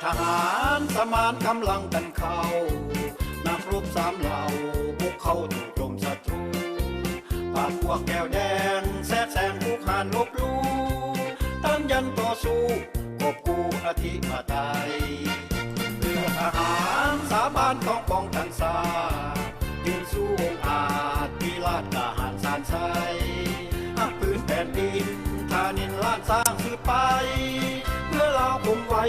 ທະຫານສະໝານກຳລັງກັນເຂົ້າ, ນັກລົບສາມເຫຼົ່າບຸກເຂົ້າໂຈມສັດຕູ. ພາກພວກແກວແດງແຊກແຊງຮຸກຮານລົບຫຼູ່, ຕ້ານຢັນຕໍ່ສູ້ ກອບກູ້ອະທິປະໄຕ. ເລືອກທະຫານສາບານຕ້ອງປ້ອງກັນຊາດ, ຢືນສູ້ອົງອາດ ວິລາດກ້າຫານຊານໄຊ. ຮັກພື້ນແຜ່ນດິນ ທານິນລ້ານຊ້າງສືບໄປ, ເພື່ອລາວຄົງໄວ້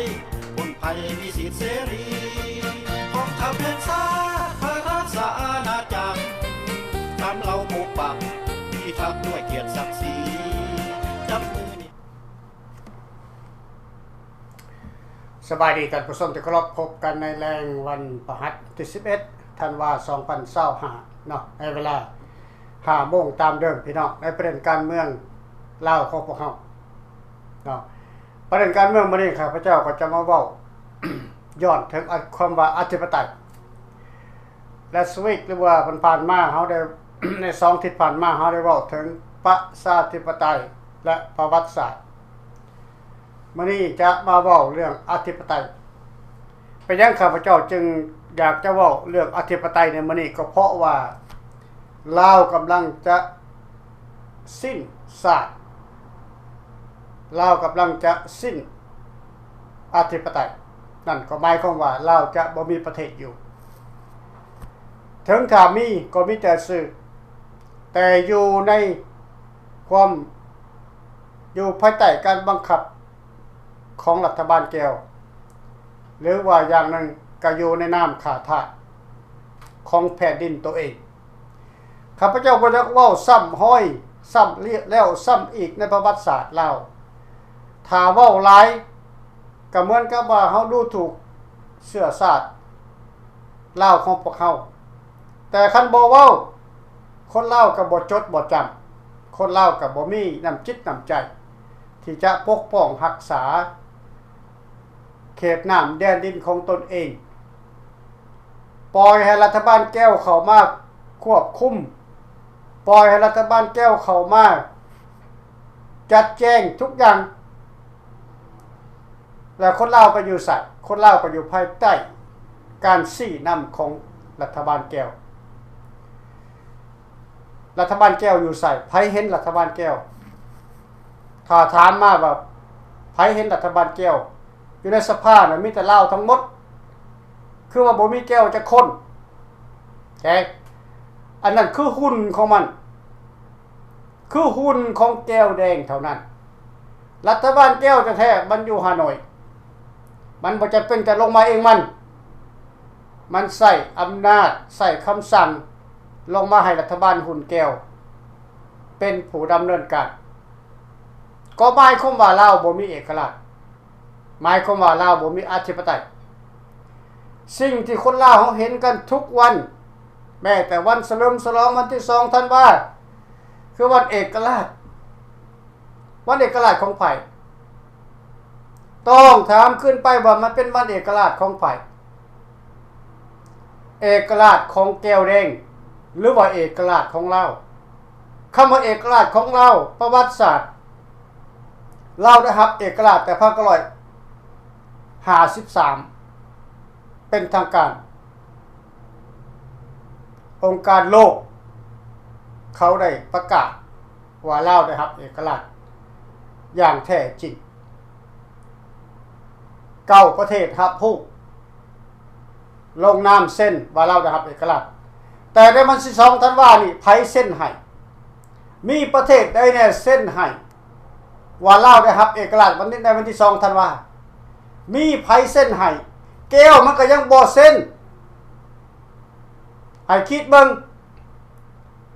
ພົ້ນໄພມີສິດເສລີ. ກອງທັບແຫ່ງຊາດ ພະລາຊາອານາຈັກ ສາມເຫຼົ່າປົກປັກ ພິທັກດ້ວຍກຽດສັກສີ ຈັບມືນີ້. ສະບາຍດີທ່ານຜູ້ຊົມທີ່ເຄົາລົບ, ພົບກັນໃນແລງວັນພະຫັດທີສິບເອັດ ທັນວາ ສອງພັນຊາວຫ້າເນາະ, ໃນເວລາຫ້າໂມງຕາມເດີມພີ່ນ້ອງ, ໃນປະເດັນການເມືອງລາວຂອງພວກເຮົາເນາະ. ປະເດັນການເມືອງມື້ນີ້ ຂ້າພະເຈົ້າກໍຈະມາເວົ້າຍ້ອນເຖິງຄຳວ່າອະທິປະໄຕ. ແລະ ສະວິກ ຫຼືວ່າຜ່ານໆມາເຮົາໄດ້ ໃນສອງທິດຜ່ານມາເຮົາໄດ້ເວົ້າເຖິງປະຊາທິປະໄຕ ແລະ ປະຫວັດສາດ. ມື້ນີ້ຈະມາເວົ້າເລື່ອງອະທິປະໄຕ. ເປັນຫຍັງຂ້າພະເຈົ້າຈຶ່ງຢາກຈະເວົ້າເລື່ອງອະທິປະໄຕໃນມື້ນີ້? ກໍເພາະວ່າລາວກຳລັງຈະສິ້ນຊາດ, ລາວກຳລັງຈະສິ້ນອະທິປະໄຕ. ນັ້ນກໍໝາຍຄວາມວ່າລາວຈະບໍ່ມີປະເທດຢູ່. ເຖິງຖ້າມີກໍມີແຕ່ຊື່, ແຕ່ຢູ່ໃນຄວາມ ຢູ່ພາຍໃຕ້ການບັງຄັບຂອງລັດຖະບານແກ້ວ ຫຼືວ່າຢ່າງໜຶ່ງກໍຢູ່ໃນນາມຂ້າທາດຂອງແຜ່ນດິນໂຕເອງ. ຂ້າພະເຈົ້າບໍ່ຢາກເວົ້າຊ້ຳຮອຍ ຊ້ຳແລ້ວຊ້ຳອີກໃນປະຫວັດສາດລາວ. ຖ້າເວົ້າຫຼາຍກໍເໝືອນກັບວ່າເຮົາດູຖູກເຊື້ອຊາດລາວຂອງພວກເຮົາ. ແຕ່ຄັນບໍ່ເວົ້າ, ຄົນລາວກໍບໍ່ຈົດບໍ່ຈຳ, ຄົນລາວກໍບໍ່ມີນ້ຳຈິດນ້ຳໃຈທີ່ຈະປົກປ້ອງຮັກສາເຂດນ້ຳແດນດິນຂອງຕົນເອງ. ປ່ອຍໃຫ້ລັດຖະບານແກ້ວເຂົ້າມາຄວບຄຸມ, ປ່ອຍໃຫ້ລັດຖະບານແກ້ວເຂົ້າມາຈັດແຈງທຸກຢ່າງ. ແລ້ວຄົນລາວໄປຢູ່ໃສ? ຄົນລາວກໍຢູ່ພາຍໃຕ້ການຊີ້ນຳຂອງລັດຖະບານແກ້ວ. ລັດຖະບານແກ້ວຢູ່ໃສ? ໃຜເຫັນລັດຖະບານແກ້ວ? ຖ້າຖາມມາວ່າໃຜເຫັນລັດຖະບານແກ້ວ? ຢູ່ໃນສະພານະມີແຕ່ລາວທັງໝົດ, ຄືວ່າບໍ່ມີແກ້ວຈັກຄົນ. ແຈກ ອັນນັ້ນຄືຫຸ່ນຂອງມັນ. ຄືຫຸ່ນຂອງແກ້ວແດງເທົ່ານັ້ນ. ລັດຖະບານແກ້ວແທ້ໆ ມັນຢູ່ຮ່າໂນ້ຍ, ມັນບໍ່ຈຳເປັນຈະລົງມາເອງມັນ. ມັນໃຊ້ອຳນາດ, ໃຊ້ຄຳສັ່ງລົງມາໃຫ້ລັດຖະບານຫຸ່ນແກ້ວເປັນຜູ້ດຳເນີນການ. ກໍໝາຍຄວາມວ່າລາວບໍ່ມີເອກະລາດ. ໝາຍຄວາມວ່າລາວບໍ່ມີອະທິປະໄຕ. ສິ່ງທີ່ຄົນລາວເຮົາເຫັນກັນທຸກວັນ, ແມ້ແຕ່ວັນສະເຫຼີມສະຫຼອງວັນທີສອງທັນວາ ຄືວັນເອກະລາດ. ວັນເອກະລາດຂອງໃຜ? ຕ້ອງຖາມຄືນໄປວ່າມັນເປັນວັນເອກະລາດຂອງໃຜ? ເອກະລາດຂອງແກ້ວແດງ ຫຼືວ່າເອກະລາດຂອງລາວ? ຄຳວ່າເອກະລາດຂອງລາວ, ປະຫວັດສາດ, ລາວໄດ້ຮັບເອກະລາດແຕ່ພັນເກົ້າຮ້ອຍຫ້າສິບສາມ ເປັນທາງການ. ອົງການໂລກເຂົາໄດ້ປະກາດວ່າລາວໄດ້ຮັບເອກະລາດຢ່າງແທ້ຈິງ. ເກົ້າປະເທດຮັບຮູ້ ລົງນາມເຊັນວ່າລາວໄດ້ຮັບເອກະລາດ. ແຕ່ໃນວັນທີສອງທັນວານີ້ ໃຜເຊັນໃຫ້? ມີປະເທດໃດແດ່ເຊັນໃຫ້ວ່າລາວໄດ້ຮັບເອກະລາດ ວັນນີ້ ໃນວັນທີສອງທັນວາ? ມີໃຜເຊັນໃຫ້? ແກ້ວມັນກໍຍັງບໍ່ເຊັນ. ໃຫ້ຄິດເບິ່ງ.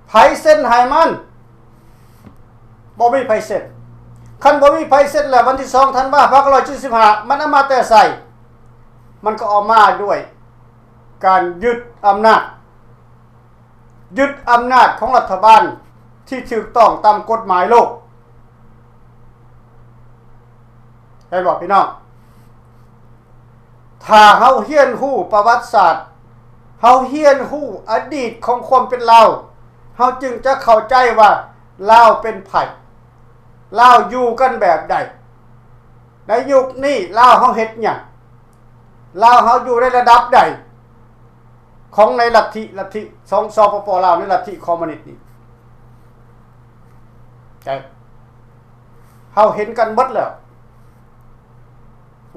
ໃຜເຊັນໃຫ້ມັນ? ບໍ່ມີໃຜເຊັນ. ຄັນບໍ່ມີໃຜເຊັນແລ້ວ ວັນທີສອງທັນວາ ພັນເກົ້າຮ້ອຍເຈັດສິບຫ້າ ມັນເອົາມາແຕ່ໃສ? ມັນກໍເອົາມາດ້ວຍການຍຶດອຳນາດ, ຍຶດອຳນາດຂອງລັດຖະບານທີ່ຖືກຕ້ອງຕາມກົດໝາຍໂລກ. ເຫັນບໍ່ພີ່ນ້ອງ? ຖ້າເຮົາຮຽນຮູ້ປະຫວັດສາດ, ເຮົາຮຽນຮູ້ອະດີດຂອງຄວາມເປັນລາວ, ເຮົາຈຶ່ງຈະເຂົ້າໃຈວ່າລາວເປັນໃຜ, ລາວຢູ່ກັນແບບໃດ, ໃນຍຸກນີ້ລາວເຮົາເຮັດຫຍັງ, ລາວເຮົາຢູ່ໃນລະດັບໃດຂອງໃນລັດທິ ລັດທິຂອງ ສປປ ລາວ ໃນລັດທິຄອມມູນິດນີ້? ເຮົາເຫັນກັນໝົດແລ້ວ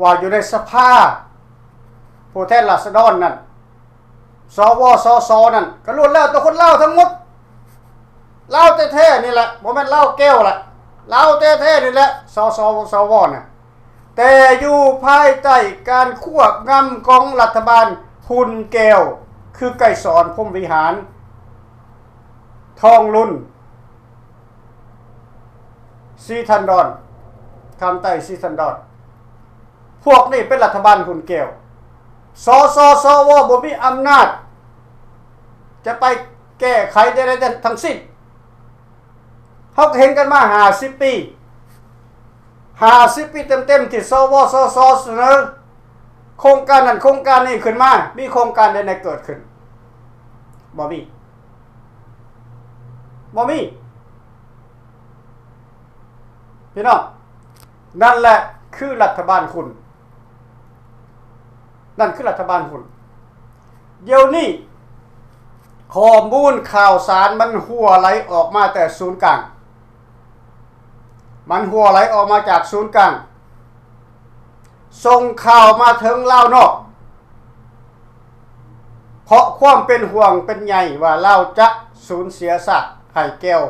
ວ່າຢູ່ໃນສະພາຜູ້ແທນລາຊະດອນນັ້ນ ສວ ສສ ນັ້ນ ກໍລ້ວນແລ້ວແຕ່ຄົນລາວທັງໝົດ ລາວແທ້ໆນີ້ແຫຼະ ບໍ່ແມ່ນລາວແກ້ວລະ ລາວແທ້ໆນີ້ແຫຼະ ສສ ສວ ນະ ແຕ່ຢູ່ພາຍໃຕ້ການຄວບງຳຂອງລັດຖະບານຮຸ່ນແກ້ວ ຄື ໄກສອນ ພົມວິຫານ, ທອງລຸນ, ສີທັນດອນ, ຄຳໄຕ້ ສີທັນດອນ. ພວກນີ້ເປັນລັດຖະບານຮຸ່ນແກ້ວ. ສສ ສວ ບໍ່ມີອຳນາດຈະໄປແກ້ໄຂໃດໆທັງສິ້ນ. ເຮົາກໍເຫັນກັນມາຫ້າສິບປີ, ຫ້າສິບປີເຕັມໆ ທີ່ ສວ ສສ ສະເໜີໂຄງການນັ້ນໂຄງການນີ້ຂຶ້ນມາ, ມີໂຄງການໃດໆເກີດຂຶ້ນ? ບໍ່ມີ, ບໍ່ມີ. ພີ່ນ້ອງ, ນັ້ນແຫຼະຄືລັດຖະບານຮຸ່ນ, ນັ້ນຄືລັດຖະບານຮຸ່ນ. ດຽວນີ້ຂໍ້ມູນຂ່າວສານມັນຮົ່ວໄຫຼອອກມາແຕ່ສູນກາງ, ມັນຮົ່ວໄຫຼອອກມາຈາກສູນກາງ, ສົ່ງຂ່າວມາເຖິງລາວນອກ ເພາະຄວາມເປັນຫ່ວງເປັນໃຍວ່າລາວຈະສູນເສຍຊາດໃຫ້ແກ່ວ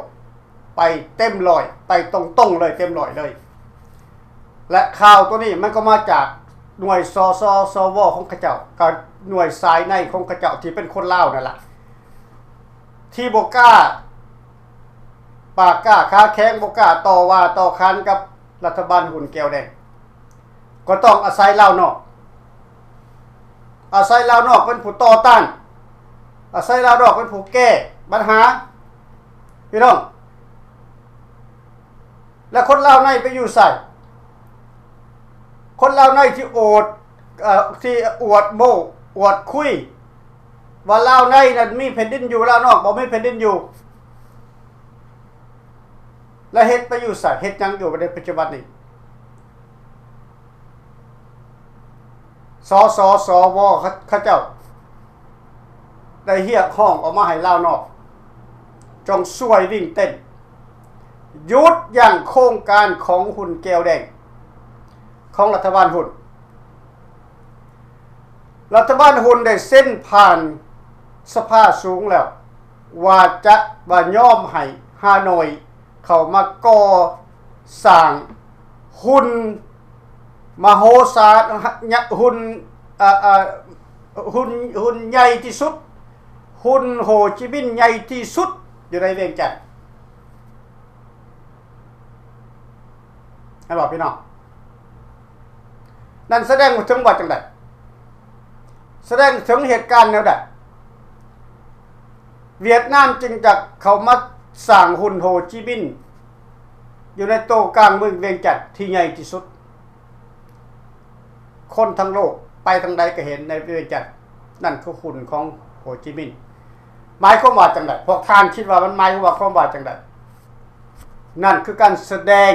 ໄປເຕັມຮ້ອຍ, ໄປຕົງໆເລີຍ, ເຕັມຮ້ອຍເລີຍ. ແລະ ຂ່າວໂຕນີ້ມັນກໍມາຈາກໜ່ວຍ ສສ ສວ ຂອງເຂົາເຈົ້າ, ກັບໜ່ວຍສາຍໃນຂອງເຂົາເຈົ້າທີ່ເປັນຄົນລາວນັ້ນລະ, ທີ່ບໍ່ກ້າ ປາກກ້າຂາແຂງ, ບໍ່ກ້າຕໍ່ວ່າຕໍ່ຂານກັບລັດຖະບານຮຸ່ນແກ້ວແດງ. ກໍຕ້ອງອາໄສລາວນອກ, ອາໄສລາວນອກເປັນຜູ້ຕໍ່ຕ້ານ, ອາໄສລາວນອກເປັນຜູ້ແກ້ບັນຫາ, ພີ່ນ້ອງ. ແລະຄົນລາວໃນໄປຢູ່ໃສ? ຄົນລາວໃນທີ່ໂອດ, ເອີ, ທີ່ອວດໂມ້, ອວດຄຸຍ ວ່າລາວໃນນັ້ນມີແຜ່ນດິນຢູ່, ລາວນອກບໍ່ມີແຜ່ນດິນຢູ່. ແລະເຮັດໄປຢູ່ໃສ, ເຮັດຫຍັງຢູ່ໃນປັດຈຸບັນນີ້? ສສ ສວ ເຂົາເຈົ້າໄດ້ຮຽກຮ້ອງອອກມາໃຫ້ລາວນອກ ຈົ່ງຊ່ວຍວິງເຕັ້ນ ຢຸດຢັ້ງໂຄງການຂອງຮຸ່ນແກ້ວແດງ ຂອງລັດຖະບານຮຸ່ນ. ລັດຖະບານຮຸ່ນໄດ້ເຊັນຜ່ານສະພາສູງແລ້ວ ວ່າຈະ ວ່າຍອມໃຫ້ຮາໂນຍເຂົ້າມາກໍ່ສ້າງຮຸ່ນມະໂຫສານ, ຫະ, ຫະ, ຮຸ່ນ, ເອີ, ເອີ, ຮຸ່ນ, ຮຸ່ນໃຫຍ່ທີ່ສຸດ, ຮຸ່ນໂຮຈິມິນໃຫຍ່ທີ່ສຸດຢູ່ໃນວຽງຈັນ. ເຫັນບໍ່ພີ່ນ້ອງ? ນັ້ນສະແດງເຖິງວ່າຈັ່ງໃດ? ສະແດງເຖິງເຫດການແນວໃດ? ຫວຽດນາມຈຶ່ງຈະເຂົ້າມາສ້າງຮຸ່ນໂຮຈິມິນຢູ່ໃນໂຕກາງເມືອງວຽງຈັນທີ່ໃຫຍ່ທີ່ສຸດ. ຄົນທັງໂລກໄປທາງໃດກໍເຫັນໃນວຽງຈັນ, ນັ້ນຄືຮຸ່ນຂອງໂຮຈິມິນ. ໝາຍຄວາມວ່າຈັ່ງໃດ? ພວກທ່ານຄິດວ່າມັນໝາຍຄວາມວ່າ ຄວາມວ່າຈັ່ງໃດ? ນັ້ນຄືການສະແດງ,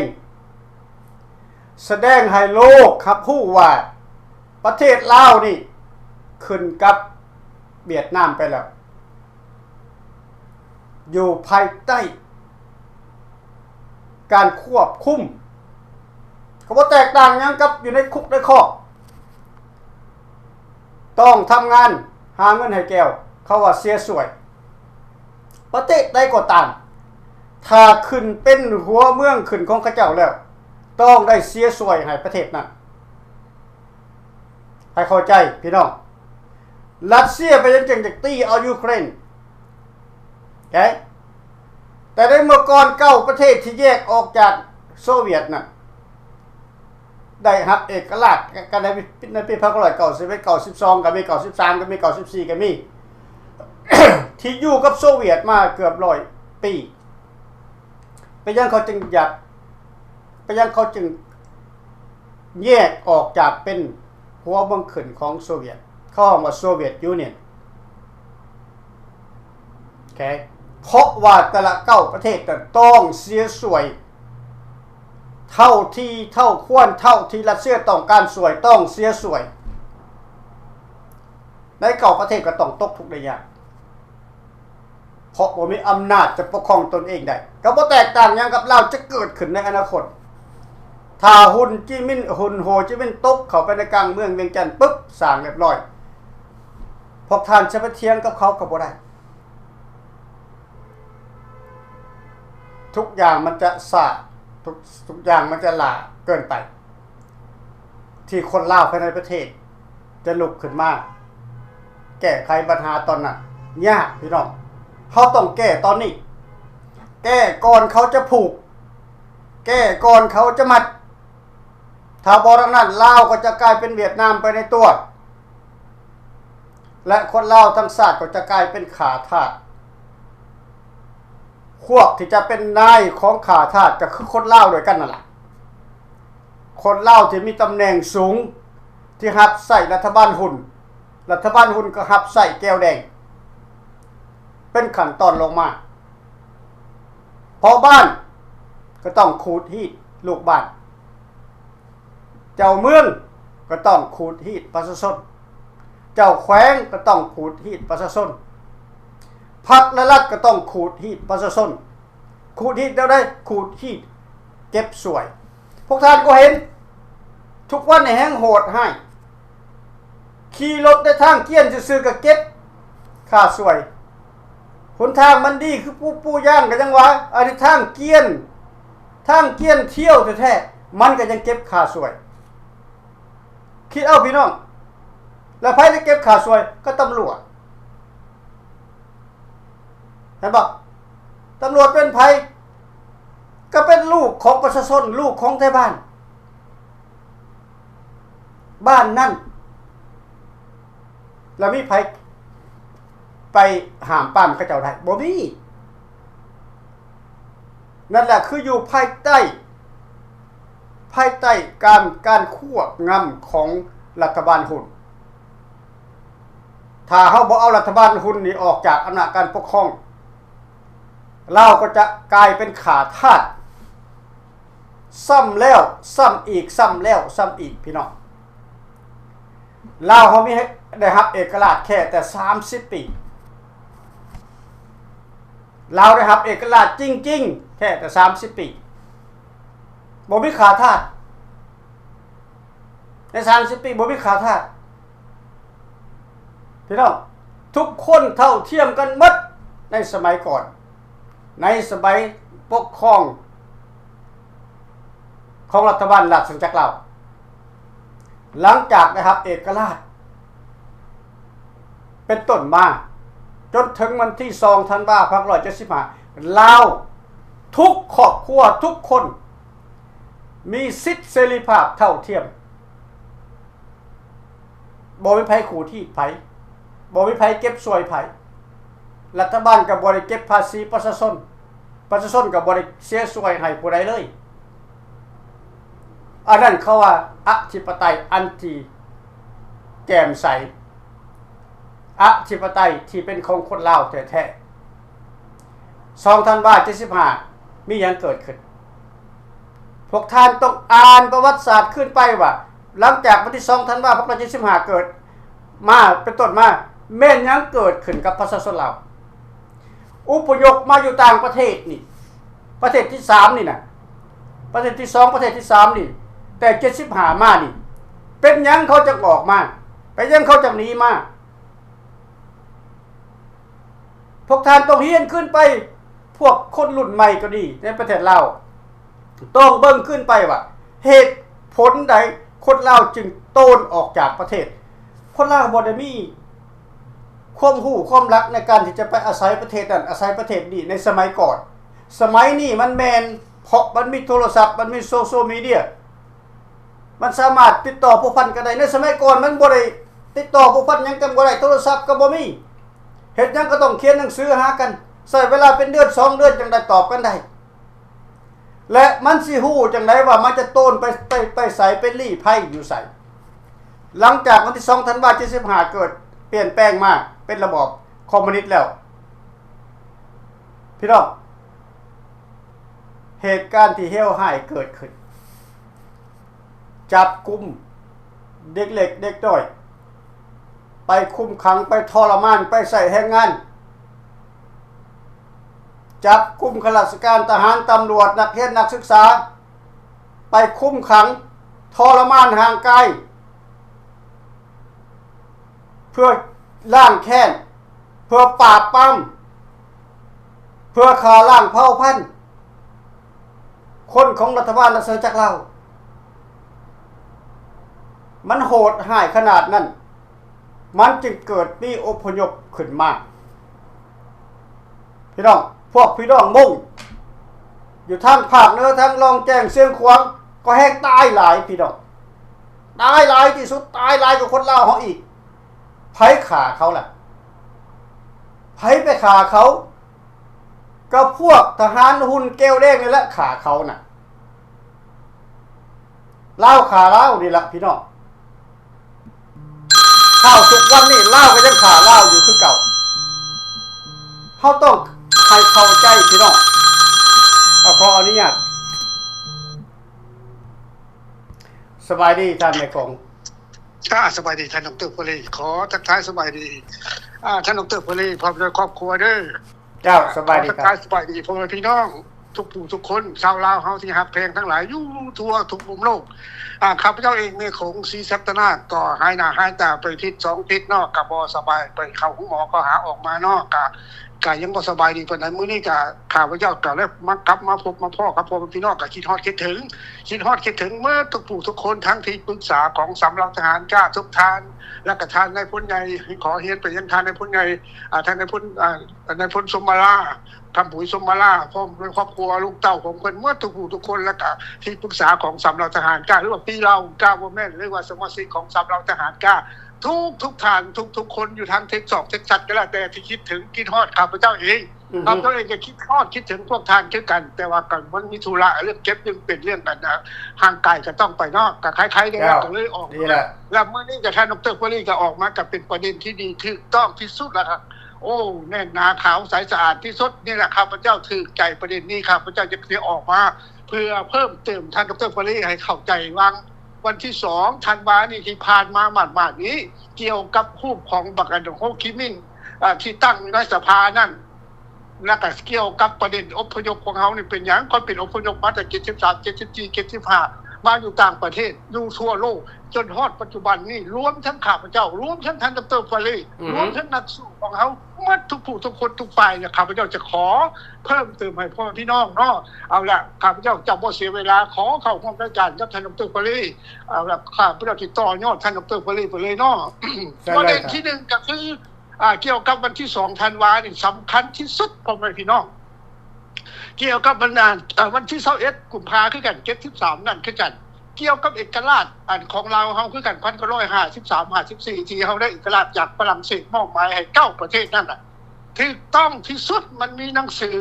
ສະແດງໃຫ້ໂລກຮັບຮູ້ວ່າປະເທດລາວນີ້ຂຶ້ນກັບຫວຽດນາມໄປແລ້ວ. ຢູ່ພາຍໃຕ້ການຄວບຄຸມ, ກໍບໍ່ແຕກຕ່າງຫຍັງກັບຢູ່ໃນຄຸກໃນຄອກ. ຕ້ອງທຳງານຫາເງິນໃຫ້ແກ່ວ, ເຂົາວ່າເສຍສວຍ. ປະເທດໃດກໍຕາມ, ຖ້າຂຶ້ນເປັນຫົວເມືອງຂຶ້ນຂອງເຂົາເຈົ້າແລ້ວ, ຕ້ອງໄດ້ເສຍສວຍໃຫ້ປະເທດນັ້ນ. ໃຫ້ເຂົ້າໃຈພີ່ນ້ອງ, ຣັດເຊຍເປັນຫຍັງຈຶ່ງຢາກຕີເອົາຢູເຄຣນ? ແຕ່ໃນເມື່ອກ່ອນ ເກົ້າປະເທດທີ່ແຍກອອກຈາກໂຊວຽດນັ້ນ ໄດ້ຮັບເອກະລາດກັນໃນ ໃນປີພັນເກົ້າຮ້ອຍເກົ້າສິບເອັດ ເກົ້າສິບສອງກໍມີ ເກົ້າສິບສາມກໍມີ ເກົ້າສິບສີ່ກໍມີ ທີ່ຢູ່ກັບໂຊວຽດມາເກືອບຮ້ອຍປີ. ເປັນຫຍັງເຂົາຈຶ່ງຢາກ ເປັນຫຍັງເຂົາຈຶ່ງແຍກອອກຈາກເປັນຫົວເມືອງຂຶ້ນຂອງໂຊວຽດ? ເຂົາຮ້ອງວ່າ Soviet Union. ໂອເຄ ເພາະວ່າແຕ່ລະເກົ້າປະເທດນັ້ນຕ້ອງເສຍສວຍ ເທົ່າທີ່ເທົ່າຄວນ, ເທົ່າທີ່ຣັດເຊຍຕ້ອງການສວຍ, ຕ້ອງເສຍສວຍ. ໃນເກົ້າປະເທດກໍຕ້ອງຕົກທຸກໄດ້ຍາກ ເພາະບໍ່ມີອຳນາດຈະປົກຄອງຕົນເອງໄດ້ ກໍບໍ່ແຕກຕ່າງຫຍັງກັບລາວຈະເກີດຂຶ້ນໃນອະນາຄົດ. ຖ້າຮຸນຈີມິນ ຮຸນໂຮຈິມິນຕົກເຂົ້າໄປໃນກາງເມືອງວຽງຈັນປຶບ ສ້າງຮຽບຮ້ອຍ ພວກທ່ານຈະໄປຖຽງກັບເຂົາກໍບໍ່ໄດ້. ທຸກຢ່າງມັນຈະຊ້າ ທຸກ ທຸກຢ່າງມັນຈະຫຼ້າເກີນໄປ ທີ່ຄົນລາວພາຍໃນປະເທດຈະລຸກຂຶ້ນມາແກ້ໄຂບັນຫາຕອນນັ້ນ ຍາກພີ່ນ້ອງ. ເຮົາຕ້ອງແກ້ຕອນນີ້ ແກ້ກ່ອນເຂົາຈະຜູກ ແກ້ກ່ອນເຂົາຈະມັດ. ຖ້າບໍ່ດັ່ງນັ້ນ ລາວກໍຈະກາຍເປັນຫວຽດນາມໄປໃນຕົວ ແລະ ຄົນລາວທັງຊາດກໍຈະກາຍເປັນຂ້າທາດ. ພວກທີ່ຈະເປັນນາຍຂອງຂ້າທາດກໍຄືຄົນລາວດ້ວຍກັນນັ້ນລະ. ຄົນລາວທີ່ມີຕຳແໜ່ງສູງ ທີ່ຮັບໃຊ້ລັດຖະບານຮຸນ ລັດຖະບານຮຸນກໍຮັບໃຊ້ແກວແດງ ເປັນຂັ້ນຕອນລົງມາ. ພໍ່ບ້ານກໍຕ້ອງຂູດຮີດລູກບ້ານ. ເຈົ້າເມືອງກໍຕ້ອງຂູດຮີດປະຊາຊົນ. ເຈົ້າແຂວງກໍຕ້ອງຂູດຮີດປະຊາຊົນ. ພັກ ແລະ ລັດກໍຕ້ອງຂູດຮີດປະຊາຊົນ. ຂູດຮີດແນວໃດ? ຂູດຮີດເກັບສວຍ. ພວກທ່ານກໍເຫັນ ທຸກວັນນີ້ແຮ່ງໂຫດຮ້າຍ. ຂີ່ລົດໃນທາງກຽນຊື່ໆກໍເກັບຄ່າສວຍ. ຫົນທາງມັນດີຄືປູປູຢາງກໍຍັງວ່າ ອັນນີ້ທາງກຽນ ທາງກຽນທຽວແທ້ໆ ມັນກໍຍັງເກັບຄ່າສວຍ. ຄິດເອົາພີ່ນ້ອງ ແລ້ວໃຜໄດ້ເກັບຄ່າສວຍ? ກໍຕຳຫຼວດ. ເຫັນບໍ່? ຕຳຫຼວດເປັນໃຜ? ກໍເປັນລູກຂອງປະຊາຊົນ ລູກຂອງໄທບ້ານ ບ້ານນັ້ນ ແລ້ວມີໃຜໄປຫ້າມປາມເຂົາເຈົ້າໄດ້? ບໍ່ມີ. ນັ້ນແຫຼະ ຄືຢູ່ພາຍໃຕ້ ພາຍໃຕ້ການ ການຄວບງຳຂອງລັດຖະບານຮຸນ. ຖ້າເຮົາບໍ່ເອົາລັດຖະບານຮຸນນີ້ອອກຈາກອຳນາດການປົກຄອງ, ລາວກໍຈະກາຍເປັນຂ້າທາດ ຊ້ຳແລ້ວຊ້ຳອີກ ຊ້ຳແລ້ວຊ້ຳອີກ ພີ່ນ້ອງ. ລາວເຮົາມີໃຫ້ໄດ້ຮັບເອກະລາດແຄ່ແຕ່ສາມສິບປີ. ລາວໄດ້ຮັບເອກະລາດຈິງໆ ແຄ່ແຕ່ສາມສິບປີ. ບໍ່ມີຂ້າທາດ. ໃນສາມສິບປີບໍ່ມີຂ້າທາດ. ພີ່ນ້ອງ, ທຸກຄົນເທົ່າທຽມກັນໝົດໃນສະໄໝກ່ອນ, ໃນສະໄໝປົກຄອງຂອງລັດຖະບານລາຊະອານາຈັກລາວ. ຫຼັງຈາກໄດ້ຮັບເອກະລາດເປັນຕົ້ນມາ ຈົນເຖິງວັນທີສອງທັນວາ ພັນເກົ້າຮ້ອຍເຈັດສິບຫ້າ ລາວທຸກຄອບຄົວ ທຸກຄົນ ມີສິດເສລີພາບເທົ່າທຽມ. ບໍ່ມີໃຜຂູດຮີດໃຜ, ບໍ່ມີໃຜເກັບສວຍໃຜ. ລັດຖະບານກໍບໍ່ໄດ້ເກັບພາສີປະຊາຊົນ, ປະຊາຊົນກໍບໍ່ໄດ້ເສຍສວຍໃຫ້ຜູ້ໃດເລີຍ. ອັນນັ້ນເຂົາວ່າອະທິປະໄຕອັນທີ່ແຈ່ມໃສ. ອະທິປະໄຕທີ່ເປັນຂອງຄົນລາວແທ້ໆ. ສອງທັນວາເຈັດສິບຫ້າ ມີຫຍັງເກີດຂຶ້ນ? ພວກທ່ານຕ້ອງອ່ານປະຫວັດສາດຄືນໄປວ່າ ຫຼັງຈາກວັນທີສອງທັນວາ ພັນເກົ້າຮ້ອຍເຈັດສິບຫ້າ ເກີດມາເປັນຕົ້ນມາ ແມ່ນຫຍັງເກີດຂຶ້ນກັບປະຊາຊົນລາວ? ອົບພະຍົບມາຢູ່ຕ່າງປະເທດນີ້ ປະເທດທີສາມນີ້ນະ ປະເທດທີສອງ ປະເທດທີສາມນີ້ ແຕ່ເຈັດສິບຫ້າມານີ້ ເປັນຫຍັງເຂົາຈັ່ງອອກມາ? ເປັນຫຍັງເຂົາຈັ່ງໜີມາ? ພວກທ່ານຕ້ອງຮຽນຄືນໄປ, ພວກຄົນລຸ້ນໃໝ່ກໍດີໃນປະເທດລາວ ຕ້ອງເບິ່ງຄືນໄປວ່າ ເຫດຜົນໃດຄົນລາວຈຶ່ງໂຕນອອກຈາກປະເທດ. ຄົນລາວບໍ່ໄດ້ມີຄວາມຮູ້ຄວາມລັກໃນການທີ່ຈະໄປອາໄສປະເທດນັ້ນ ອາໄສປະເທດນີ້ໃນສະໄໝກ່ອນ. ສະໄໝນີ້ມັນແມ່ນ ເພາະມັນມີໂທລະສັບ, ມັນມີໂຊຊຽວມີເດຍ. ມັນສາມາດຕິດຕໍ່ພົວພັນກັນໄດ້. ໃນສະໄໝກ່ອນມັນບໍ່ໄດ້ຕິດຕໍ່ພົວພັນຫຍັງກັນບໍ່ໄດ້, ໂທລະສັບກໍບໍ່ມີ, ເຮັດຫຍັງກໍຕ້ອງຂຽນໜັງສືຫາກັນ, ໃຊ້ເວລາເປັນເດືອນສອງເດືອນຈັ່ງໄດ້ຕອບກັນໄດ້. ແລະ ມັນຊິຮູ້ຈັ່ງໃດວ່າມັນຈະໂຕນໄປ ໄປ ໄປໃສ, ໄປລີ້ໄພຢູ່ໃສ? ຫຼັງຈາກວັນທີສອງທັນວາເຈັດສິບຫ້າເກີດປ່ຽນແປງມາເປັນລະບອບຄອມມູນິດແລ້ວ, ພີ່ນ້ອງ, ເຫດການທີ່ເຫວຮ້າຍເກີດຂຶ້ນ. ຈັບກຸມເດັກເລັກເດັກນ້ອຍ ໄປຄຸມຂັງ, ໄປທໍລະມານ, ໄປໃຊ້ແຮງງານ, ຈັບກຸມຂ້າລາຊະການ, ທະຫານ, ຕຳຫຼວດ, ນັກຮຽນ, ນັກສຶກສາ, ໄປຄຸມຂັງ, ທໍລະມານຮ່າງກາຍ ເພື່ອລ້າງແຄ້ນ, ເພື່ອປາບປາມ, ເພື່ອຂ້າລ້າງເຜົ່າພັນຄົນຂອງລັດຖະບານລາຊະອານາຈັກລາວ. ມັນໂຫດຮ້າຍຂະໜາດນັ້ນ, ມັນຈຶ່ງເກີດມີອົບພະຍົບຂຶ້ນມາ. ພີ່ນ້ອງ, ພວກພີ່ນ້ອງມົ້ງຢູ່ທາງພາກເໜືອ, ທາງລ່ອງແຈ້ງ, ຊຽງຂວາງ, ກໍແຮງຕາຍຫຼາຍ, ພີ່ນ້ອງ, ຕາຍຫຼາຍທີ່ສຸດ, ຕາຍຫຼາຍກວ່າຄົນລາວເຮົາອີກ. ໃຜຂ້າເຂົາລະ? ໃຜໄປຂ້າເຂົາ? ກໍພວກທະຫານຫຸ່ນແກ້ວແດງນີ້ແຫຼະຂ້າເຂົານະ. ລາວຂ້າລາວນີ້ລະພີ່ນ້ອງ. ເທົ່າທຸກວັນນີ້ລາວກໍຍັງຂ້າລາວຢູ່ຄືເກົ່າ. ເຮົາຕ້ອງໃຫ້ເຂົ້າໃຈພີ່ນ້ອງ. ເອົາ ຂໍອະນຸຍາດ. ສະບາຍດີທ່ານນາຍກອງ. ອາ ສະບາຍດີທ່ານດອກເຕີ ເຟີຣີ. ຂໍທັກທາຍສະບາຍດີ ອາ ທ່ານດອກເຕີ ເຟີຣີ ພ້ອມດ້ວຍຄອບຄົວເດີ. ເຈົ້າ ສະບາຍດີ ທັກທາຍສະບາຍດີພໍ່ແມ່ພີ່ນ້ອງທຸກຜູ້ທຸກຄົນ ຊາວລາວເຮົາທີ່ຮັກແພງທັງຫຼາຍຢູ່ທົ່ວທຸກມຸມໂລກ. ອາ ຂ້າພະເຈົ້າເອງ ແມ່ໂຂງ ສີສັດຕະນາກ ກໍຫາຍໜ້າຫາຍຕາໄປທິດສອງທິດເນາະ, ກໍບໍ່ສະບາຍ ໄປເຂົ້າໂຮງໝໍ ກໍຫາອອກມາເນາະ, ກໍ ກໍຍັງບໍ່ສະບາຍດີປານໃດ. ມື້ນີ້ກໍ ຂ້າພະເຈົ້າກໍໄດ້ມາ ກັບມາພົບມາພໍ້ກັບພໍ່ແມ່ພີ່ນ້ອງ ກໍຄິດຮອດຄິດເຖິງ ຄິດຮອດຄິດເຖິງໝົດທຸກຜູ້ທຸກຄົນ ທັງທີ່ປຶກສາຂອງສຳເລົາທະຫານກ້າທຸກທ່ານ ແລະກະທ່ານນາຍພົນໃຫຍ່. ຂໍຮຽນໄປຍັງທ່ານນາຍພົນໃຫຍ່ ອາ ທ່ານນາຍພົນ ອາ ນາຍພົນສົມມາລາ ຄຳປຸຍສົມມາລາ ພ້ອມດ້ວຍຄອບຄົວລູກເຕົ້າຂອງເພິ່ນໝົດທຸກຜູ້ທຸກຄົນ ແລະກະທີ່ປຶກສາຂອງສຳເລົາທະຫານກ້າ ຫຼືວ່າປີເລົາກ້າບໍ່ແມ່ນ ຫຼືວ່າສະມາຊິກຂອງສຳເລົາທະຫານກ້າ ທຸກໆທ່ານ ທຸກໆຄົນຢູ່ທາງເທັກຊອກເທັກຊັສກໍແລ້ວແຕ່ ທີ່ຄິດເຖິງຄິດຮອດຂ້າພະເຈົ້າເອງ. ອືຮຶ ຂ້າພະເຈົ້າເອງກໍຄິດຮອດຄິດເຖິງພວກທ່ານຄືກັນ, ແຕ່ວ່າກໍມັນມີທຸລະເລື່ອງເຈັບ ເລື່ອງເປັນ ເລື່ອງອັນ ອາ ຮ່າງກາຍກໍຕ້ອງໄປເນາະ, ກໍໄຄໆແດ່ ເຈົ້າ ກໍເລີຍອອກ ດີແລ້ວ ແລ້ວມື້ນີ້ກໍທ່ານດອກເຕີ ເຟີຣີ ກໍອອກມາ ກໍເປັນປະເດັນທີ່ດີ ຖືກຕ້ອງທີ່ສຸດແລ້ວ. ໂອ້ ແໜ້ນໜາຂາວໃສສະອາດທີ່ສຸດ. ນີ້ແຫຼະ ຂ້າພະເຈົ້າຖືກໃຈປະເດັນນີ້, ຂ້າພະເຈົ້າຈະ ຈະອອກມາເພື່ອເພີ່ມເຕີມທ່ານດອກເຕີ ເຟີຣີ ໃຫ້ເຂົ້າໃຈວ່າ ວັນທີສອງທັນວານີ້ທີ່ຜ່ານມາໝາດໆນີ້ ກ່ຽວກັບຮູບຂອງບັກອັນໂຮຈິມິນ ອາ ທີ່ຕັ້ງຢູ່ໃນສະພານັ້ນ ແລ້ວກໍກ່ຽວກັບປະເດັນອົບພະຍົບຂອງເຮົານີ້ເປັນຫຍັງ ຂ້ອຍເປັນອົບພະຍົບມາແຕ່ເຈັດສິບສາມ ເຈັດສິບສີ່ ເຈັດສິບຫ້າ ມາຢູ່ຕ່າງປະເທດ ຢູ່ທົ່ວໂລກ ຈົນຮອດປັດຈຸບັນນີ້ ລວມທັງຂ້າພະເຈົ້າ ລວມທັງທ່ານດອກເຕີ ເຟີຣີ ອືຮຶ ລວມທັງນັກສູ້ຂອງເຮົາ ໝົດທຸກຜູ້ທຸກຄົນທຸກຝ່າຍ ແລະ ຂ້າພະເຈົ້າຈະຂໍເພີ່ມເຕີມໃຫ້ພໍ່ແມ່ພີ່ນ້ອງເນາະ. ເອົາລະ ຂ້າພະເຈົ້າຈະບໍ່ເສຍເວລາ ຂໍເຂົ້າຮ່ວມລາຍການກັບທ່ານດອກເຕີ ເຟີຣີ. ເອົາລະ ຂ້າພະເຈົ້າຊິຕໍ່ຍອດທ່ານດອກເຕີ ເຟີຣີ ໄປເລີຍເນາະ. ເຊີນເລີຍ ປະເດັນທີໜຶ່ງກໍຄື ອາ ກ່ຽວກັບວັນທີສອງທັນວານີ້ສຳຄັນທີ່ສຸດ ພໍ່ແມ່ພີ່ນ້ອງ. ກ່ຽວກັບວັນ ອາ ວັນທີຊາວເອັດກຸມພາຄືກັນ ເຈັດສິບສາມນັ້ນຄືກັນ ກ່ຽວກັບເອກະລາດ ອັນ ຂອງລາວເຮົາຄືກັນ ພັນເກົ້າຮ້ອຍຫ້າສິບສາມ ຫ້າສິບສີ່ ທີ່ເຮົາໄດ້ເອກະລາດຈາກຝຣັ່ງເສດ ມອບໝາຍໃຫ້ເກົ້າປະເທດນັ້ນນະ ຖືກຕ້ອງທີ່ສຸດ. ມັນມີໜັງສື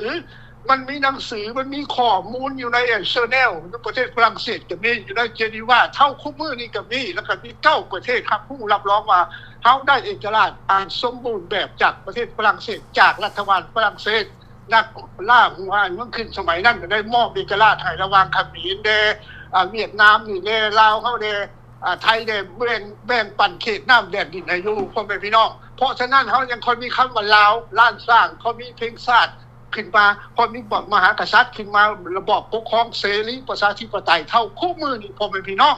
ມັນມີໜັງສື ມັນມີຂໍ້ມູນຢູ່ໃນ Journal ຢູ່ປະເທດຝຣັ່ງເສດກໍມີ ຢູ່ໃນ Geneva ເທົ່າຄຸມື້ນີ້ກໍມີ ແລ້ວກໍມີເກົ້າປະເທດຮັບຮູ້ຮັບຮອງວ່າ ເຮົາໄດ້ເອກະລາດອັນສົມບູນແບບຈາກປະເທດຝຣັ່ງເສດ ຈາກລັດຖະບານຝຣັ່ງເສດ. ນັກລ່າຫົວອັນເມືອງຂຶ້ນສະໄໝນັ້ນກໍໄດ້ມອບເອກະລາດໃຫ້ລະຫວ່າງຂະເໝນແດ່ ອາ ຫວຽດນາມນີ້ແດ່ ລາວເຮົາແດ່ ອາ ໄທແດ່ ແບ່ງ ແບ່ງປັນເຂດນ້ຳແດນດິນໃຫ້ຢູ່ ພໍ່ແມ່ພີ່ນ້ອງ. ເພາະສະນັ້ນ ເຮົາຍັງຄ່ອຍມີຄຳວ່າລາວລ້ານຊ້າງ ຄ່ອຍມີເພງຊາດຂຶ້ນມາ ຄ່ອຍມີມະຫາກະສັດຂຶ້ນມາ ລະບອບປົກຄອງເສລີປະຊາທິປະໄຕເທົ່າຄູ່ມື້ນີ້ ພໍ່ແມ່ພີ່ນ້ອງ.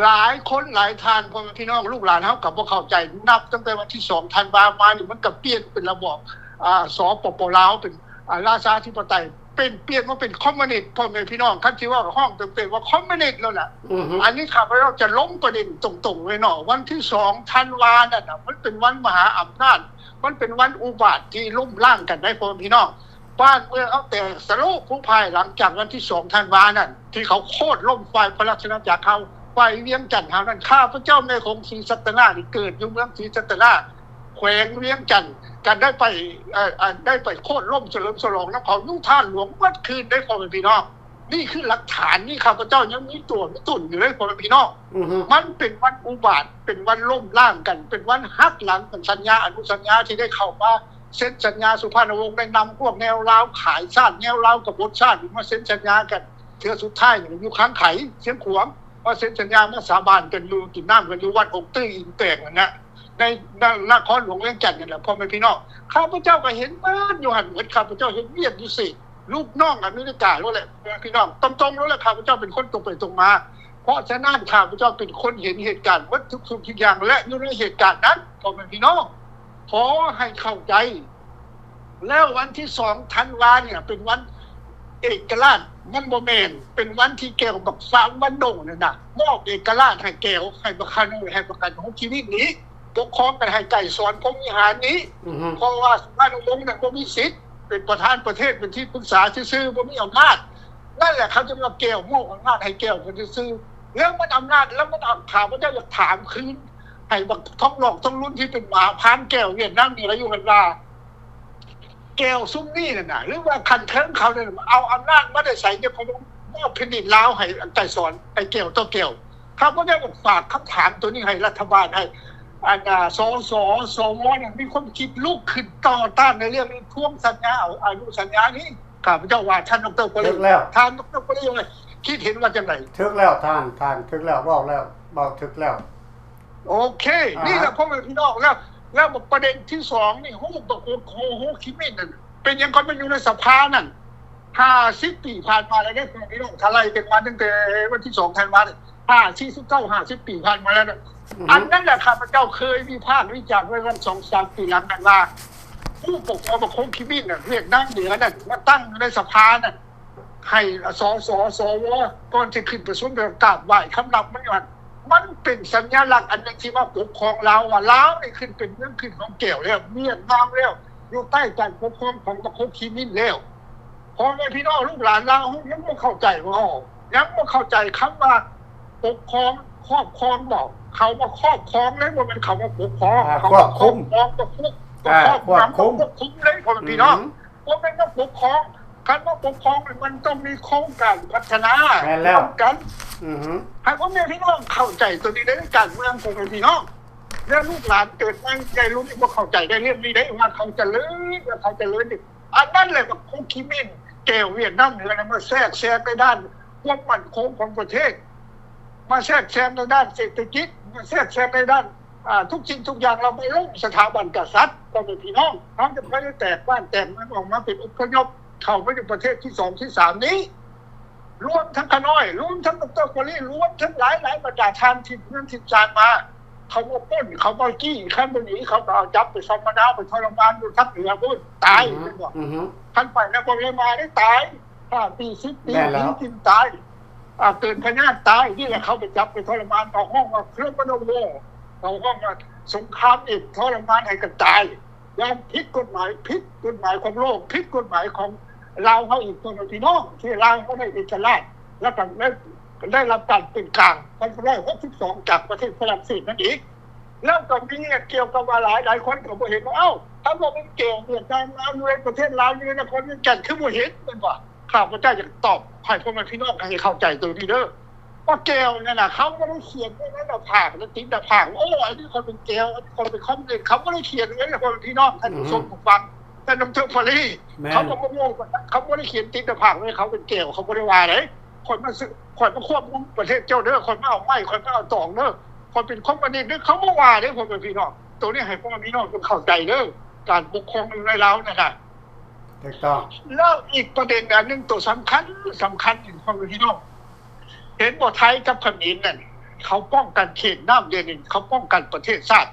ຫຼາຍຄົນຫຼາຍທ່ານ ພໍ່ແມ່ພີ່ນ້ອງ ລູກຫຼານເຮົາກໍບໍ່ເຂົ້າໃຈ. ນັບຕັ້ງແຕ່ວັນທີສອງທັນວາມານີ້ ມັນກໍປ່ຽນເປັນລະບອບ ອາ ສປປ ລາວ ເປັນ ອາ ລາຊາທິປະໄຕ ເປັນ ປ່ຽນມາເປັນຄອມມູນິດ ພໍ່ແມ່ພີ່ນ້ອງ. ຄັນຊິເວົ້າກໍຮ້ອງເຕັມໆວ່າຄອມມູນິດໂລດລະ. ອືຮຶ ອັນນີ້ຂ້າພະເຈົ້າຈະລົງປະເດັນຕົງໆເລີຍເນາະ. ວັນທີສອງທັນວານັ້ນນະ ມັນເປັນວັນມະຫາອຳນາດ ມັນເປັນວັນອຸບາດທີ່ລົ້ມລ້າງກັນໄດ໋ ພໍ່ແມ່ພີ່ນ້ອງ. ບ້ານເມືອງເຮົາແຕກສະໂລະຜຸພັຍ ຫຼັງຈາກວັນທີສອງທັນວານັ້ນ ທີ່ເຂົາໂຄ່ນລົ້ມຝ່າຍພະລາຊະອານາຈັກເຮົາ ຝ່າຍວຽງຈັນເຮົານັ້ນ. ຂ້າພະເຈົ້າແມ່ໂຂງ ສີສັດຕະນາກ ນີ້ເກີດຢູ່ເມືອງສີສັດຕະນາກ ແຂວງວຽງຈັນ ກໍໄດ້ໄປ ເອີ ເອີ ໄດ້ໄປໂຄ່ນລົ້ມສະເຫຼີມສະຫຼອງນຳເຂົາຢູ່ທາດຫຼວງໝົດຄືນເດ້ ພໍ່ແມ່ພີ່ນ້ອງ. ນີ້ຄືຫຼັກຖານ ນີ້ຂ້າພະເຈົ້າຍັງມີຕົວມີຕົນຢູ່ເດ້ ພໍ່ແມ່ພີ່ນ້ອງ. ອືຮຶ ມັນເປັນວັນອຸບາດ ເປັນວັນລົ້ມລ້າງກັນ ເປັນວັນຫັກຫຼັງກັນ ສັນຍາອະນຸສັນຍາທີ່ໄດ້ເຂົ້າມາເຊັນສັນຍາ ສຸພານຸວົງໄດ້ນຳພວກແນວລາວຂາຍຊາດ ແນວລາວກະບົດຊາດ ມາເຊັນສັນຍາກັນເທື່ອສຸດທ້າຍຢູ່ຄັງໄຄ ຊຽງຂວາງ ມາເຊັນສັນຍາ ມາສາບານກັນຢູ່ ກິນນ້ຳກັນຢູ່ວັດອົງຕື້ອິນແປງຫັ້ນນະ. ໃນນະ ນະຄອນຫຼວງວຽງຈັນນີ້ແຫຼະ ພໍ່ແມ່ພີ່ນ້ອງ. ຂ້າພະເຈົ້າກໍເຫັນໝົດຢູ່ຫັ້ນໝົດ, ຂ້າພະເຈົ້າເຮັດວຽກຢູ່ເສດ ລູກນ້ອງອາເມລິກາໂລດແຫຼະ ພໍ່ແມ່ພີ່ນ້ອງ, ຕຣົງໆໂລດແຫຼະ. ຂ້າພະເຈົ້າເປັນຄົນຕົງໄປຕົງມາ, ເພາະສະນັ້ນ ຂ້າພະເຈົ້າເປັນຄົນເຫັນເຫດການໝົດທຸກສິ່ງທຸກຢ່າງ ແລະ ຢູ່ໃນເຫດການນັ້ນ ພໍ່ແມ່ພີ່ນ້ອງ. ຂໍໃຫ້ເຂົ້າໃຈ. ແລ້ວວັນທີສອງທັນວານີ້ເປັນວັນເອກະລາດ, ມັນບໍ່ແມ່ນ, ເປັນວັນທີ່ແກວບັກຟາມວັນດົງນັ້ນນະ ມອບເອກະລາດໃຫ້ແກວ, ໃຫ້ບັກຄະໂນຍ, ໃຫ້ບັກກະໂນຍໂຮຈິມິນນີ້ປົກຄອງກັນໃຫ້ໄກສອນພົມວິຫານນີ້. ອືຮຶ ເພາະວ່າສຸພານຸວົງນັ້ນບໍ່ມີສິດເປັນປະທານປະເທດ, ເປັນທີ່ປຶກສາຊື່ໆ, ບໍ່ມີອຳນາດ. ນັ້ນແຫຼະ ເຂົາຈຶ່ງວ່າແກວ, ມອບອຳນາດໃຫ້ແກວໄປຊື່ໆ. ແລ້ວມັນອຳນາດ, ແລ້ວມັນເອົາ, ຂ້າພະເຈົ້າຢາກຖາມຄືນ ໃຫ້ບັກທອງຫຼອກທອງລຸນທີ່ເປັນໝາພານແກວຫວຽດນາມນີ້ລະຢູ່ຫັ້ນວ່າ ແກວຊຸມນີ້ນັ້ນນະ ຫຼືວ່າຂັ້ນເທິງເຂົານັ້ນ ເອົາອຳນາດມາແຕ່ໃສ? ເຈົ້າຂອງມອບແຜ່ນດິນລາວໃຫ້ໄກສອນ, ໃຫ້ແກວຕໍ່ແກວ. ຂ້າພະເຈົ້າຢາກຝາກຄຳຖາມໂຕນີ້ໃຫ້ລັດຖະບານ, ໃຫ້ອັນ ອາ ສສ ສວ ນັ້ນມີຄວາມຄິດລຸກຂຶ້ນຕໍ່ຕ້ານໃນເລື່ອງທວງສັນຍາ, ອາຍຸສັນຍານີ້. ຂ້າພະເຈົ້າວ່າ ທ່ານ ດຣ ປະລິດ ຖືກແລ້ວ ທ່ານ ດຣ ປະລິດ ຄິດເຫັນວ່າຈັ່ງໃດ? ຖືກແລ້ວທ່ານ, ທ່ານຖືກແລ້ວ, ເວົ້າແລ້ວ, ເວົ້າຖືກແລ້ວ. ໂອເຄ ອ່າ ນີ້ແຫຼະພໍ່ແມ່ພີ່ນ້ອງ. ແລ້ວ ແລ້ວປະເດັນທີສອງນີ້ ຮູບບັກໂຮ ໂຮ ໂຮຈິມິນນັ້ນ ເປັນຫຍັງເຂົາມາຢູ່ໃນສະພານັ້ນ? ຫ້າສິບປີຜ່ານມາແລ້ວເດ້ພໍ່ແມ່ພີ່ນ້ອງ, ຖ້າໄລ່ກັນມາຕັ້ງແຕ່ວັນທີສອງທັນວານີ້ ຫ້າ ສີ່ສິບເກົ້າ ຫ້າສິບປີຜ່ານມາແລ້ວນະ. ອືຮຶ ອັນນັ້ນແຫຼະ ຂ້າພະເຈົ້າເຄີຍວິພາກວິຈານໄວ້ວັນສອງສາມປີຫຼັງນັ້ນວ່າ ຜູ້ປົກຄອງບັກໂຮຈິມິນນະ ຫວຽດນາມເໜືອນັ້ນ ມາຕັ້ງຢູ່ໃນສະພານັ້ນ ໃຫ້ ສສ ສວ ກ່ອນຊິຂຶ້ນປະຊຸມ ແລ້ວກາບໄຫວ້ຄຳນັບມັນຢູ່ຫັ້ນ. ມັນເປັນສັນຍາລັກອັນໜຶ່ງທີ່ວ່າປົກຄອງລາວ ວ່າລາວນີ້ຂຶ້ນເປັນເມືອງຂຶ້ນຂອງແກວແລ້ວ, ຫວຽດນາມແລ້ວ, ຢູ່ໃຕ້ການປົກຄອງຂອງບັກໂຮຈິມິນແລ້ວ. ພໍ່ແມ່ພີ່ນ້ອງລູກຫຼານລາວ ຍັງບໍ່ເຂົ້າໃຈບໍ່? ຍັງບໍ່ເຂົ້າໃຈຄຳວ່າປົກຄອງ, ຄອບຄອງບໍ? ເຂົາມາຄອບຄອງເດ້, ບໍ່ແມ່ນເຂົາມາປົກຄອງ. ອ່າ ເຂົາມາຄອບຄຸມ, ຄອບຄອງ, ປະຄຸມ, ອ່າ ຄອບຄຸມ, ຄວບຄຸມເດ້ ພໍ່ແມ່ພີ່ນ້ອງ. ອືມ ບໍ່ແມ່ນມາປົກຄອງ. ຄັນມາປົກຄອງ ມັນຕ້ອງມີໂຄງການພັດທະນາ ແມ່ນແລ້ວ ຮ່ວມກັນ. ອືຮຶ ໃຫ້ພໍ່ແມ່ພີ່ນ້ອງເຂົ້າໃຈໂຕນີ້ເດ້ ການເມືອງ ພໍ່ແມ່ພີ່ນ້ອງ. ແລ້ວລູກຫຼານເກີດມາໃຫຍ່ລຸ້ນນີ້ບໍ່ເຂົ້າໃຈໄດ້ເລື່ອງນີ້ເດ້ ວ່າເຂົາຈະເລີນ, ວ່າເຂົາຈະເລີນນີ້. ອັນນັ້ນແຫຼະ ບັກໂຮຈິມິນ ແກວຫວຽດນາມເໜືອນະ ມາແຊກແຊງໃນດ້ານຄວາມໝັ້ນຄົງຂອງປະເທດ, ມາແຊກແຊງໃນດ້ານເສດຖະກິດ, ມາແຊກແຊງໃນດ້ານ ອ່າ ທຸກສິ່ງທຸກຢ່າງ. ລາວມາລົ້ມສະຖາບັນກະສັດ ພໍ່ແມ່ພີ່ນ້ອງ. ເຮົາຈະໄປແຕກບ້ານແຕກເມືອງ ອອກມາເປັນອົບພະຍົບ ເຂົ້າມາຢູ່ປະເທດທີສອງທີສາມນີ້ ລວມທັງຂ້ານ້ອຍ ລວມທັງ ດຣ ປະລິດ ລວມທັງຫຼາຍໆບັນດາທ່ານທີ່ເມືອງທີ່ຊານມາ ເຂົາມາປຸ້ນ ເຂົາມາຈີ້. ຄັນບໍ່ໜີ ເຂົາກໍເອົາຈັບໄປສຳມະນາ ໄປທໍລະມານຢູ່ທາງເໜືອພຸ້ນ ຕາຍ. ອືຮຶ ແມ່ນບໍ່? ອືຮຶ ຄັນໄປນະຄອນຫຼວງວຽງຈັນນີ້ຕາຍ ຫ້າປີ ສິບປີ ແມ່ນແລ້ວ ຜີກິນຕາຍ ອາ ເກີນພະຍາດຕາຍ. ນີ້ແຫຼະ ເຂົາໄປຈັບໄປທໍລະມານ ເຂົາຮ້ອງວ່າ Criminal War ເຂົາຮ້ອງວ່າສົງຄາມເອດ ທໍລະມານໃຫ້ກັນຕາຍ ຢ່າງຜິດກົດໝາຍ, ຜິດກົດໝາຍຂອງໂລກ, ຜິດກົດໝາຍຂອງລາວເຮົາອີກ ພໍ່ແມ່ພີ່ນ້ອງ. ທີ່ລາວເຮົາໄດ້ເອກະລາດ ແລ້ວກໍໄດ້ ໄດ້ຮັບການເປັນກາງ ພັນເກົ້າຮ້ອຍຫົກສິບສອງ ຈາກປະເທດຝຣັ່ງເສດນັ້ນອີກ. ແລ້ວກໍມີກ່ຽວກັບວ່າ ຫຼາຍໆຄົນກໍບໍ່ເຫັນວ່າ ເອົ້າ ຖ້າວ່າມັນແກ່ວຫວຽດນາມ ລາວຢູ່ໃນປະເທດລາວ ຢູ່ໃນນະຄອນວຽງຈັນ ຄືບໍ່ເຫັນ ແມ່ນບໍ່? ຂ້າພະເຈົ້າຢາກຕອບໃຫ້ພໍ່ແມ່ພີ່ນ້ອງໃຫ້ເຂົ້າໃຈໂຕນີ້ເດີ ວ່າແກວນັ້ນນະ ເຂົາບໍ່ໄດ້ຂຽນໄວ້ໃນໜ້າຜາກ ແລະ ຕິດໜ້າຜາກ ໂອ້ ອັນນີ້ຂ້ອຍເປັນແກວ ອັນນີ້ຂ້ອຍເປັນຄອມມູນິດ. ເຂົາບໍ່ໄດ້ຂຽນໄວ້ນະ ພໍ່ແມ່ພີ່ນ້ອງ ທ່ານຜູ້ຊົມຜູ້ຟັງ ທ່ານ ດຣ ປະລີ ແມ່ນ ເຂົາກໍບໍ່ຮູ້ ເຂົາບໍ່ໄດ້ຂຽນຕິດໜ້າຜາກໄວ້ ເຂົາເປັນແກວ ເຂົາບໍ່ໄດ້ວ່າເດ້. ຂ້ອຍມາ ຂ້ອຍມາຄວບຄຸມປະເທດເຈົ້າເດີ ຂ້ອຍມາເອົາໄມ້ ຂ້ອຍມາເອົາຕອງເດີ ຂ້ອຍເປັນຄອມມູນິດເດີ ເຂົາບໍ່ວ່າເດ້ ພໍ່ແມ່ພີ່ນ້ອງ. ໂຕນີ້ໃຫ້ພໍ່ແມ່ພີ່ນ້ອງຈົ່ງເຂົ້າໃຈເດີ ການປົກຄອງຢູ່ໃນລາວນັ້ນນະ. ຖືກຕ້ອງ. ແລ້ວອີກປະເດັນອັນໜຶ່ງ ໂຕສຳຄັນ ສຳຄັນ ພໍ່ແມ່ພີ່ນ້ອງ ເຫັນບໍ່? ໄທກັບຂະເໝນນັ້ນ ເຂົາປ້ອງກັນເຂດນ້ຳແດນດິນ ເຂົາປ້ອງກັນປະເທດຊາດ.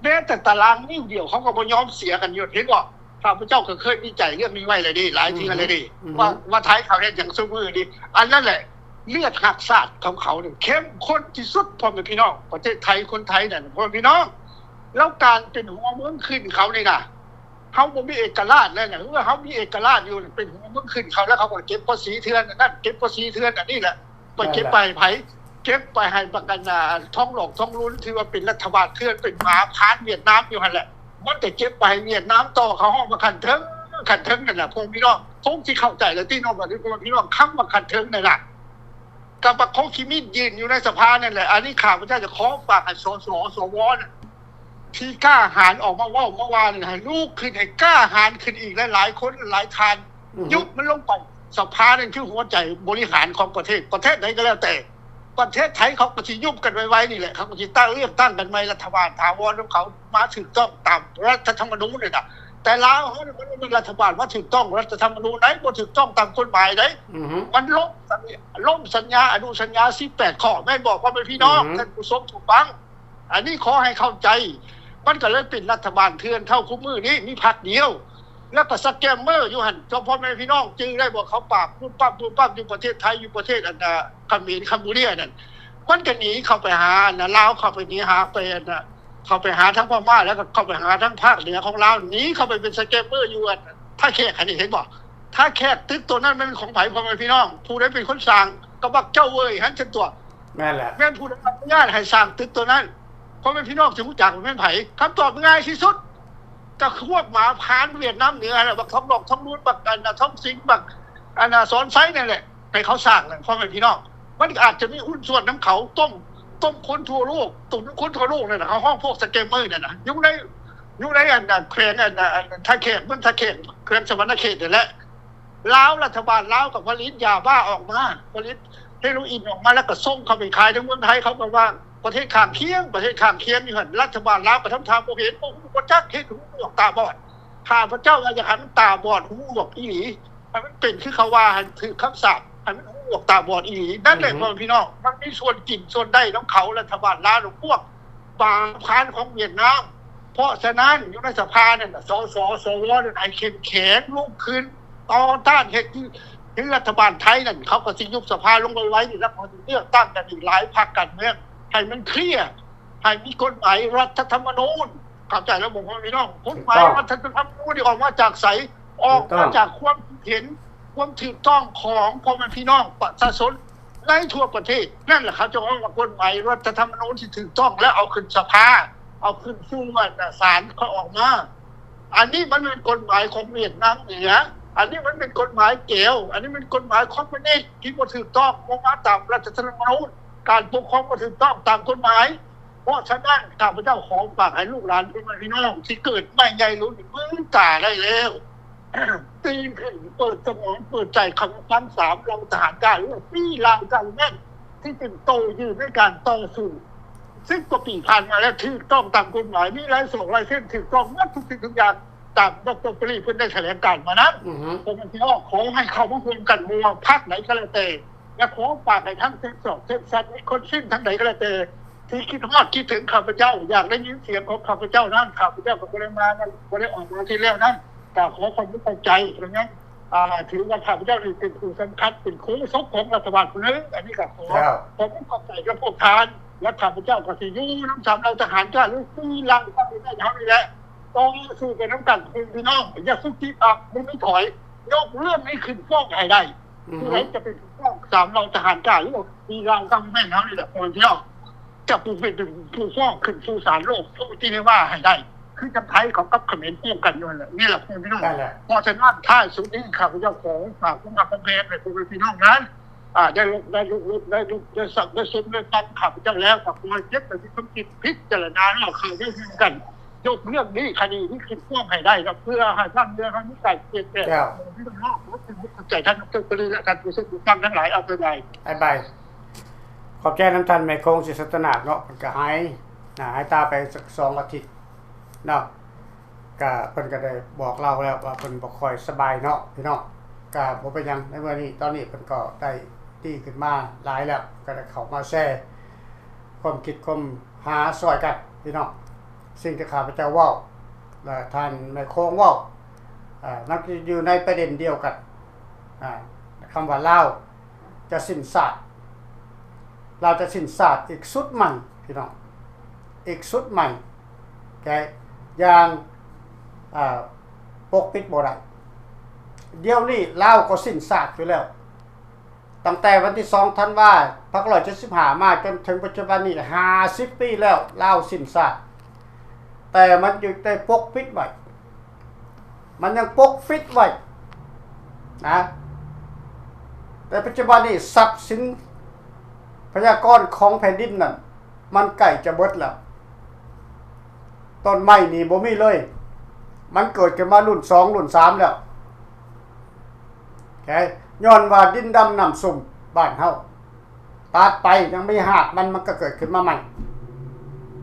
ແມ້ແຕ່ຕາລາງນິ້ວດຽວ ເຂົາກໍບໍ່ຍອມເສຍກັນຢູ່ ເຫັນບໍ່? ຂ້າພະເຈົ້າກໍເຄີຍວິໄຈເລື່ອງນີ້ໄວ້ແລ້ວເດ້ ຫຼາຍເທື່ອແລ້ວເດ້ ອືຮຶ ວ່າ ວ່າໄທເຂົາເຮັດຫຍັງຊຸມື້ນີ້. ອັນນັ້ນແຫຼະ ເລືອດຮັກຊາດຂອງເຂົານີ້ເຂັ້ມຂຸ້ນທີ່ສຸດ ພໍ່ແມ່ພີ່ນ້ອງ. ປະເທດໄທ ຄົນໄທນັ້ນ ພໍ່ແມ່ພີ່ນ້ອງ ແລ້ວການເປັນຫົວເມືອງຂຶ້ນເຂົານີ້ນະ ເຮົາບໍ່ມີເອກະລາດແລ້ວນະ ເຮົາມີເອກະລາດຢູ່ ເປັນຫົວເມືອງຂຶ້ນເຂົາ ແລ້ວເຂົາກໍເກັບພາສີເຖື່ອນອັນນັ້ນ ເກັບພາສີເຖື່ອນອັນນີ້ແຫຼະ. ໄປເກັບໄປໃຜ? ເກັບໄປໃຫ້ບັກອັນ ອາ ທອງຫຼອກທອງລຸນ ທີ່ວ່າເປັນລັດຖະບານເຖື່ອນ ເປັນໝາພານຫວຽດນາມຢູ່ຫັ້ນແຫຼະ. ມັນກໍເກັບໄປໃຫ້ຫວຽດນາມຕໍ່ ເຂົາຮ້ອງວ່າຂັ້ນເທິງ ຂັ້ນເທິງນັ້ນນະ ພໍ່ແມ່ພີ່ນ້ອງ ຄົງຊິເຂົ້າໃຈແລ້ວຕິເນາະ ບັດນີ້ພໍ່ແມ່ພີ່ນ້ອງ ຄຳວ່າຂັ້ນເທິງນັ້ນນະ ກັບບັກໂຮຈິມິນຢືນຢູ່ໃນສະພານັ້ນແຫຼະ. ອັນນີ້ຂ້າພະເຈົ້າຈະຂໍຝາກໃຫ້ ສສ ສວ ນັ້ນ ທີ່ກ້າຫານອອກມາເວົ້າມາວ່ານີ້ ໃຫ້ລຸກຂຶ້ນ ໃຫ້ກ້າຫານຂຶ້ນອີກຫຼາຍໆຄົນ ຫຼາຍໆທ່ານ ອືຮຶ ຍຸບມັນລົງໄປ. ສະພານັ້ນຄືຫົວໃຈບໍລິຫານຂອງປະເທດ ປະເທດໃດກໍແລ້ວແຕ່ ປະເທດໄທເຂົາກໍຊິຍຸບກັນໄວໆນີ້ແຫຼະ ເຂົາກໍຊິຕັ້ງ ເລືອກຕັ້ງກັນໃໝ່ ລັດຖະບານຖາວອນຂອງເຂົາມາຖືກຕ້ອງຕາມລັດຖະທຳມະນູນນີ້ນະ. ແຕ່ລາວເຮົານີ້ມັນບໍ່ແມ່ນລັດຖະບານມາຖືກຕ້ອງລັດຖະທຳມະນູນໃດ໋ ບໍ່ຖືກຕ້ອງຕາມກົດໝາຍໃດ໋ ອືຮຶ ມັນລົ້ມສັນ ລົ້ມສັນຍາອະນຸສັນຍາສິບແປດຂໍ້ ແມ່ນບໍ່ ພໍ່ແມ່ພີ່ນ້ອງ ອືຮຶ ທ່ານຜູ້ຊົມຜູ້ຟັງ? ອັນນີ້ຂໍໃຫ້ເຂົ້າໃຈ ມັນກໍເລີຍເປັນລັດຖະບານເຖື່ອນເທົ່າຄຸມື້ນີ້ ມີພັກດຽວ ແລ້ວກໍສະແກມເມີຢູ່ຫັ້ນ ເຈົ້າພໍ່ແມ່ພີ່ນ້ອງຈື່ໄດ້ບໍ່? ເຂົາປາບປຸບປັບປຸບປັບຢູ່ປະເທດໄທ ຢູ່ປະເທດອັນນາ ຂະເໝນ ຄຳປູເຈຍນັ້ນ ມັນກໍໜີເຂົ້າໄປຫາອັນນາລາວ ເຂົ້າໄປໜີຫາໄປອັນນາ ເຂົ້າໄປຫາທາງພະມ້າ ແລ້ວກໍເຂົ້າໄປຫາທາງພາກເໜືອຂອງລາວ ໜີເຂົ້າໄປເປັນສະແກມເມີຢູ່ອັນທ່າແຂກຫັ້ນ ເຫັນບໍ່? ທ່າແຂກ ຕຶກໂຕນັ້ນແມ່ນຂອງໃຜ ພໍ່ແມ່ພີ່ນ້ອງ? ຜູ້ໃດເປັນຄົນສ້າງ? ກໍບັກເຈົ້າເວີຍຫັ້ນຊັ້ນຕົວະ. ແມ່ນແຫຼະ ແມ່ນຜູ້ໃດອະນຸຍາດໃຫ້ສ້າງຕຶກໂຕນັ້ນ? ພໍ່ແມ່ພີ່ນ້ອງຊິຮູ້ຈັກວ່າແມ່ນໃຜ? ຄຳຕອບງ່າຍທີ່ສຸດ ກໍພວກໝາພານຫວຽດນາມເໜືອຫັ້ນແຫຼະ ບັກທອງຫຼອກ ທອງລູນ ບັກອັນນາ ທອງສິງ ບັກອັນນາ ສອນໄຊ ນັ້ນແຫຼະ ໃຫ້ເຂົາສ້າງນັ້ນ ພໍ່ແມ່ພີ່ນ້ອງ. ມັນອາດຈະມີຫຸ້ນສ່ວນນຳເຂົາ ຕົ້ມ ຕົ້ມຄົນທົ່ວໂລກ ຕົ້ມຄົນທົ່ວໂລກນັ້ນນະ ເຂົາຮ້ອງພວກສະແກມເມີນັ້ນນະ ຢູ່ໃນ ຢູ່ໃນອັນນາ ແຂວງອັນນາ ອັນທ່າແຂກ ເມືອງທ່າແຂກ ແຂວງສະຫວັນນະເຂດນັ້ນແຫຼະ. ລາວ ລັດຖະບານລາວກໍຜະລິດຢາບ້າອອກມາ ຜະລິດເຮໂຣອິນອອກມາ ແລ້ວກໍສົ່ງເຂົ້າໄປຂາຍທາງເມືອງໄທ ເຂົາກໍວ່າປະເທດຂ້າງຄຽງ ປະເທດຂ້າງຄຽງຢູ່ຫັ້ນ ລັດຖະບານລາວກໍທຳທ່າບໍ່ເຫັນ ບໍ່ຮູ້ບໍ່ຈັກ ເຮັດຫູໜວກຕາບອດ. ຂ້າພະເຈົ້າວ່າຢາກໃຫ້ມັນຕາບອດຫູໜວກອີ່ຫຼີ ໃຫ້ມັນເປັນຄືເຂົາວ່າ ໃຫ້ມັນຖືກຄຳສາບ ໃຫ້ມັນຫູໜວກຕາບອດອີ່ຫຼີ. ນັ້ນແຫຼະ ອືຮຶ ພໍ່ແມ່ພີ່ນ້ອງ ມັນມີສ່ວນກິນສ່ວນໄດ້ນຳເຂົາ ລັດຖະບານລາວນຳພວກ ບາງພານຂອງຫວຽດນາມ. ເພາະສະນັ້ນ ຢູ່ໃນສະພານັ້ນນະ ສສ ສວ ນັ້ນໃຫ້ເຂັ້ມແຂງລຸກຂຶ້ນຕໍ່ຕ້ານ ເຮັດຄື ຄືລັດຖະບານໄທນັ້ນ ເຂົາກໍຊິຍຸບສະພາລົງໄວໆນີ້ ແລ້ວເຂົາຊິເລືອກຕັ້ງກັນອີກຫຼາຍພັກການເມືອງ ໃຫ້ມັນເຄລຍ ໃຫ້ມີກົດໝາຍລັດຖະທຳມະນູນ ເຂົ້າໃຈແລ້ວບໍ່ ພໍ່ແມ່ພີ່ນ້ອງ? ກົດໝາຍລັດຖະທຳມະນູນນີ້ອອກມາຈາກໃສ? ອອກມາຈາກຄວາມຄິດເຫັນ ຄວາມຖືກຕ້ອງຂອງພໍ່ແມ່ພີ່ນ້ອງປະຊາຊົນ ໃນທົ່ວປະເທດ. ນັ້ນແຫຼະ ເຂົາເຈົ້າເອີ້ນວ່າກົດໝາຍລັດຖະທຳມະນູນທີ່ຖືກຕ້ອງ ແລະ ເອົາຂຶ້ນສະພາ ເອົາຂຶ້ນສູ່ອັນນາສານ ເຂົາອອກມາ. ອັນນີ້ມັນເປັນກົດໝາຍຂອງຫວຽດນາມເໜືອ ອັນນີ້ມັນເປັນກົດໝາຍແກວ ອັນນີ້ມັນກົດໝາຍຄອມມູນິດທີ່ບໍ່ຖືກຕ້ອງ ບໍ່ມາຕາມລັດຖະທຳມະນູນ ການປົກຄອງບໍ່ຖືກຕ້ອງຕາມກົດໝາຍ. ເພາະສະນັ້ນ ຂ້າພະເຈົ້າຂໍຝາກໃຫ້ລູກຫຼານພໍ່ແມ່ພີ່ນ້ອງທີ່ເກີດໃໝ່ໃຫຍ່ຫຼູນ ລືມຕາໄດ້ແລ້ວ ຕື່ນຂຶ້ນ ເປີດສະໝອງເປີດໃຈ ເຂົ້າມາຟັງສາມເຫຼົ່າທະຫານກ້າ ຫຼືວ່າ Free Lao Government ທີ່ເປັນໂຕຢືນໃນການຕໍ່ສູ້ສິບກວ່າປີຜ່ານມາແລ້ວ ຖືກຕ້ອງຕາມກົດໝາຍ ມີລາຍສອກລາຍເຊັນ ຖືກຕ້ອງໝົດທຸກສິ່ງທຸກຢ່າງ ຕາມ ດຣ. ປຣີ ເພິ່ນໄດ້ຖະແຫຼງການມານັ້ນ. ອືຮຶ ພໍ່ແມ່ພີ່ນ້ອງ ຂໍໃຫ້ເຂົ້າມາຮ່ວມກັນ ບໍ່ວ່າພັກໃດກໍແລ້ວແຕ່ ແລະ ຂໍຝາກໃຫ້ທັງເທັກຊັສ ເທັກຊັສ ວິສຄອນຊິນ ທາງໃດກໍແລ້ວແຕ່ ທີ່ຄິດຮອດຄິດເຖິງຂ້າພະເຈົ້າ ຢາກໄດ້ຍິນສຽງຂອງຂ້າພະເຈົ້ານັ້ນ ຂ້າພະເຈົ້າກໍບໍ່ໄດ້ມານັ້ນ ບໍ່ໄດ້ອອກມາທີ່ແລ້ວນັ້ນ ກໍຂໍຂອບອົກຂອບໃຈ ເພາະຫຍັງ ອ່າ ຖືວ່າຂ້າພະເຈົ້ານີ້ເປັນຜູ້ສຳຄັນ ເປັນໂຄສົກຂອງລັດຖະບານຜູ້ໜຶ່ງ ອັນນີ້ກໍຂໍ ເຈົ້າ ຂອບອົກຂອບໃຈກັບພວກທ່ານ ແລະ ຂ້າພະເຈົ້າກໍຊິຢູ່ນຳສາມເຫຼົ່າທະຫານກ້າ ຫຼື Free Lao Government ເຮົານີ້ແຫຼະ ຕໍ່ສູ້ໄປນຳກັນ ພີ່ນ້ອງ ຢ່າສຸດຕິ ອະ ບໍ່ມີຖອຍ ຍົກເລື່ອງນີ້ຂຶ້ນຟ້ອງໃຫ້ໄດ້ ອືຮຶ ຜູ້ໃດຈະເປັນຜູ້ຟ້ອງ ສາມເຫຼົ່າທະຫານກ້າ ຫຼືວ່າ Free Lao Government ເຮົານີ້ແຫຼະ ພໍ່ແມ່ພີ່ນ້ອງ ຈະຜູ້ເປັນ ເປັນຜູ້ຟ້ອງຂຶ້ນສູ່ສານໂລກ ຜູ້ທີ່ໄດ້ວ່າໃຫ້ໄດ້ ຄືຈັ່ງໄທເຂົາກັບຂະເໝນຟ້ອງກັນຢູ່ຫັ້ນແຫຼະ ນີ້ແຫຼະ ພໍ່ແມ່ພີ່ນ້ອງ. ເພາະສະນັ້ນ ທ້າຍສຸດນີ້ ຂ້າພະເຈົ້າຂໍຝາກຄວາມຮັກຄວາມແພງໃຫ້ພໍ່ແມ່ພີ່ນ້ອງນັ້ນ ອ່າ ໄດ້ ໄດ້ ໄດ້ ໄດ້ ໄດ້ ໄດ້ຊົມໄດ້ຟັງຂ້າພະເຈົ້າແລ້ວ ກໍຂໍໃຫ້ເກັບໄປເປັນຄວາມຄິດ ພິຈາລະນາ ແລ້ວເຂົ້າໄປຮ່ວມກັນ ຍົກເລື່ອງນີ້ ຄະດີນີ້ຂຶ້ນຟ້ອງໃຫ້ໄດ້ ເພື່ອໃຫ້ບ້ານເມືອງເຮົາມີການປ່ຽນແປງ. ເຈົ້າ ຂອບໃຈທ່ານ ດຣ. ປຣີ ແລະ ທ່ານຜູ້ຊົມຜູ້ຟັງທັງຫຼາຍ. ເອົາ ບາຍບາຍ ບາຍບາຍ. ຂອບໃຈນຳທ່ານແມ່ໂຄງ ສີສັດຕະນາກເນາະ ເພິ່ນກໍຫາຍໜ້າຫາຍຕາໄປສັກສອງອາທິດເນາະ ກະເພິ່ນກໍໄດ້ບອກເລົ່າແລ້ວວ່າເພິ່ນບໍ່ຄ່ອຍສະບາຍເນາະ ພີ່ນ້ອງ. ກະບໍ່ເປັນຫຍັງ ໃນເມື່ອນີ້ ຕອນນີ້ເພິ່ນກໍໄດ້ດີຂຶ້ນມາຫຼາຍແລ້ວ ກໍໄດ້ເຂົ້າມາແຊ ຄວາມຄິດຄວາມຫາຊ່ອຍກັນ ພີ່ນ້ອງ. ສິ່ງທີ່ຂ້າພະເຈົ້າເວົ້າ ແລະ ທ່ານແມ່ໂຄງເວົ້າ ເອີ ມັນກໍຢູ່ໃນປະເດັນດຽວກັນ ອາ ຄຳວ່າລາວຈະສິ້ນຊາດ ລາວຈະສິ້ນຊາດອີກຊຸດໃໝ່ ພີ່ນ້ອງ ອີກຊຸດໃໝ່ ແຕ່ຢ່າງ ອາ ປົກປິດບໍ່ໄດ້. ດຽວນີ້ລາວກໍສິ້ນຊາດຢູ່ແລ້ວ. ຕັ້ງແຕ່ວັນທີສອງທັນວາ ພັນເກົ້າຮ້ອຍເຈັດສິບຫ້າ ມາຈົນເຖິງປັດຈຸບັນນີ້ ຫ້າສິບປີແລ້ວ ລາວສິ້ນຊາດ ແຕ່ມັນຢູ່ໄດ້ປົກປິດໄວ້ ມັນຍັງປົກປິດໄວ້ນະ. ແຕ່ປັດຈຸບັນນີ້ ຊັບສິນພະຍາກອນຂອງແຜ່ນດິນນັ້ນ ມັນໃກ້ຈະເບິດແລ້ວ. ຕົ້ນໄມ້ນີ້ບໍ່ມີເລີຍ ມັນເກີດຂຶ້ນມາລຸ້ນສອງລຸ້ນສາມແລ້ວ ໂອເຄ ຍ້ອນວ່າດິນດຳນ້ຳຊຸ່ມບ້ານເຮົາ ຕັດໄປ ຍັງມີຮາກມັນ ມັນກໍເກີດຂຶ້ນມາໃໝ່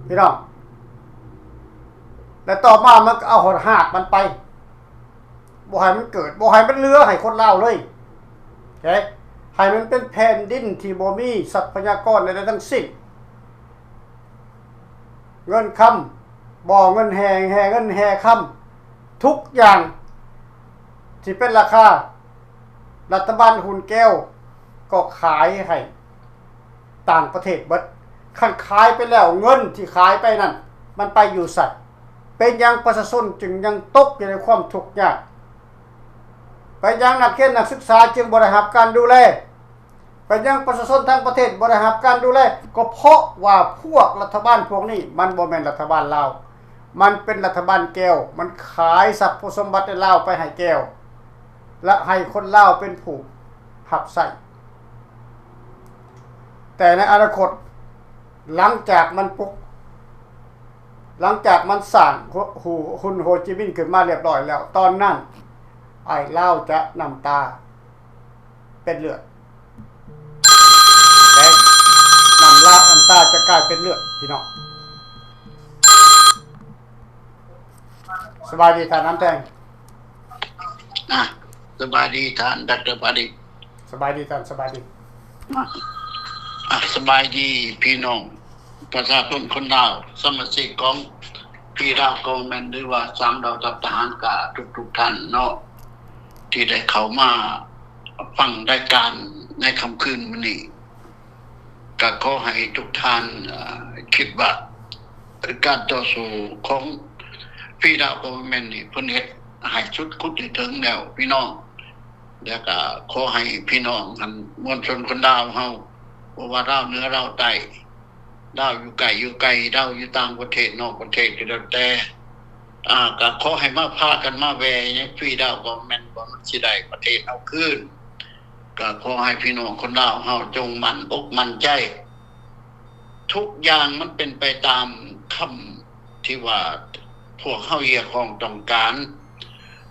ພີ່ນ້ອງ ແລະ ຕໍ່ມາມັນກໍເອົາຮອດຮາກມັນໄປ ບໍ່ໃຫ້ມັນເກີດ ບໍ່ໃຫ້ມັນເຫຼືອໃຫ້ຄົນລາວເລີຍ ເອີ ໃຫ້ມັນເປັນແຜ່ນດິນທີ່ບໍ່ມີຊັບພະຍາກອນໃດໆທັງສິ້ນ ເງິນຄຳ ບໍ່ ເງິນແຮ່ ແຮ່ເງິນແຮ່ຄຳ ທຸກຢ່າງທີ່ເປັນລາຄາ ລັດຖະບານຮຸ່ນແກ້ວກໍຂາຍໃຫ້ຕ່າງປະເທດເບິດ. ຄັນຂາຍໄປແລ້ວ ເງິນທີ່ຂາຍໄປນັ້ນ ມັນໄປຢູ່ໃສ? ເປັນຫຍັງປະຊາຊົນຈຶ່ງຍັງຕົກຢູ່ໃນຄວາມທຸກຍາກ? ເປັນຫຍັງນັກຮຽນນັກສຶກສາຈຶ່ງບໍ່ໄດ້ຮັບການດູແລ? ເປັນຫຍັງປະຊາຊົນທັງປະເທດບໍ່ໄດ້ຮັບການດູແລ? ກໍເພາະວ່າພວກລັດຖະບານພວກນີ້ ມັນບໍ່ແມ່ນລັດຖະບານລາວ, ມັນເປັນລັດຖະບານແກ້ວ, ມັນຂາຍຊັບສົມບັດໃນລາວໄປໃຫ້ແກ້ວ ແລະ ໃຫ້ຄົນລາວເປັນຜູ້ຮັບໃຊ້. ແຕ່ໃນອະນາຄົດ ຫຼັງຈາກມັນປຸກ ຫຼັງຈາກມັນສ້າງ ຫຸ່ນໂຮຈິມິນຂຶ້ນມາລຽບຮ້ອຍແລ້ວ, ຕອນນັ້ນອ້າຍລາວຈະນ້ຳຕາ ເປັນເລືອດ ແດງ ນ້ຳລາ ນ້ຳຕາຈະກາຍເປັນເລືອດ ພີ່ນ້ອງ. ສະບາຍດີທ່ານນ້ຳແດງ. ອ່າ ສະບາຍດີທ່ານດອກເຕີ ພາດີ. ສະບາຍດີທ່ານ ສະບາຍດີ. ອ່າ ສະບາຍດີພີ່ນ້ອງປະຊາຊົນຄົນລາວ ສະມາຊິກຂອງ Free Lao Government ຫຼືວ່າສາມດາວທັບທະຫານກາ ທຸກໆທ່ານເນາະ ທີ່ໄດ້ເຂົ້າມາຟັງລາຍການໃນຄ່ຳຄືນມື້ນີ້. ກະຂໍໃຫ້ທຸກທ່ານ ເອີ ຄິດວ່າການຕໍ່ສູ້ຂອງ Free Lao Government ນີ້ ເພິ່ນເຮັດໃຫ້ສຸດຂຸດໃຫ້ເຖິງແລ້ວ ພີ່ນ້ອງ. ແລ້ວກະຂໍໃຫ້ພີ່ນ້ອງຫັ້ນ ມວນຊົນຄົນລາວເຮົາ ບໍ່ວ່າລາວເໜືອລາວໃຕ້ ລາວຢູ່ໃກ້ຢູ່ໄກ ລາວຢູ່ຕ່າງປະເທດນອກປະເທດກໍແລ້ວແຕ່ ອ່າ ກໍຂໍໃຫ້ມາ ພາກັນມາແວ່ໃນ Free Lao Government ວ່າມັນຊິໄດ້ປະເທດເຮົາຄືນ. ກໍຂໍໃຫ້ພີ່ນ້ອງຄົນລາວເຮົາຈົ່ງໝັ້ນອົກໝັ້ນໃຈ. ທຸກຢ່າງມັນເປັນໄປຕາມຄຳທີ່ວ່າພວກເຮົາຮຽກຮ້ອງຕ້ອງການ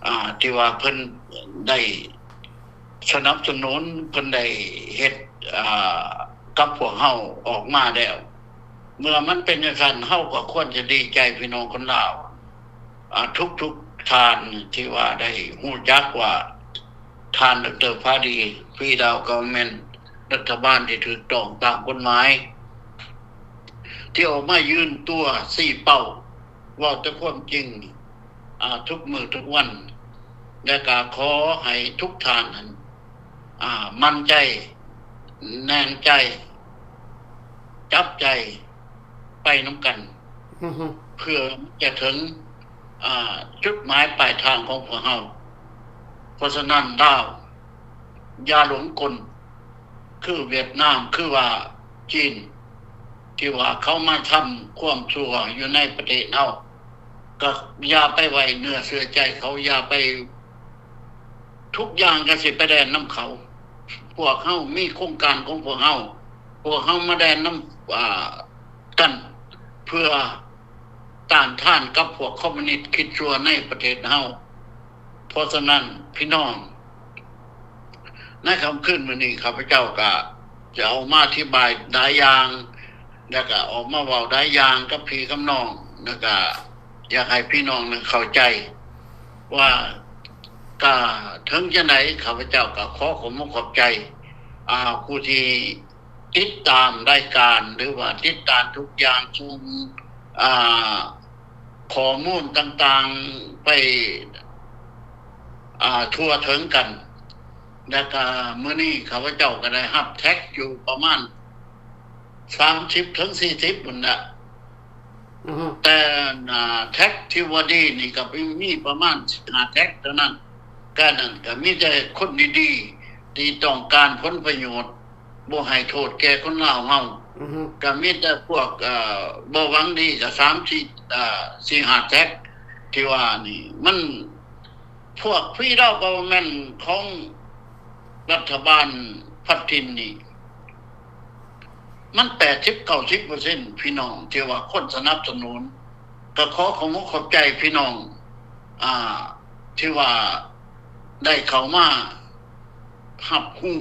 ອ່າ ທີ່ວ່າເພິ່ນໄດ້ສະໜັບສະໜູນ ເພິ່ນໄດ້ເຮັດ ອ່າ ກັບພວກເຮົາອອກມາແລ້ວ. ເມື່ອມັນເປັນຈັ່ງຊັ້ນ ເຮົາກໍຄວນຈະດີໃຈ ພີ່ນ້ອງຄົນລາວ ອ່າ ທຸກໆທ່ານທີ່ວ່າໄດ້ຮູ້ຈັກວ່າ ທ່ານ ດອກເຕີ ພາດີ Free Lao Government ລັດຖະບານທີ່ຖືກຕ້ອງຕາມກົດໝາຍ ທີ່ອອກມາຢືນຕົວຊີ້ເປົ້າ ເວົ້າແຕ່ຄວາມຈິງ ອ່າ ທຸກມື້ທຸກວັນ ແລະ ກະຂໍໃຫ້ທຸກທ່ານນັ້ນ ອ່າ ໝັ້ນໃຈ ແໜ້ນໃຈ ຈັບໃຈ ໄປນຳກັນ ອືຮຶ ເພື່ອຈະເຖິງ ອ່າ ຈຸດໝາຍປາຍທາງຂອງພວກເຮົາ. ເພາະສະນັ້ນ ລາວຢ່າຫຼົງກົນ ຄືຫວຽດນາມ ຄືວ່າຈີນ ທີ່ວ່າເຂົາມາທຳຄວາມຊົ່ວຢູ່ໃນປະເທດເຮົາ ກໍຢ່າໄປໄວ້ເນື້ອເຊື່ອໃຈເຂົາ ຢ່າໄປ ທຸກຢ່າງກໍຊິໄປແລ່ນນຳເຂົາ. ພວກເຮົາມີໂຄງການຂອງພວກເຮົາ ພວກເຮົາມາແລ່ນນຳ ອ່າ ກັນ ເພື່ອຕ້ານທານກັບພວກຄອມມູນິດຄິດຊົ່ວໃນປະເທດເຮົາ. ເພາະສະນັ້ນ ພີ່ນ້ອງ ໃນຄ່ຳຄືນມື້ນີ້ ຂ້າພະເຈົ້າກະຈະອອກມາອະທິບາຍຫຼາຍຢ່າງ ແລ້ວກະອອກມາເວົ້າຫຼາຍຢ່າງກັບພີ່ກັບນ້ອງ ແລ້ວກະຢາກໃຫ້ພີ່ນ້ອງນັ້ນເຂົ້າໃຈວ່າ ກະເຖິງຈັ່ງໃດ ຂ້າພະເຈົ້າກະຂໍຂອບອົກຂອບໃຈ ອ່າ ຜູ້ທີ່ ຕິດຕາມລາຍການ ຫຼືວ່າຕິດຕາມທຸກຢ່າງ ສົ່ງ ອ່າ ຂໍ້ມູນຕ່າງໆໄປ ອ່າ ທົ່ວເຖິງກັນ. ແລ້ວກະມື້ນີ້ຂ້າພະເຈົ້າກະໄດ້ຮັບແທັກຢູ່ປະມານສາມສິບເຖິງສີ່ສິບພຸ້ນລະ. ອືຮຶ ແຕ່ ອ່າ ແທັກທີ່ວ່າດີນີ້ກໍມີປະມານສິບຫ້າແທັກເທົ່ານັ້ນ. ການນັ້ນກໍມີແຕ່ຄົນດີໆ ທີ່ຕ້ອງການຜົນປະໂຫຍດ ບໍ່ໃຫ້ໂທດແກ່ຄົນລາວເຮົາ. ອືຮຶ ກໍມີແຕ່ພວກ ເອີ ບໍ່ຫວັງດີ ກໍສາມສີ່ ເອີ ສີ່ຫ້າແທັກທີ່ວ່ານີ້ ມັນ ພວກ Free Lao Government ຂອງລັດຖະບານພັດຖິ່ນນີ້ ມັນແປດສິບເກົ້າສິບເປີເຊັນ ພີ່ນ້ອງ ທີ່ວ່າຄົນສະໜັບສະໜູນ. ກໍຂໍຂອບອົກຂອບໃຈພີ່ນ້ອງ ອ່າ ທີ່ວ່າໄດ້ເຂົ້າມາຮັບຮູ້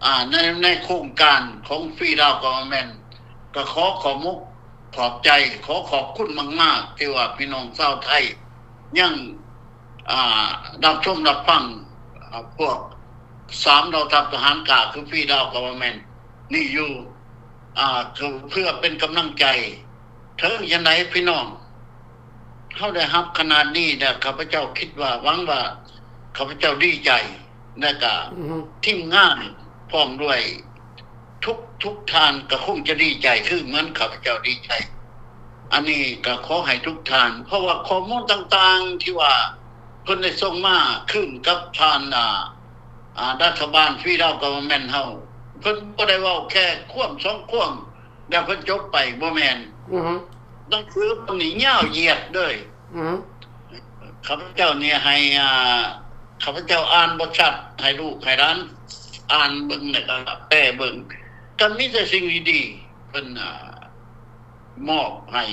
ອາ ໃນ ໃນໂຄງການຂອງ Free Lao Government ກໍຂໍຂອບມຸກຂອບໃຈ, ຂໍຂອບຄຸນມາກໆ ທີ່ວ່າພີ່ນ້ອງຊາວໄທຍັງ ອາ ຮັບຊົມຮັບຟັງ ອາ ພວກສາມເຫຼົ່າທັບທະຫານກ້າ ຄື Free Lao Government ນີ້ຢູ່ ອາ ເພື່ອເປັນກຳລັງໃຈ. ເຖິງຈັ່ງໃດພີ່ນ້ອງ ເຮົາໄດ້ຮັບຂະໜາດນີ້ແລ້ວ ຂ້າພະເຈົ້າຄິດວ່າ ຫວັງວ່າ ຂ້າພະເຈົ້າດີໃຈ ແລະກະ ອືຮຶ ທີມງານພ້ອມດ້ວຍທຸກ ທຸກທ່ານກໍຄົງຈະດີໃຈຄືເໝືອນຂ້າພະເຈົ້າດີໃຈ. ອັນນີ້ກໍຂໍໃຫ້ທຸກທ່ານ ເພາະວ່າຂໍ້ມູນຕ່າງໆທີ່ວ່າເພິ່ນໄດ້ສົ່ງມາຄືນກັບທ່ານ ອາ ອາ ລັດຖະບານ Free Lao Government ເຮົາ ເພິ່ນບໍ່ໄດ້ເວົ້າແຄ່ຄວາມສອງຄວາມ ແລ້ວເພິ່ນຈົບໄປ ບໍ່ແມ່ນ. ອືຮຶ ໜັງສືເພິ່ນນີ້ຍາວຢຽດເລີຍ. ອືຮຶ ຂ້າພະເຈົ້ານີ້ໃຫ້ ອາ ຂ້າພະເຈົ້າອ່ານບໍ່ຊັດ ໃຫ້ລູກໃຫ້ຫຼານອ່ານເບິ່ງ ແລ້ວກໍແປເບິ່ງ ກໍມີແຕ່ສິ່ງດີໆ ເພິ່ນ ອາ ມອບໃຫ້.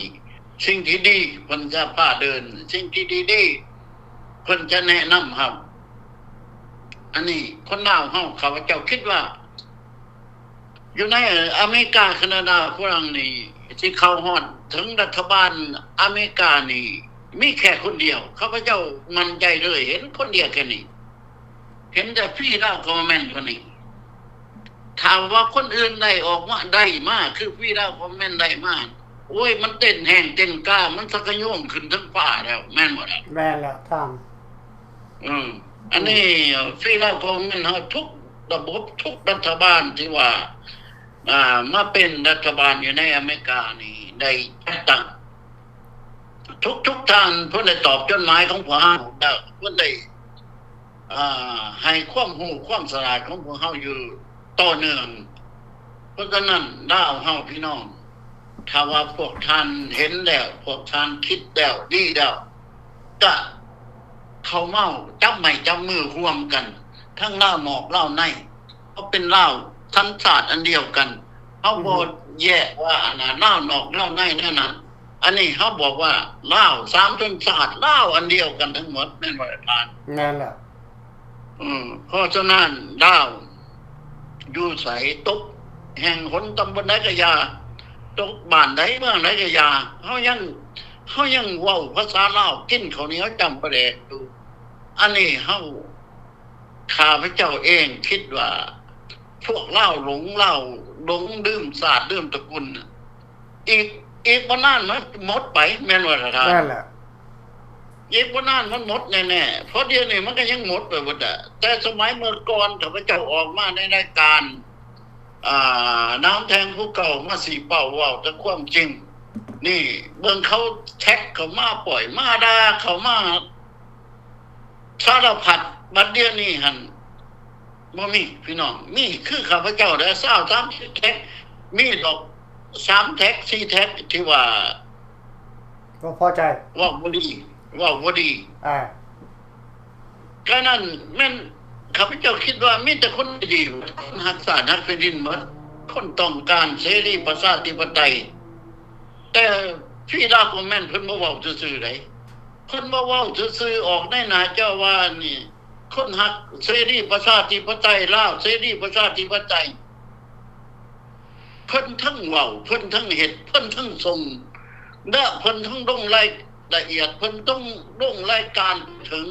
ສິ່ງທີ່ດີເພິ່ນຈະພາເດີນ, ສິ່ງທີ່ດີໆ ເພິ່ນຈະແນະນຳເຮົາ. ອັນນີ້ຄົນລາວເຮົາ ຂ້າພະເຈົ້າຄິດວ່າ ຢູ່ໃນອາເມລິກາ ຄານາດາ ຝຣັ່ງນີ້ ຊິເຂົ້າຮອດເຖິງລັດຖະບານອາເມລິການີ້ ມີແຄ່ຄົນດຽວ. ຂ້າພະເຈົ້າໝັ້ນໃຈເລີຍ ເຫັນຄົນດຽວແຄ່ນີ້ ເຫັນແຕ່ Free Lao Government ຄົນນີ້. ຖ້າວ່າຄົນອື່ນໄດ້ອອກມາ ໄດ້ມາຄື Free Lao Government ໄດ້ມາ ໂອ້ຍ ມັນເຕັ້ນແຮງເຕັ້ນກາ ມັນສະກະໂຍງຂຶ້ນເທິງຟ້າແລ້ວ ແມ່ນບໍ່ລະ? ແມ່ນແລ້ວທ່ານ. ອືມ ອັນນີ້ Free Lao Government ເຮົາ ທຸກລະບົບ ທຸກລັດຖະບານທີ່ວ່າ ອ່າ ມາເປັນລັດຖະບານຢູ່ໃນອາເມລິການີ້ ໄດ້ຈັດຕັ້ງ ທຸກໆທ່ານ ເພິ່ນໄດ້ຕອບຈົດໝາຍຂອງພວກເຮົາ ແລ້ວເພິ່ນໄດ້ ອ່າ ໃຫ້ຄວາມຮູ້ຄວາມສະຫຼາດຂອງພວກເຮົາຢູ່ຕໍ່ເນື່ອງ. ເພາະສະນັ້ນ ລາວເຮົາ ພີ່ນ້ອງ ຖ້າວ່າພວກທ່ານເຫັນແລ້ວ ພວກທ່ານຄິດແລ້ວ ດີແລ້ວ ກະເຂົ້າມາຈັບໄມ້ຈັບມືຮ່ວມກັນ ທັງລາວນອກລາວໃນ ເຮົາເປັນລາວສັນຊາດອັນດຽວກັນ. ເຮົາບໍ່ ອືຮຶ ແຍກວ່າ ອັນນ່າ ລາວນອກລາວໃນແນວນັ້ນ. ອັນນີ້ເຮົາບອກວ່າ ລາວສາມຊົນຊາດ ລາວອັນດຽວກັນທັງໝົດ ແມ່ນບໍ່ລະທ່ານ? ແມ່ນແລ້ວ. ເອີ ເພາະສະນັ້ນ ລາວຢູ່ໃສ ຕົກແຫ່ງຫົນຕຳບົນໃດກໍຢ່າ ຕົກບ້ານໃດເມືອງໃດກໍຢ່າ ເຮົາຍັງ ເຮົາຍັງເວົ້າພາສາລາວ ກິນເຂົ້າໜຽວຈ້ຳປາແດກຢູ່. ອັນນີ້ເຮົາ ຂ້າພະເຈົ້າເອງຄິດວ່າ ພວກລາວຫຼົງ ລາວຫຼົງລືມຊາດລືມຕະກຸນ ອີກ ອີກບໍ່ນານມັນໝົດໄປ ແມ່ນບໍ່ລະທ່ານ? ນັ້ນແຫຼະ ອີກບໍ່ນານມັນໝົດແນ່ໆ ເພາະດຽວນີ້ມັນກໍຍັງໝົດໄປບໍ່ໄດ້. ແຕ່ສະໄໝເມື່ອກ່ອນ ຂ້າພະເຈົ້າອອກມາໃນລາຍການ ອ່າ ນາມແທງຜູ້ເກົ່າມາຊີ້ເປົ້າເວົ້າແຕ່ຄວາມຈິງ. ນີ້ເບິ່ງເຂົາແທັກເຂົ້າມາ ປ່ອຍມາ ດ່າເຂົ້າມາ ສາລະພັດ. ບັດດຽວນີ້ຫັ້ນບໍ່ມີ ພີ່ນ້ອງ ມີຄືຂ້າພະເຈົ້າໄດ້ຊາວສາມສິບແທັກ ມີດອກສາມແທັກ ສີ່ແທັກ ທີ່ວ່າບໍ່ພໍໃຈ ເວົ້າບໍ່ດີ ເວົ້າບໍ່ດີ ອາ ກະນັ້ນແມ່ນ ຂ້າພະເຈົ້າຄິດວ່າມີແຕ່ຄົນດີ ຄົນຮັກຊາດຮັກແຜ່ນດິນໝົດ ຄົນຕ້ອງການເສລີປະຊາທິປະໄຕ. ແຕ່ Free Lao Government ເພິ່ນບໍ່ເວົ້າຊື່ໆໃດ ເພິ່ນບໍ່ເວົ້າຊື່ໆ ອອກໃນໜ້າຈໍວ່ານີ້ ຄົນຮັກເສລີປະຊາທິປະໄຕ ລາວເສລີປະຊາທິປະໄຕ. ເພິ່ນທັງເວົ້າ ເພິ່ນທັງເຮັດ ເພິ່ນທັງສົ່ງ ແລະ ເພິ່ນທັງລົງລາຍລະອຽດ ເພິ່ນຕ້ອງລົງລາຍການເຖິງ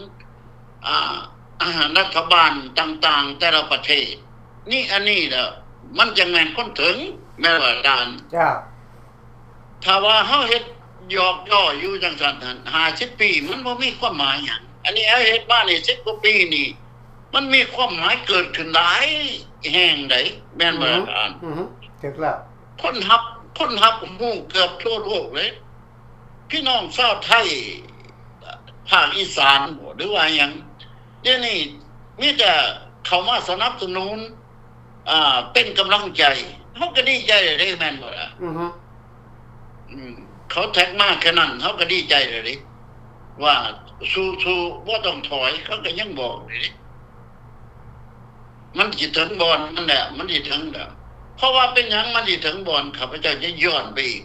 ອ່າ ລັດຖະບານຕ່າງໆແຕ່ລະປະເທດ. ນີ້ ອັນນີ້ລະມັນຈັ່ງແມ່ນຄົນເຖິງ ແມ່ນບໍ່ອາຈານ? ເຈົ້າ. ຖ້າວ່າເຮົາເຮັດຫຍອກລໍ້ຢູ່ຈັ່ງຊັ້ນຫັ້ນ ຫ້າສິບປີມັນບໍ່ມີຄວາມໝາຍຫຍັງ. ອັນນີ້ເຮົາເຮັດມານີ້ສິບກວ່າປີນີ້ ມັນມີຄວາມໝາຍເກີດຂຶ້ນຫຼາຍແຫ່ງໃດ໋ ແມ່ນບໍ່ລະທ່ານ? ອືຮຶ ຖືກແລ້ວ. ຄົນຮັບ ຄົນຮັບຮູ້ເກືອບທົ່ວໂລກເລີຍ ພີ່ນ້ອງຊາວໄທ ພາກອີສານບໍ ຫຼືວ່າຫຍັງ ດຽວນີ້ມີແຕ່ເຂົ້າມາສະໜັບສະໜູນ ອ່າ ເປັນກຳລັງໃຈ ເຮົາກໍດີໃຈແລ້ວເດ້ ແມ່ນບໍ່ລະ? ອືຮຶ ອືມ ເຂົາແທັກມາແຄ່ນັ້ນ ເຮົາກໍດີໃຈແລ້ວເດ້ ວ່າສູ້ໆ ບໍ່ຕ້ອງຖອຍ ເຂົາກໍຍັງບອກເດ້ ມັນຊິເຖິງບ່ອນມັນແຫຼະ ມັນຊິເຖິງແລ້ວ. ເພາະວ່າເປັນຫຍັງມັນຊິເຖິງບ່ອນ ຂ້າພະເຈົ້າຈະຍ້ອນໄປອີກ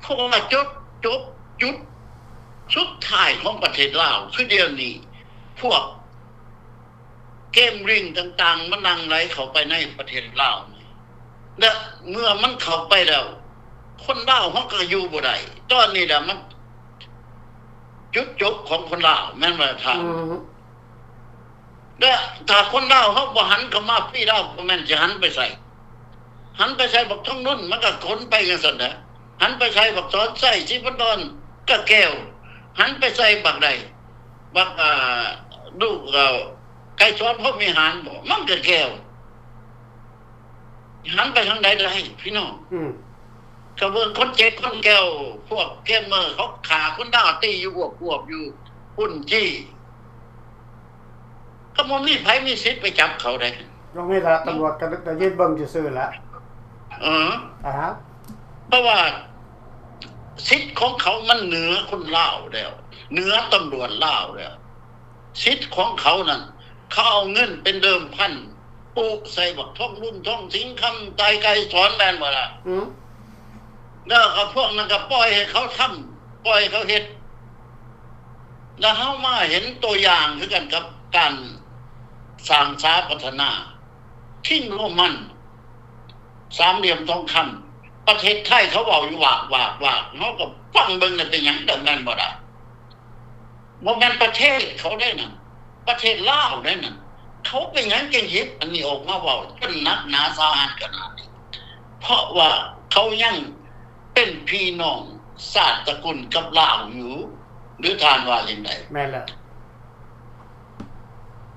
ເພາະວ່າຈົບ ຈົບ ຈຸດສຸດທ້າຍຂອງປະເທດລາວ ຄືດຽວນີ້ ພວກ ເກມລິ້ງຕ່າງໆ ມັນຫຼັ່ງໄຫຼເຂົ້າໄປໃນປະເທດລາວນີ້ ແລະ ເມື່ອມັນເຂົ້າໄປແລ້ວ ຄົນລາວເຮົາກໍຢູ່ບໍ່ໄດ້. ຕອນນີ້ລະມັນຈຸດຈົບຂອງຄົນລາວ ແມ່ນບໍ່ລະທ່ານ? ອືມ ແລະ ຖ້າຄົນລາວເຮົາບໍ່ຫັນເຂົ້າມາ ຟຣີດາວກໍແມ່ນຊິຫັນໄປໃສ? ຫັນໄປໃສ່ບັກທອງລຸນ ມັນກໍຂົນໄປຈັ່ງຊັ້ນແຫຼະ, ຫັນໄປໃສ່ບັກສອນໄຊ ສີພັນດອນ ກໍແກວ, ຫັນໄປໃສ່ບັກໃດ ບັກ ອ່າ ລູກ ເອີ ໄກສອນ ພົມວິຫານບໍ ມັນກໍແກວ. ຫັນໄປທາງໃດໄດ້ພີ່ນ້ອງ? ອືມ ກໍເບິ່ງຄົນເຈັກຄົນແກວ ພວກເກມເມີເຂົາຂ້າຄົນດາວ ຕີຢູ່ອວບໆຢູ່ພຸ້ນຈີ່ ກໍບໍ່ມີໃຜມີສິດໄປຈັບເຂົາໄດ້. ບໍ່ມີລະ ຕຳຫຼວດກໍໄດ້ຢືນເບິ່ງຊື່ໆລະ. ເອີ ອາຮະ ເພາະວ່າສິດຂອງເຂົາມັນເໜືອຄົນລາວແລ້ວ ເໜືອຕຳຫຼວດລາວແລ້ວ. ສິດຂອງເຂົານັ້ນ ເຂົາເອົາເງິນເປັນເດີມພັນ ປູກໃສ່ບັກທອງລຸນ ທອງສິງຄຳ ໄຕໄກສອນ ແມ່ນບໍ່ລະ? ອືມ ແລ້ວກໍພວກນັ້ນກໍປ່ອຍໃຫ້ເຂົາທຳ ປ່ອຍເຂົາເຮັດ. ແລ້ວເຮົາມາເຫັນຕົວຢ່າງຄືກັນກັບການສ້າງສາພັດທະນາ ຄິງໂຣມັນ ສາມຫຼ່ຽມທອງຄຳ. ປະເທດໄທເຂົາເວົ້າຢູ່ວາກໆໆ ເຮົາກໍຟັງເບິ່ງແລ້ວເປັນຫຍັງ ແມ່ນບໍ່ລະ? ບໍ່ແມ່ນປະເທດເຂົາເດ້ນັ້ນ ປະເທດລາວເດ້ນັ້ນ ເຂົາເປັນຫຍັງຈຶ່ງຫຍິບອັນນີ້ອອກມາເວົ້າຈົນໜັກໜາສາຫັດຂະໜາດນີ້? ເພາະວ່າເຂົາຍັງເປັນພີ່ນ້ອງຊາດຕະກຸນກັບລາວຢູ່ ຫຼືທ່ານວ່າຈັ່ງໃດ? ແມ່ນແລ້ວ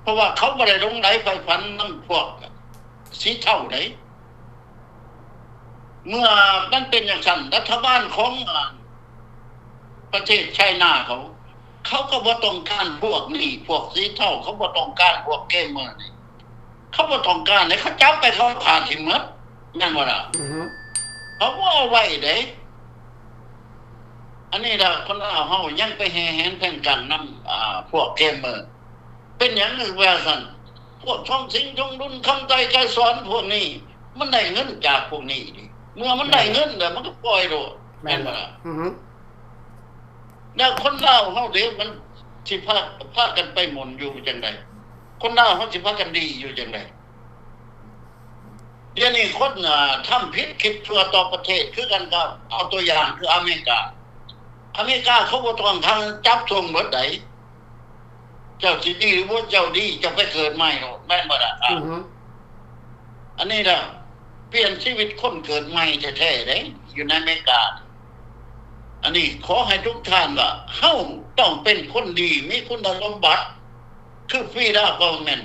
ເພາະວ່າເຂົາບໍ່ໄດ້ຫຼົງໄຫຼໃຝ່ຝັນນຳພວກສີເທົາໃດ. ເມື່ອມັນເປັນຈັ່ງຊັ້ນ ລັດຖະບານຂອງ ອາ ປະເທດໄຊນາເຂົາ ເຂົາກໍບໍ່ຕ້ອງການພວກນີ້ ພວກສີເທົາ ເຂົາບໍ່ຕ້ອງການພວກເກມເມີນີ້ ເຂົາບໍ່ຕ້ອງການເດ້ ເຂົາຈັບໄປເຂົາຂ້າຖິ້ມໝົດ ແມ່ນບໍ່ລະ? ອືຮຶ ເຂົາບໍ່ເອົາໄວ້ເດ້. ອັນນີ້ລະ ຄົນລາວເຮົາຍັງໄປແຫ່ແຫນແຂ່ງກັນນຳ ອາ ພວກເກມເມີ. ເປັນຫຍັງຄືວ່າຊັ້ນ? ພວກທອງສິງ ທອງລຸນ ຄຳໄຕ ໄກສອນ ພວກນີ້ ມັນໄດ້ເງິນຈາກພວກນີ້ເດ້. ເມື່ອມັນໄດ້ເງິນແລ້ວ ມັນກໍປ່ອຍໂລດ ແມ່ນບໍ່ລະ? ອືຮຶ ແລ້ວຄົນລາວເຮົາເດ້ ມັນຊິພາ ພາກັນໄປໝົ່ນຢູ່ຈັ່ງໃດ? ຄົນລາວເຮົາຊິພາກັນດີຢູ່ຈັ່ງໃດ? ດຽວນີ້ຄົນ ອ່າ ທຳຜິດຄິດຊົ່ວຕໍ່ປະເທດຄືກັນກັບ ເອົາຕົວຢ່າງຄືອາເມລິກາ. ອາເມລິກາເຂົາບໍ່ຕ້ອງການຈັບສົ່ງໝົດໃດ. ເຈົ້າຊິດີຫຼືບໍ່ ເຈົ້າດີ ເຈົ້າໄປເກີດໃໝ່ໂລດ ແມ່ນບໍ່ລະ? ອືຮຶ ອັນນີ້ລະ ປ່ຽນຊີວິດຄົນເກີດໃໝ່ແທ້ໆເດ້ ຢູ່ໃນອາເມລິກາ. ອັນນີ້ຂໍໃຫ້ທຸກທ່ານວ່າ ເຮົາຕ້ອງເປັນຄົນດີ ມີຄຸນສົມບັດ ຄືຟຣີດາ ກໍແມ່ນ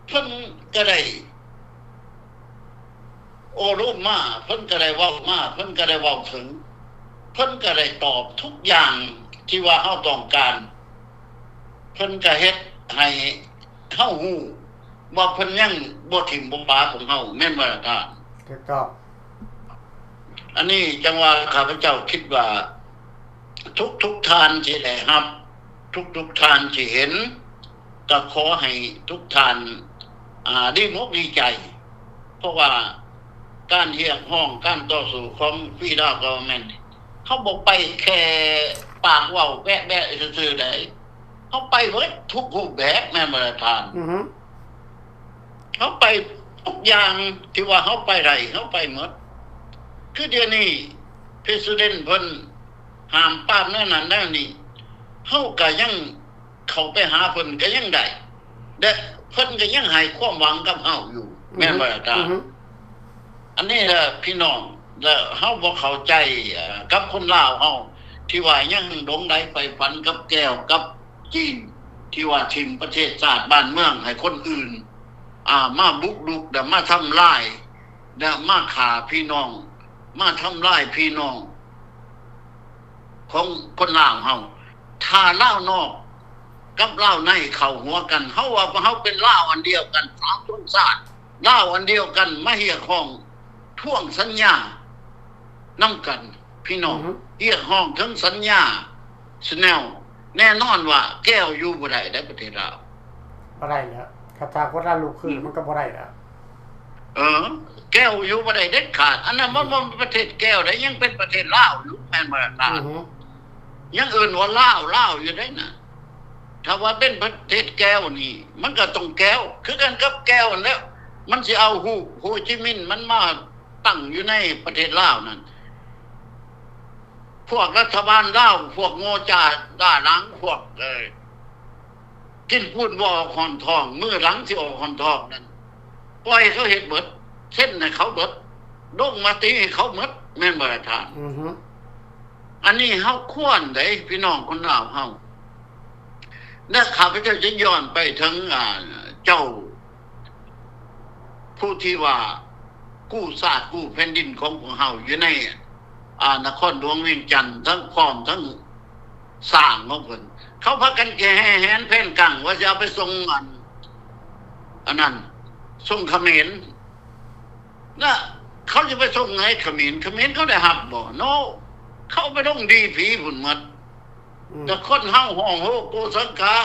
ເພິ່ນກໍໄດ້ໂອ້ລົມມາ ເພິ່ນກໍໄດ້ເວົ້າມາ ເພິ່ນກໍໄດ້ເວົ້າເຖິງ ເພິ່ນກໍໄດ້ຕອບທຸກຢ່າງທີ່ວ່າເຮົາຕ້ອງການ ເພິ່ນກໍເຮັດໃຫ້ເຮົາຮູ້ວ່າເພິ່ນຍັງບໍ່ຖິ້ມບໍ່ປະພວກເຮົາ ແມ່ນບໍ່ລະທ່ານ? ຖືກຕ້ອງ. ອັນນີ້ຈັ່ງວ່າຂ້າພະເຈົ້າຄິດວ່າ ທຸກໆທ່ານທີ່ໄດ້ຮັບ ທຸກໆທ່ານທີ່ເຫັນ ກໍຂໍໃຫ້ທຸກທ່ານ ອ່າ ດີອົກດີໃຈ ເພາະວ່າການຮຽກຮ້ອງ ການຕໍ່ສູ້ຂອງຟຣີດາ ກໍແມ່ນ ເຮົາບໍ່ໄປແຄ່ປາກເວົ້າແບະໆຊື່ໆໃດ ເຮົາໄປເບິດທຸກຮູບແບບ ແມ່ນບໍ່ລະທ່ານ? ອືຮຶ ເຮົາໄປທຸກຢ່າງທີ່ວ່າເຮົາໄປໄດ້ ເຮົາໄປໝົດ. ຄືດຽວນີ້ ປະທານເພິ່ນຫ້າມປາມແນວນັ້ນແນວນີ້ ເຮົາກໍຍັງເຂົ້າໄປຫາເພິ່ນກໍຍັງໄດ້ ແລະ ເພິ່ນກໍຍັງໃຫ້ຄວາມຫວັງກັບເຮົາຢູ່ ອືຮຶ ແມ່ນບໍ່ລະທ່ານ? ອືຮຶ ອັນນີ້ລະພີ່ນ້ອງ ລະເຮົາບໍ່ເຂົ້າໃຈ ເອີ ກັບຄົນລາວເຮົາ ທີ່ວ່າຍັງຫຼົງໄຫຼໃຝ່ຝັນກັບແກວກັບຈີນ ທີ່ວ່າຖິ້ມປະເທດຊາດບ້ານເມືອງໃຫ້ຄົນອື່ນ ອ່າ ມາບຸກລຸກ ແລະ ມາທຳລາຍ ແລະ ມາຂ້າພີ່ນ້ອງ ມາທຳລາຍພີ່ນ້ອງຂອງຄົນລາວເຮົາ. ຖ້າລາວນອກກັບລາວໃນເຂົ້າຫົວກັນ ເຮົາວ່າເຮົາເປັນລາວອັນດຽວກັນ ສາມຊົນຊາດ ລາວອັນດຽວກັນ ມາຮຽກຮ້ອງທວງສັນຍານຳກັນ ພີ່ນ້ອງ ອືຮຶ ຮຽກຮ້ອງເຖິງສັນຍາ Chanel ແນ່ນອນວ່າແກວຢູ່ບໍ່ໄດ້ໃນປະເທດລາວ ບໍ່ໄດ້ແລ້ວ. ຖ້າ ຖ້າຄົນລາວລຸກຂຶ້ນ ອືມ ມັນກໍບໍ່ໄດ້ແລ້ວ. ເອີ ແກວຢູ່ບໍ່ໄດ້ເດັດຂາດ. ອັນນັ້ນມັນ ອືມ ບໍ່ແມ່ນປະເທດແກວໃດ ຍັງເປັນປະເທດລາວຢູ່ ແມ່ນບໍ່ລະທ່ານ? ອືຮຶ ຍັງເອີ້ນວ່າລາວ ລາວຢູ່ໃດນະ. ຖ້າວ່າເປັນປະເທດແກ້ວນີ້ ມັນກໍຕ້ອງແກ້ວ ຄືກັນກັບແກ້ວຫັ້ນແຫຼະ. ມັນຊິເອົາຮູບໂຮຈິມິນ ມັນມາຕັ້ງຢູ່ໃນປະເທດລາວນັ້ນ. ພວກລັດຖະບານລາວ ພວກໂງ່ຈ້າລ້າຫຼັງ ພວກ ເອີ ກິນປູນບໍ່ອອກຫ້ອນທ້ອງ ມື້ຫຼັງຊິອອກຫ້ອນທ້ອງນັ້ນ ປ່ອຍໃຫ້ເຂົາເຮັດເບິດ ເຊັນໃຫ້ເຂົາເບິດ ລົງມະຕິໃຫ້ເຂົາໝົດ ແມ່ນບໍ່ລະທ່ານ? ອືຮຶ ອັນນີ້ເຮົາຄວນເດ້ ພີ່ນ້ອງຄົນລາວເຮົາ. ແລະ ຂ້າພະເຈົ້າຈະຍ້ອນໄປເຖິງ ອ່າ ເຈົ້າ ຜູ້ທີ່ວ່າກູ້ຊາດກູ້ແຜ່ນດິນຂອງພວກເຮົາຢູ່ໃນ ອ່າ ນະຄອນຫຼວງວຽງຈັນ ທັງພ້ອມທັງຊ້າງຂອງເພິ່ນ ເຂົາພາກັນແຫ່ແຫນແຜນກັງວ່າຊິເອົາໄປສົ່ງ ອັນ ອັນນັ້ນ ສົ່ງຂະເໝນ ລະເຂົາຊິໄປສົ່ງໃຫ້ຂະເໝນ ຂະເໝນເຂົາໄດ້ຮັບບໍ່? ໂນ ເຂົາໄປລົງດີພີພຸ້ນໝົດ. ອືມ ແຕ່ຄົນເຮົາຮ້ອງໂຮໂກສັງກະ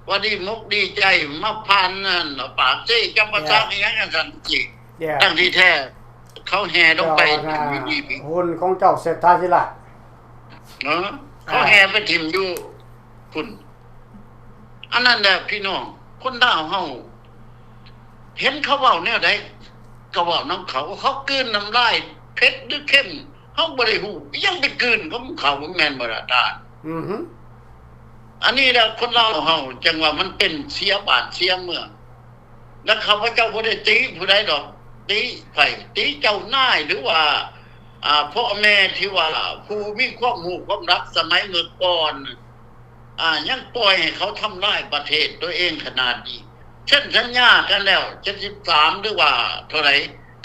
ວ່າດີມົກດີໃຈ ມາຜ່ານນັ້ນ ປາກເຊ ຈຳປາສັກ ອີ່ຫຍັງຈັ່ງຊັ້ນ ແຕ່ທັງທີ່ແທ້ເຂົາແຫ່ລົງໄປຢູ່ດີພີ ຫຸ່ນຂອງເຈົ້າເສດຖາທິລາດ ເອີ ເຂົາແຫ່ໄປຖິ້ມຢູ່ພຸ້ນ. ອັນນັ້ນແຫຼະພີ່ນ້ອງ ຄົນລາວເຮົາ ເຫັນເຂົາເວົ້າແນວໃດກໍເວົ້ານຳເຂົາ ເຂົາກືນນ້ຳລາຍເຜັດຫຼືເຄັມ ເຮົາບໍ່ໄດ້ຮູ້ ຍັງໄປກືນກັບເຂົາ ແມ່ນບໍ່ລະທ່ານ? ອືຮຶ ອັນນີ້ແຫຼະ ຄົນລາວເຮົາຈັ່ງວ່າມັນເປັນເສຍບ້ານເສຍເມືອງ. ແລະ ຂ້າພະເຈົ້າບໍ່ໄດ້ຕິຜູ້ໃດດອກ ຕິໃຜ? ຕິເຈົ້ານາຍ ຫຼືວ່າ ອ່າ ພໍ່ແມ່ທີ່ວ່າຜູ້ມີຄວາມຮູ້ຄວາມລັບສະໄໝເມື່ອກ່ອນ ອ່າ ຍັງປ່ອຍໃຫ້ເຂົາທຳລາຍປະເທດຕົວເອງຂະໜາດນີ້. ເຊັນສັນຍາກັນແລ້ວ ເຈັດສິບສາມ ຫຼືວ່າເທົ່າໃດ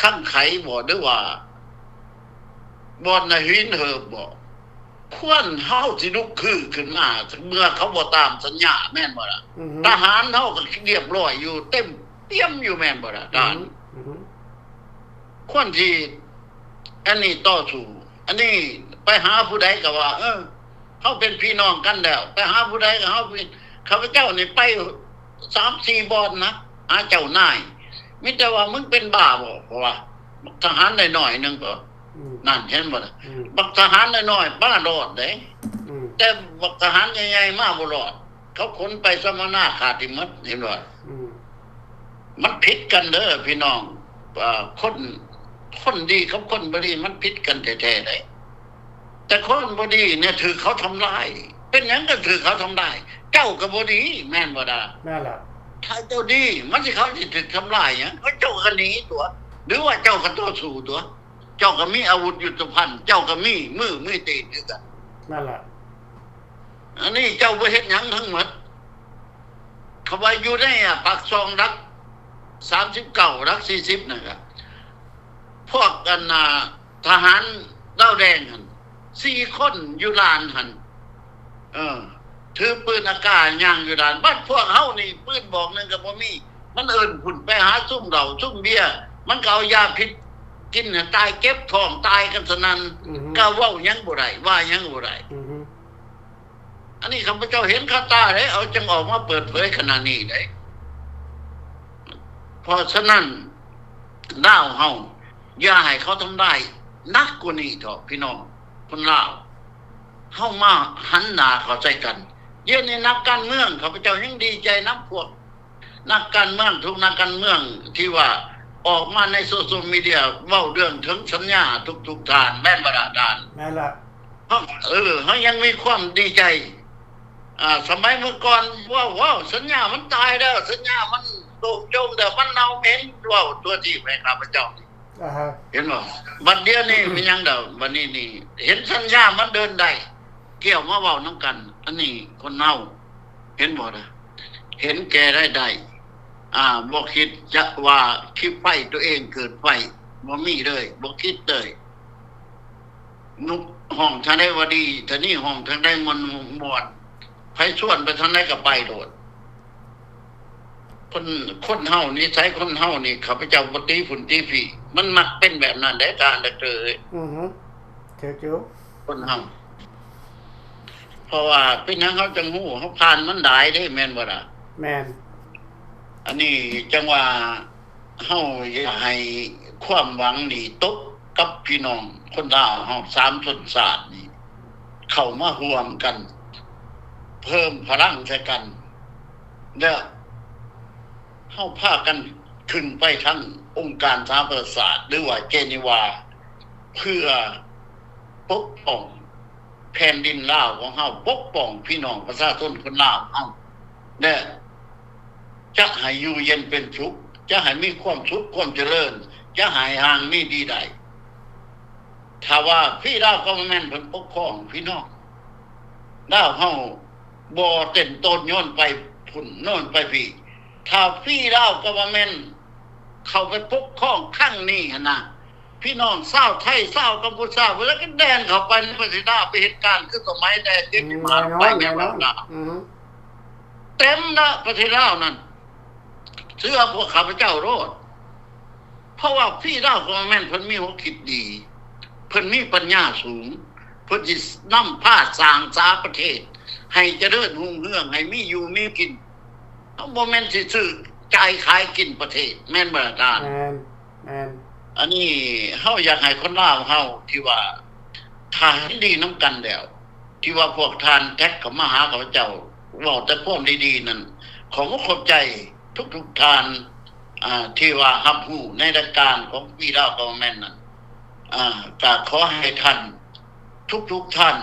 ຄັງໄຄບໍ ຫຼືວ່າ ບ່ອນນະຫີນເຫີບບໍ? ຄວນເຮົາຊິລຸກຄືຂຶ້ນມາ ເມື່ອເຂົາບໍ່ຕາມສັນຍາ ແມ່ນບໍ່ລະ? ອືຮຶ ທະຫານເຮົາກໍລຽບລ້ອຍຢູ່ ເຕັມປ່ຽມຢູ່ ແມ່ນບໍ່ລະທ່ານ? ອືຮຶ ຄວນຊິອັນນີ້ຕໍ່ສູ້ ອັນນີ້ໄປຫາຜູ້ໃດກໍວ່າ ເອີ ເຮົາເປັນພີ່ນ້ອງກັນແລ້ວ ໄປຫາຜູ້ໃດກໍເຮົາເປັນ ຂ້າພະເຈົ້ານີ້ໄປສາມສີ່ບ່ອນນະ ຫາເຈົ້ານາຍ ມີແຕ່ວ່າ ມຶງເປັນບ້າບໍ? ເພາະວ່າບັກທະຫານນ້ອຍໆໜຶ່ງກໍ ອືມ ນັ້ນ ເຫັນບໍ່ລະ? ອືມ ບັກທະຫານນ້ອຍໆມາລອດເດ້ ອືມ ແຕ່ບັກທະຫານໃຫຍ່ໆມາບໍ່ລອດ. ເຂົາຂົນໄປສຳມະນາຂ້າທີ່ໝົດ ເຫັນບໍ່? ອືມ ມັນຜິດກັນເດີພີ່ນ້ອງ ເອີ ຄົນ ຄົນດີກັບຄົນບໍ່ດີມັນຜິດກັນແທ້ໆເດ້. ແຕ່ຄົນບໍ່ດີນີ້ຖືກເຂົາທຳລາຍ ເປັນຫຍັງກໍຖືກເຂົາທຳລາຍ? ເຈົ້າກໍບໍ່ດີ ແມ່ນບໍ່ດາ? ແມ່ນລະ ຖ້າເຈົ້າດີ ມັນຊິ ເຂົາຊິຖືກທຳລາຍຫຍັງ? ເຈົ້າກໍໜີຕົວະ ຫຼືວ່າເຈົ້າກໍຕໍ່ສູ້ຕົວະ ເຈົ້າກໍມີອາວຸດຍຸດໂທປະກອນ ເຈົ້າກໍມີມືມີຕີນຄືກັນ. ແມ່ນລະ ອັນນີ້ເຈົ້າບໍ່ເຮັດຫຍັງທັງໝົດ. ເຂົາວ່າຢູ່ໃນ ອາ ປາກຊ່ອງຫຼັກສາມສິບເກົ້າ ຫຼັກສີ່ສິບນັ້ນກະ ພວກອັນ ອາ ທະຫານລາວແດງຫັ້ນ ສີ່ຄົນຢູ່ລານຫັ້ນ ເອີ ຖືປືນອາກາ ຍ່າງຢູ່ລານ. ບັດພວກເຮົານີ້ ປືນບອກໜຶ່ງກໍບໍ່ມີ ມັນເອີ້ນພຸ້ນ ໄປຫາຊຸມເຫຼົ້າຊຸມເບຍ ມັນກໍເອົາຢາພິດກິນໃຫ້ຕາຍ ເຈັບທ້ອງຕາຍກັນສະນັ້ນ ອືຮຶ ກໍເວົ້າຫຍັງບໍ່ໄດ້ ວ່າຫຍັງບໍ່ໄດ້. ອືຮຶ ອັນນີ້ຂ້າພະເຈົ້າເຫັນຄາຕາເດ້ ເອົາ ຈຶ່ງອອກມາເປີດເຜີຍຂະນະນີ້ເດ້. ເພາະສະນັ້ນ ລາວເຮົາຢ່າໃຫ້ເຂົາທຳລາຍໜັກກວ່ານີ້ເຖາະ ພີ່ນ້ອງຄົນລາວ. ເຮົາມາຫັນໜ້າເຂົ້າໃສ່ກັນ. ດຽວນີ້ນັກການເມືອງ ຂ້າພະເຈົ້າຍັງດີໃຈນຳພວກ ນັກການເມືອງ ທຸກນັກການເມືອງທີ່ວ່າອອກມາໃນໂຊຊຽວມີເດຍ ເວົ້າເລື່ອງເຖິງສັນຍາທຸກໆທ່ານ ແມ່ນບໍ່ລະທ່ານ? ແມ່ນລະ ເຮົາ ເອີ ເຮົາຍັງມີຄວາມດີໃຈ. ອາ ສະໄໝເມື່ອກ່ອນ ເວົ້າ ເວົ້າ ສັນຍາມັນຕາຍແລ້ວ ສັນຍາມັນໂດກໂຈມແລ້ວ ມັນເນົ່າເໝັນ ເວົ້າຕົວະທີບໃຫ້ຂ້າພະເຈົ້ານີ້ ອາຮະ ເຫັນບໍ່? ບັດດຽວນີ້ແມ່ນຫຍັງດອກ ບັດນີ້ນີ້ເຫັນສັນຍາມັນເດີນໄດ້ ກ່ຽວມາເວົ້ານຳກັນ. ອັນນີ້ຄົນເຮົາ ເຫັນບໍ່ລະ? ເຫັນແກ່ລາຍໄດ້ ອາ ບໍ່ຄິດຈະວ່າຄິດໄຟຕົວເອງເກີດໄຟ ບໍ່ມີເລີຍ ບໍ່ຄິດເລີຍ. ນຸກຮ້ອງທາງໃດວ່າດີ ທາງນີ້ຮ້ອງທາງໃດມ່ວນ ມ່ວນ ໃຜຊວນໄປທາງໃດກໍໄປໂລດ. ຄົນ ຄົນເຮົາ ນິໄສຄົນເຮົານີ້ ຂ້າພະເຈົ້າບໍ່ຕີຝຸ່ນຕີຜີ ມັນມັກເປັນແບບນັ້ນເດ້ທ່ານດອກເຕີເອີຍ. ອືຮຶ ຖືກຢູ່ ຄົນເຮົາ ເພາະວ່າເປັນຫຍັງເຮົາຈັ່ງຮູ້ ເຮົາຜ່ານມັນຫຼາຍເດ້ ແມ່ນບໍ່ລະ? ແມ່ນ. ອັນນີ້ຈັ່ງວ່າ ເຮົາຢາກໃຫ້ຄວາມຫວັງນີ້ຕົກກັບພີ່ນ້ອງຄົນລາວເຮົາສາມຊົນຊາດນີ້ ເຂົ້າມາຮ່ວມກັນ ເພີ່ມພະລັງໃສ່ກັນ ແລ້ວເຮົາພາກັນຂຶ້ນໄປທາງອົງການສະຫະປະຊາຊາດ ຫຼືວ່າເຈນີວາ ເພື່ອປົກປ້ອງແຜ່ນດິນລາວຂອງເຮົາ, ປົກປ້ອງພີ່ນ້ອງປະຊາຊົນຄົນລາວເຮົາ ແລະ ຈະໃຫ້ຢູ່ເຢັນເປັນສຸກ, ຈະໃຫ້ມີຄວາມສຸກຄວາມຈະເລີນ, ຈະໃຫ້ຮັ່ງມີດີໄດ້. ຖ້າວ່າ Free Lao Government ເພິ່ນປົກຄອງພີ່ນ້ອງລາວເຮົາບໍ່ເຕັ້ນໂຕນໂຍນໄປພຸ້ນໂຍນໄປພີ້, ຖ້າ Free Lao Government ເຂົ້າໄປປົກຄອງຄັ້ງນີ້ຫັ້ນນະ, ພີ່ນ້ອງຊາວໄທ, ຊາວກຳປູເຈຍ ເວລາກໍແລ່ນເຂົ້າໄປໃນປະເທດລາວ ໄປເຮັດການຄືສະໄໝແຕ່ເຈັດສິບຫ້າ ແນ່ນອນ ໄປແມ່ນບໍ່ລະ? ອືຮຶ. ເຕັມລະປະເທດລາວນັ້ນ ເຊື່ອພວກຂ້າພະເຈົ້າໂລດ. ເພາະວ່າ Free Lao Government ເພິ່ນມີຫົວຄິດດີ, ເພິ່ນມີປັນຍາສູງ, ເພິ່ນຊິນຳພາສ້າງສາປະເທດໃຫ້ຈະເລີນຮຸ່ງເຮືອງ, ໃຫ້ມີຢູ່ມີກິນ. ເຮົາບໍ່ແມ່ນຊິຊື້ ຈ່າຍຂາຍກິນປະເທດ, ແມ່ນບໍ່ລະທ່ານ? ແມ່ນ. ແມ່ນ. ອັນນີ້ເຮົາຢາກໃຫ້ຄົນລາວເຮົາທີ່ວ່າ ຖ້າເຫັນດີນຳກັນແລ້ວ ທີ່ວ່າພວກທ່ານແທັກເຂົ້າມາຫາຂ້າພະເຈົ້າ ເວົ້າແຕ່ຄວາມດີໆນັ້ນ, ຂໍຂອບໃຈທຸກໆທ່ານ ອ່າ ທີ່ວ່າຮັບຮູ້ໃນລາຍການຂອງ Free Lao Government ນັ້ນ. ອ່າ ກໍຂໍໃຫ້ທ່ານ ທຸກໆທ່ານ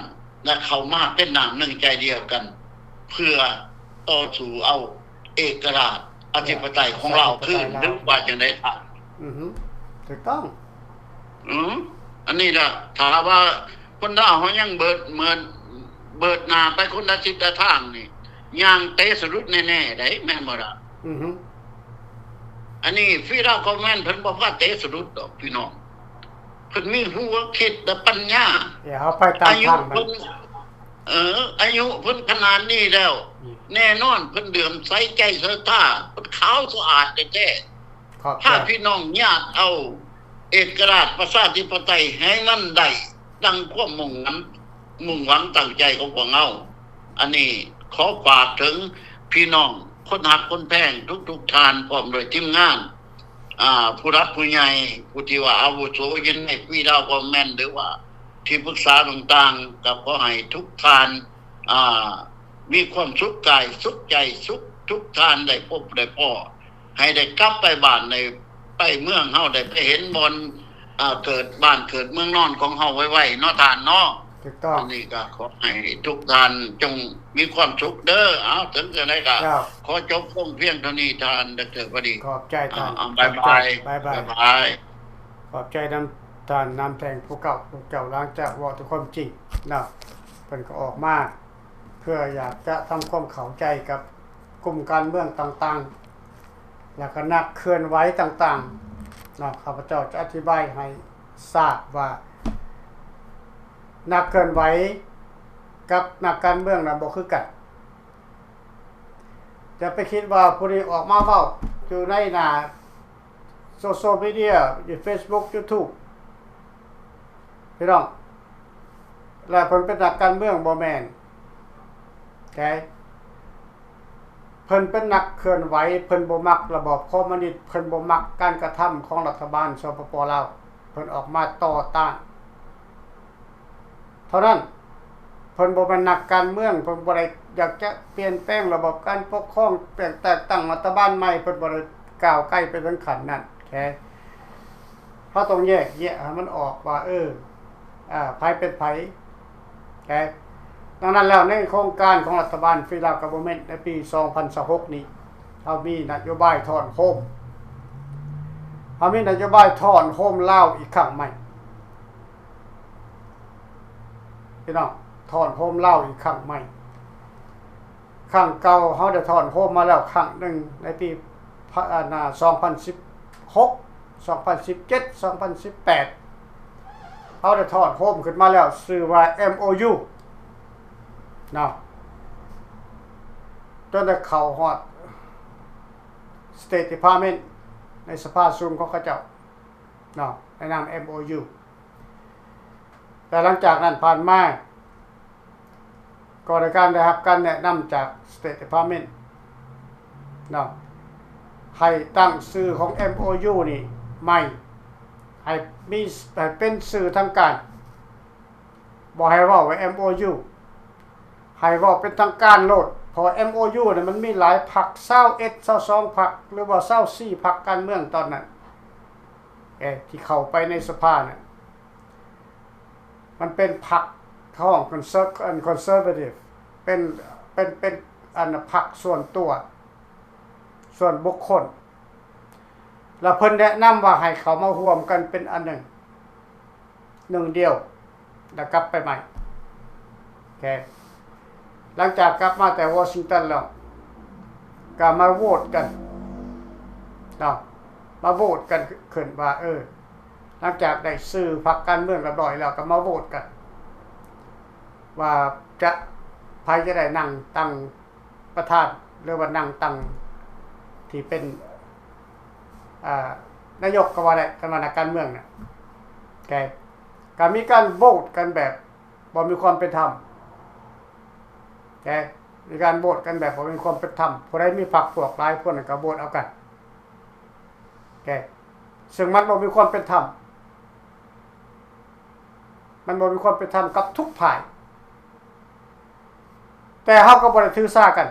ນະ ເຂົ້າມາເປັນນ້ຳໜຶ່ງໃຈດຽວກັນ ເພື່ອຕໍ່ສູ້ເອົາເອກະລາດອະທິປະໄຕຂອງລາວຄືນ ຫຼືວ່າຈັ່ງໃດທ່ານ? ອືຮຶ ຖືກຕ້ອງ. ອື ອັນນີ້ລະ ຖ້າວ່າຄົນລາວເຮົາຍັງເບີດເມີນ ເບີດໜ້າໄປຄົນລະທິດລະທາງນີ້ ຍ່າງເຕະສະດຸດແນ່ໆໄດ໋ ແມ່ນບໍ່ລະ? ອືຮຶ ອັນນີ້ Free Lao Government ເພິ່ນບໍ່ພາເຕະສະດຸດດອກ ພີ່ນ້ອງ. ເພິ່ນມີຫົວຄິດແລະປັນຍາ. ເຮົາໄປຕາມທາງມັນ. ອາຍຸເພິ່ນ ເອີ ອາຍຸເພິ່ນຂະໜາດນີ້ແລ້ວ ອືມ ແນ່ນອນເພິ່ນເຫຼື້ອມໃສໃຈສັດທາ ເພິ່ນຂາວສະອາດແທ້ໆ. ພາພີ່ນ້ອງຍາດເອົາເອກະລາດປະຊາທິປະໄຕໃຫ້ມັນໄດ້ດັ່ງຄວາມມຸ່ງຫວັງ ມຸ່ງຫວັງຕັ້ງໃຈຂອງພວກເຮົາ. ອັນນີ້ຂໍຝາກເຖິງພີ່ນ້ອງຄົນຮັກຄົນແພງທຸກໆທ່ານ ພ້ອມດ້ວຍທີມງານ ອ່າ ຜູ້ຫຼັກຜູ້ໃຫຍ່ ຜູ້ທີ່ວ່າອາວຸໂສຢູ່ໃນ Free Lao Government ຫຼືວ່າທີ່ປຶກສາຕ່າງໆ ກໍຂໍໃຫ້ທຸກທ່ານ ອ່າ ມີຄວາມສຸກກາຍສຸກໃຈ ສຸກ ທຸກທ່ານໄດ້ພົບໄດ້ພໍ້ ໃຫ້ໄດ້ກັບໄປບ້ານ ໄດ້ໄປເມືອງເຮົາ ໄດ້ໄປເຫັນບ່ອນ ອ່າ ເກີດ ບ້ານເກີດເມືອງນອນຂອງເຮົາໄວໆເນາະທ່ານເນາະ. ຖືກຕ້ອງ. ອັນນີ້ກໍຂໍໃຫ້ທຸກທ່ານຈົ່ງມີຄວາມສຸກເດີ. ເອົາ ເຖິງຈັ່ງໃດກໍ ເຈົ້າ ຂໍຈົບລົງພຽງເທົ່ານີ້ທ່ານ ດຣ. ພໍດີ. ຂອບໃຈທ່ານ. ເອົາ ບາຍບາຍ. ບາຍບາຍ. ບາຍບາຍ. ຂອບໃຈນຳທ່ານນຳແພງຜູ້ເກົ່າ ພວກເຈົ້າ ຫຼັງຈາກເວົ້າແຕ່ຄວາມຈິງເນາະ ເພິ່ນກໍອອກມາ ເພື່ອຢາກຈະທຳຄວາມເຂົ້າໃຈກັບກຸ່ມການເມືອງຕ່າງໆ ແລ້ວກໍນັກເຄື່ອນໄຫວຕ່າງໆເນາະ. ຂ້າພະເຈົ້າຈະອະທິບາຍໃຫ້ຊາບວ່າ ນັກເຄື່ອນໄຫວກັບນັກການເມືອງນະບໍ່ຄືກັນ. ຢ່າໄປຄິດວ່າຜູ້ນີ້ອອກມາເວົ້າຢູ່ໃນໜ້າ ໂຊຊຽວມີເດຍ ຢູ່ເຟສບຸກ ຢູທູບ ພີ່ນ້ອງ ແລະ ເພິ່ນເປັນນັກການເມືອງ ບໍ່ແມ່ນ. ເພິ່ນເປັນນັກເຄື່ອນໄຫວ, ເພິ່ນບໍ່ມັກລະບອບຄອມມູນິດ, ເພິ່ນບໍ່ມັກການກະທຳຂອງລັດຖະບານ ສປປ ລາວ, ເພິ່ນອອກມາຕໍ່ຕ້ານ ເທົ່ານັ້ນ. ເພິ່ນບໍ່ແມ່ນນັກການເມືອງ, ເພິ່ນບໍ່ໄດ້ຢາກຈະປ່ຽນແປງລະບອບການປົກຄອງ, ແຕ່ງຕັ້ງລັດຖະບານໃໝ່, ເພິ່ນບໍ່ໄດ້ກ້າວໄກໄປເຖິງຂັ້ນນັ້ນ. ແຄ່ເຮົາຕ້ອງແຍກແຍະໃຫ້ມັນອອກວ່າ ເອີ ອາ ໃຜເປັນໃຜ. ແຄ່ ດັ່ງນັ້ນແລ້ວ ໃນໂຄງການຂອງລັດຖະບານ Free Lao Government ໃນປີສອງພັນຊາວຫົກນີ້ ເຮົາມີນະໂຍບາຍຖອນໂຮມ, ເຮົາມີນະໂຍບາຍຖອນໂຮມລາວອີກຄັ້ງໃໝ່. ພີ່ນ້ອງ ຖອນໂຮມລາວອີກຄັ້ງໃໝ່. ຄັ້ງເກົ່າເຮົາໄດ້ຖອນໂຮມມາແລ້ວຄັ້ງໜຶ່ງ ໃນປີ ພະ ອັນນ່າ ສອງພັນສິບຫົກ ສອງພັນສິບເຈັດ ສອງພັນສິບແປດ ເຮົາໄດ້ຖອນໂຮມຂຶ້ນມາແລ້ວ ຊື່ວ່າ ເອັມໂອຢູ ເນາະ ຈົນໄດ້ເຂົ້າຮອດ State Department ໃນສະພາສູງຂອງເຂົາເຈົ້າ ເນາະ ໃນນາມ ເອັມໂອຢູ. ແຕ່ຫຼັງຈາກນັ້ນຜ່ານມາ ກໍໄດ້ການ ໄດ້ຮັບການແນະນຳຈາກ State Department ເນາະ ໃຫ້ຕັ້ງຊື່ຂອງ ເອັມໂອຢູ ນີ້ໃໝ່ ໃຫ້ມີ ໃຫ້ເປັນຊື່ທາງການ. ບໍ່ໃຫ້ເວົ້າວ່າ ເອັມໂອຢູ ໃ ໃຫ້ເວົ້າເປັນທາງການໂລດ ເພາະວ່າ ເອັມໂອຢູ ນັ້ນມັນມີຫຼາຍພັກ ຊາວເອັດ ຊາວສອງພັກ ຫຼືວ່າຊາວສີ່ພັກການເມືອງຕອນນັ້ນ ເອີ ທີ່ເຂົ້າໄປໃນສະພານັ້ນ ມັນເປັນພັກ ເຂົາຮ້ອງ ຄອນເຊີ ອັນ ຄອນເຊີເວີທີຟ ເປັນ ເປັນ ເປັນ ອັນ ພັກສ່ວນຕົວ ສ່ວນບຸກຄົນ ແລ້ວເພິ່ນແນະນຳວ່າໃຫ້ເຂົ້າມາຮ່ວມກັນເປັນອັນໜຶ່ງ ໜຶ່ງດຽວ ແລ້ວກັບໄປໃໝ່. ໂອເຄ ຫຼັງຈາກກັບມາແຕ່ວໍຊິງຕັນແລ້ວ ກໍມາໂຫວດກັນເນາະ ມາໂຫວດກັນຂຶ້ນວ່າ ເອີ ຫຼັງຈາກໄດ້ຊື່ພັກການເມືອງລຽບຮ້ອຍແລ້ວ ກໍມາໂຫວດກັນວ່າຈະ ໃຜຈະໄດ້ນັ່ງຕັງ ປະທານ ຫຼືວ່ານັ່ງຕັງທີ່ເປັນ ອ່າ ນາຍົກກໍວ່າໄດ້ ຄັນວ່ານັກການເມືອງນະ ແກ ກໍມີການໂຫວດກັນແບບບໍ່ມີຄວາມເປັນທຳ ແກ ມີການໂຫວດກັນແບບບໍ່ມີຄວາມເປັນທຳ ຜູ້ໃດມີພັກພວກຫຼາຍຄົນນັ້ນກໍໂຫວດເອົາກັນ ແກ ເຊິ່ງມັນບໍ່ມີຄວາມເປັນທຳ ມັນບໍ່ມີຄວາມເປັນທຳກັບທຸກຝ່າຍ ແຕ່ເຮົາກໍບໍ່ໄດ້ຖືສາກັນ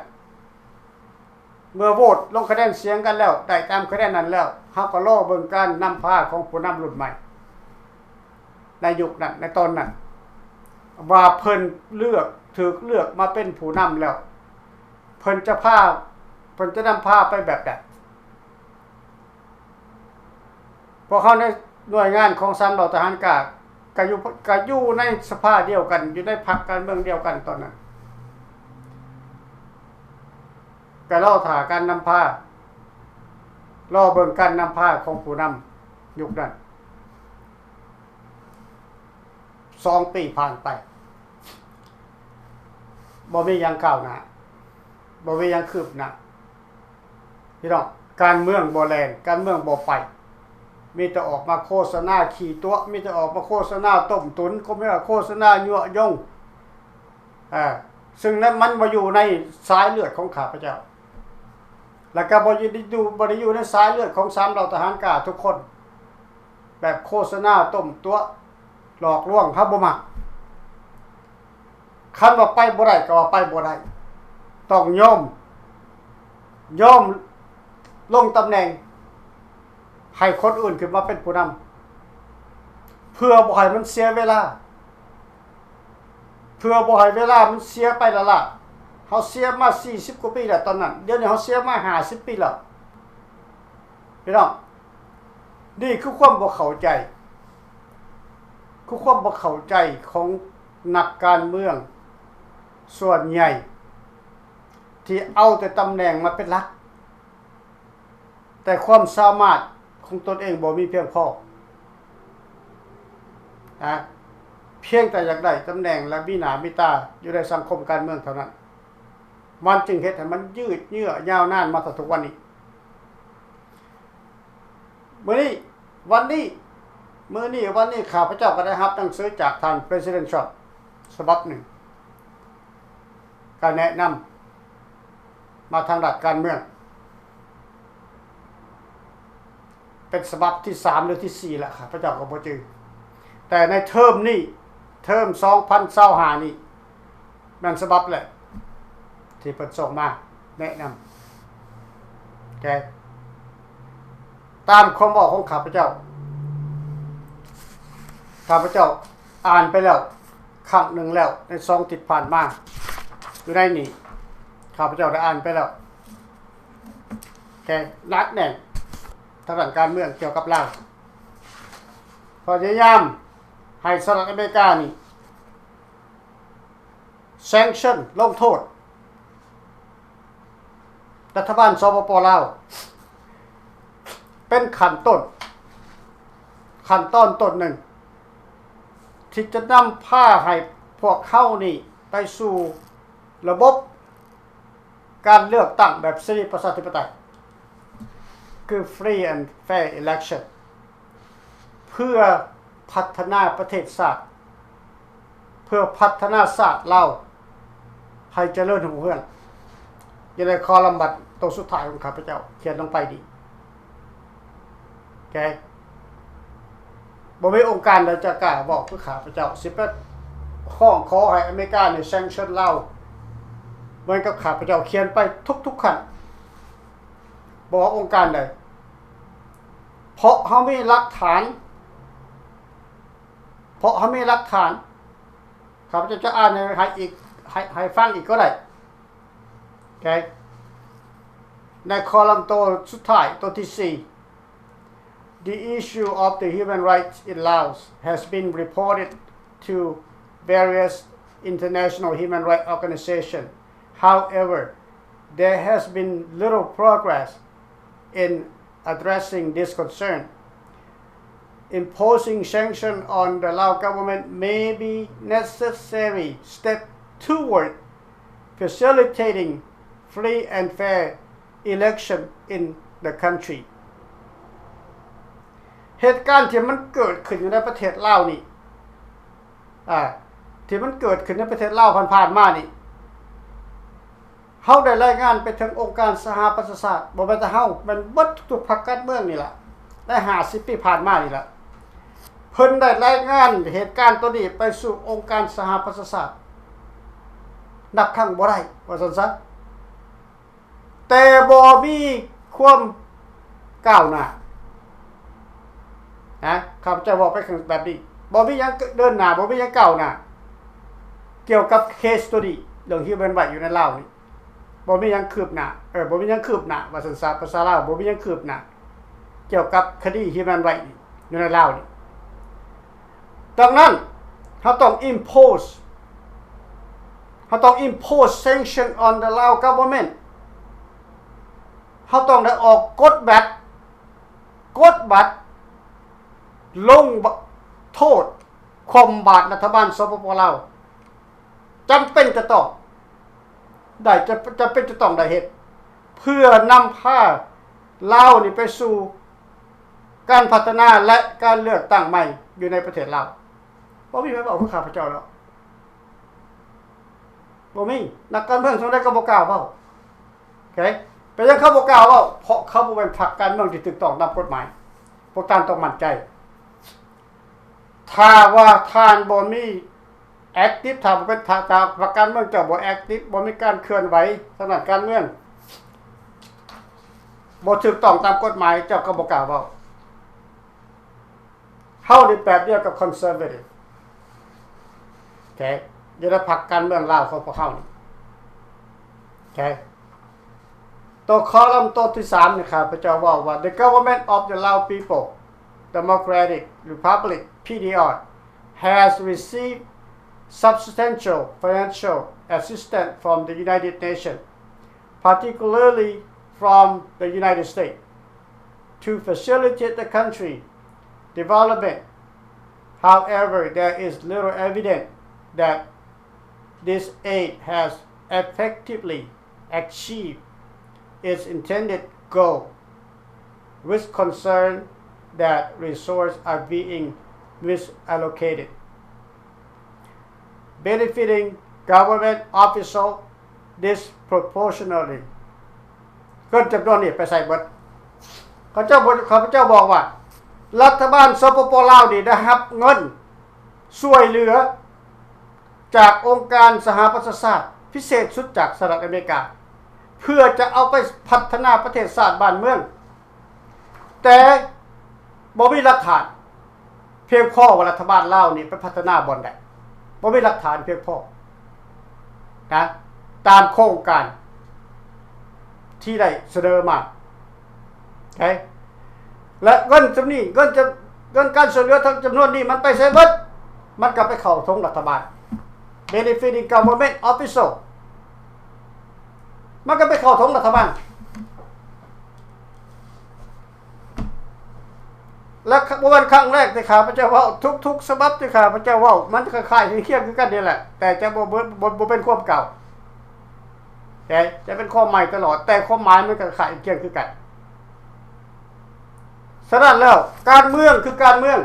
ເມື່ອໂຫວດລົງຄະແນນສຽງກັນແລ້ວ ໄດ້ຕາມຄະແນນນັ້ນແລ້ວ ເຮົາກໍລໍເບິ່ງການນຳພາຂອງຜູ້ນຳລຸ້ນໃໝ່ ໃນຍຸກນັ້ນ ໃນຕອນນັ້ນ ວ່າເພິ່ນເລືອກ ຖືກເລືອກມາເປັນຜູ້ນຳແລ້ວ ເພິ່ນຈະພາ ເພິ່ນຈະນຳພາໄປແບບໃດ? ພວກເຮົາໃນໜ່ວຍງານຂອງສາມເຫຼົ່າທະຫານກາ ກະຢູ່ ກະຢູ່ໃນສະພາດຽວກັນ ຢູ່ໃນພັກການເມືອງດຽວກັນຕອນນັ້ນ ກະລໍຖ້າການນຳພາ ລໍເບິ່ງການນຳພາຂອງຜູ້ນຳຍຸກນັ້ນ. ສອງປີຜ່ານໄປ ບໍ່ມີຫຍັງກ້າວໜ້າ ບໍ່ມີຫຍັງຄືບໜ້າ ພີ່ນ້ອງ. ການເມືອງບໍ່ແລ່ນ ການເມືອງບໍ່ໄປ ມີແຕ່ອອກມາໂຄສະນາຂີ້ຕົວະ ມີແຕ່ອອກມາໂຄສະນາຕົ້ມຕຸນ ກໍມີແຕ່ໂຄສະນາຍົວະຍົງ ເອີ ຊຶ່ງນັ້ນມັນບໍ່ຢູ່ໃນສາຍເລືອດຂອງຂ້າພະເຈົ້າ ແລ້ວກໍບໍ່ຢູ່ ຢູ່ ບໍ່ໄດ້ຢູ່ໃນສາຍເລືອດຂອງສາມເຫຼົ່າທະຫານກາທຸກຄົນ ແບບໂຄສະນາຕົ້ມຕົວະ ຫຼອກລວງ ເຮົາບໍ່ມັກ. ຄັນວ່າໄປບໍ່ໄດ້ກໍວ່າໄປບໍ່ໄດ້ ຕ້ອງຍອມ ຍອມລົງຕຳແໜ່ງ ໃຫ້ຄົນອື່ນຂຶ້ນມາເປັນຜູ້ນຳ ເພື່ອບໍ່ໃຫ້ມັນເສຍເວລາ ເພື່ອບໍ່ໃຫ້ເວລາມັນເສຍໄປລ້າໆ. ເຮົາເສຍມາສີ່ສິບກວ່າປີແລ້ວຕອນນັ້ນ ດຽວນີ້ເຮົາເສຍມາຫ້າສິບປີແລ້ວ ພີ່ນ້ອງ. ນີ້ຄືຄວາມບໍ່ເຂົ້າໃຈ ຄືຄວາມບໍ່ເຂົ້າໃຈຂອງນັກການເມືອງສ່ວນໃຫຍ່ ທີ່ເອົາແຕ່ຕຳແໜ່ງມາເປັນຫຼັກ ແຕ່ຄວາມສາມາດຂອງຕົນເອງບໍ່ມີພຽງພໍ ນະ ພຽງແຕ່ຢາກໄດ້ຕຳແໜ່ງ ແລະ ມີໜ້າມີຕາຢູ່ໃນສັງຄົມການເມືອງເທົ່ານັ້ນ ມັນຈຶ່ງເຮັດໃຫ້ມັນຍືດເຍື້ອຍາວນານມາເຖິງທຸກວັນນີ້. ມື້ນີ້ ວັນນີ້ ມື້ນີ້ ວັນນີ້ ຂ້າພະເຈົ້າກໍໄດ້ຮັບໜັງສືຈາກທ່ານ President Trump ສະບັບໜຶ່ງ ກໍແນະນຳມາທາງດ້ານການເມືອງ ເປັນສະບັບທີສາມ ຫຼື ທີສີ່ ລະ ຂ້າພະເຈົ້າກໍບໍ່ຈື່ ແຕ່ໃນເທີມນີ້ ເທີມສອງພັນຊາວຫ້ານີ້ ແມ່ນສະບັບແລກທີ່ເພິ່ນສົ່ງມາແນະນຳ ແກ ຕາມຄວາມເວົ້າຂອງຂ້າພະເຈົ້າ ຂ້າພະເຈົ້າອ່ານໄປແລ້ວຄັ້ງໜຶ່ງແລ້ວ ໃນສອງທິດຜ່ານມາ ຢູ່ໃນນີ້ ຂ້າພະເຈົ້າໄດ້ອ່ານໄປແລ້ວ ແກ ໜັກແໜ້ນທາງດ້ານການເມືອງກ່ຽວກັບລາວ ພະຍາຍາມໃຫ້ສະຫະລັດອາເມລິການີ້ sanction ລົງໂທດ ລັດຖະບານ ສປປ ລາວ ເປັນຂັ້ນຕົ້ນ ຂັ້ນຕອນຕົ້ນໜຶ່ງ ທີ່ຈະນຳພາໃຫ້ພວກເຮົານີ້ໄປສູ່ລະບົບການເລືອກຕັ້ງແບບເສລີປະຊາທິປະໄຕ ຄື free and fair election ເພື່ອພັດທະນາປະເທດຊາດ ເພື່ອພັດທະນາຊາດລາວໃຫ້ຈະເລີນຮຸ່ງເຮືອງ. ຢູ່ໃນຄອລັມບັດໂຕສຸດທ້າຍຂອງຂ້າພະເຈົ້າຂຽນລົງໄປນີ້ ແກ ບໍ່ມີອົງການໃດຈະກ້າເວົ້າຄືຂ້າພະເຈົ້າ ຊິໄປຮ້ອງຂໍໃຫ້ອາເມລິການີ້ sanction ລາວ ໝືອນກັບຂ້າພະເຈົ້າຂຽນໄປທຸກໆຄັ້ງ, ບໍ່ວ່າອົງການໃດ, ເພາະເຮົາມີຫຼັກຖານ, ເພາະເຮົາມີຫຼັກຖານ. ຂ້າພະເຈົ້າຈະອ່ານໃຫ້ ໃຫ້ອີກ ໃຫ້ ໃຫ້ຟັງອີກກໍໄດ້. ໂອເຄ ໃນຄໍລັມໂຕສຸດທ້າຍ ໂຕທີສີ່ The issue of the human rights in Laos has been reported to various international human rights organizations. However, there has been little progress in addressing this concern. Imposing sanctions on the Lao government may be necessary step toward facilitating free and fair election in the country. ເຫດການທີ່ມັນເກີດຂຶ້ນຢູ່ໃນປະເທດລາວນີ້ ອາ ທີ່ມັນເກີດຂຶ້ນໃນປະເທດລາວຜ່ານໆມານີ້ ເຮົາໄດ້ລາຍງານໄປເຖິງອົງການສະຫະປະຊາຊາດ, ບໍ່ແມ່ນແຕ່ເຮົາ, ແມ່ນເບິດທຸກໆພັກການເມືອງນີ້ລະ, ໃນຫ້າສິບປີຜ່ານມານີ້ລະ, ເພິ່ນໄດ້ລາຍງານເຫດການໂຕນີ້ໄປສູ່ອົງການສະຫະປະຊາຊາດ ນັບຄັ້ງບໍ່ໄດ້ ວ່າຊັ້ນຊະ. ແຕ່ບໍ່ມີຄວາມກ້າວໜ້ານະ, ຂ້າພະເຈົ້າເວົ້າໄປແບບນີ້, ບໍ່ມີຫຍັງເດີນໜ້າ, ບໍ່ມີຫຍັງກ້າວໜ້າ ກ່ຽວກັບເຄສໂຕນີ້, ເລື່ອງ human rights ຢູ່ໃນລາວນີ້ ບໍ່ມີຫຍັງຄືບໜ້າ, ເອີ ບໍ່ມີຫຍັງຄືບໜ້າ ວ່າຊັ້ນຊະ, ພາສາລາວ ບໍ່ມີຫຍັງຄືບໜ້າ ກ່ຽວກັບຄະດີ human rights ນີ້ ຢູ່ໃນລາວນີ້. ດັ່ງນັ້ນ ເຮົາຕ້ອງ impose ເຮົາຕ້ອງ impose sanction on the Lao government. ເຮົາຕ້ອງໄດ້ອອກກົດບັດ, ກົດບັດ ລົງໂທດຄວ່ຳບາດລັດຖະບານ ສປປ ລາວ. ຈຳເປັນຈະຕ້ອງໄດ້, ຈະ ຈຳເປັນຈະຕ້ອງໄດ້ເຮັດ ເພື່ອນຳພາລາວນີ້ໄປສູ່ການພັດທະນາ ແລະ ການເລືອກຕັ້ງໃໝ່ຢູ່ໃນປະເທດລາວ. ບໍ່ມີໃຜເວົ້າຄືຂ້າພະເຈົ້າດອກ. ບໍ່ມີ. ນັກການເມືອງສ່ວນໃຫຍ່ກໍບໍ່ກ້າເວົ້າ. ໂອເຄ. ເປັນຫຍັງເຂົາບໍ່ກ້າເວົ້າ? ເພາະເຂົາບໍ່ແມ່ນພັກການເມືອງທີ່ຖືກຕ້ອງຕາມກົດໝາຍ. ພວກທ່ານຕ້ອງໝັ້ນໃຈ. ຖ້າວ່າທ່ານບໍ່ມີ active, ຖ້າບໍ່ເປັນ ຖ້າ ຖ້າພັກການເມືອງເຈົ້າບໍ່ active, ບໍ່ມີການເຄື່ອນໄຫວທາງດ້ານການເມືອງ, ບໍ່ຖືກຕ້ອງຕາມກົດໝາຍ, ເຈົ້າກໍບໍ່ກ້າເວົ້າ. ເຮົານີ້ແບບດຽວກັບ conservative. ໂອເຄ. ຢູ່ໃນພັກການເມືອງລາວຂອງພວກເຮົານີ້. ໂອເຄ. ໂຕຄອລັມໂຕທີສາມນີ້ ຂ້າພະເຈົ້າເວົ້າວ່າ The government of the Lao People Democratic Republic, P D R, has received substantial financial assistance from the United Nations, particularly from the United States, to facilitate the country development. However, there is little evidence that this aid has effectively achieved its intended goal, with concern that resources are being misallocated, benefiting government officials disproportionately. ເງິນຈຳນວນນີ້ໄປໃສເບິດ? ເຂົາເຈົ້າ ຂ້າພະເຈົ້າບອກວ່າ ລັດຖະບານ ສປປ ລາວ ນີ້ໄດ້ຮັບເງິນຊ່ວຍເຫຼືອຈາກອົງການສະຫະປະຊາຊາດ, ພິເສດສຸດຈາກສະຫະລັດອາເມລິກາ ເພື່ອຈະເອົາໄປພັດທະນາປະເທດຊາດບ້ານເມືອງ. ແຕ່ບໍ່ມີຫຼັກຖານພຽງພໍວ່າລັດຖະບານລາວນີ້ໄປພັດທະນາບ່ອນໃດ, ບໍ່ມີຫຼັກຖານພຽງພໍນະ ຕາມໂຄງການທີ່ໄດ້ສະເໜີມາ. ໂອເຄ. ແລະ ເງິນຈຳນີ້ ເງິນຈຳ ເງິນການຊ່ວຍເຫຼືອທັງຈຳນວນນີ້ມັນໄປໃສເບິດ? ມັນກໍໄປເຂົ້າຖົງລັດຖະບານ benefiting government official. ມັນກໍໄປເຂົ້າຖົງລັດຖະບານ. ແລະ ບໍ່ແມ່ນຄັ້ງແລກທີ່ຂ້າພະເຈົ້າເວົ້າ, ທຸກໆສະບັບທີ່ຂ້າພະເຈົ້າເວົ້າ ມັນຄ້າຍໆຄຽງໆຄືກັນນີ້ແຫຼະ, ແຕ່ຈະບໍ່ ບໍ່ ບໍ່ ບໍ່ເປັນຄວາມເກົ່າ. ໂອເຄ ຈະເປັນຄວາມໃໝ່ຕະຫຼອດ, ແຕ່ຄວາມໝາຍມັນກໍຄ້າຍຄຽງຄືກັນ. ສະນັ້ນແລ້ວ ການເມືອງຄືການເມືອງ.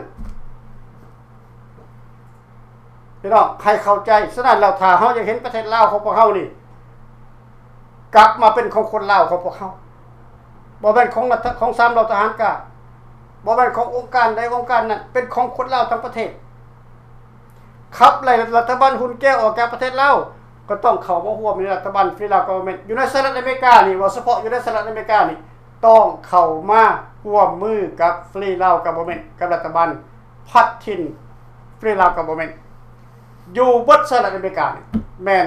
ພີ່ນ້ອງໃຫ້ເຂົ້າໃຈ. ສະນັ້ນແລ້ວ ຖ້າເຮົາຢາກເຫັນປະເທດລາວຂອງພວກເຮົານີ້ ກັບມາເປັນຂອງຄົນລາວຂອງພວກເຮົາ, ບໍ່ແມ່ນຂອງລັດຖະ ຂອງສາມເຫຼົ່າທະຫານກາງ, ບໍ່ແມ່ນຂອງອົງການໃດອົງການໜຶ່ງ, ເປັນຂອງຄົນລາວທັງປະເທດ. ຂັບໄລ່ລັດຖະບານຮຸນແກອອກຈາກປະເທດລາວ, ກໍຕ້ອງເຂົ້າມາຮ່ວມໃນລັດຖະບານ Free Lao Government ຢູ່ໃນສະຫະລັດອາເມລິການີ້, ເວົ້າສະເພາະຢູ່ໃນສະຫະລັດອາເມລິການີ້ ຕ້ອງເຂົ້າມາຮ່ວມມືກັບ Free Lao Government ກັບລັດຖະບານພັດຖິ່ນ Free Lao Government ຢູ່ເບິດສະຫະລັດອາເມລິການີ້ ແມ່ນ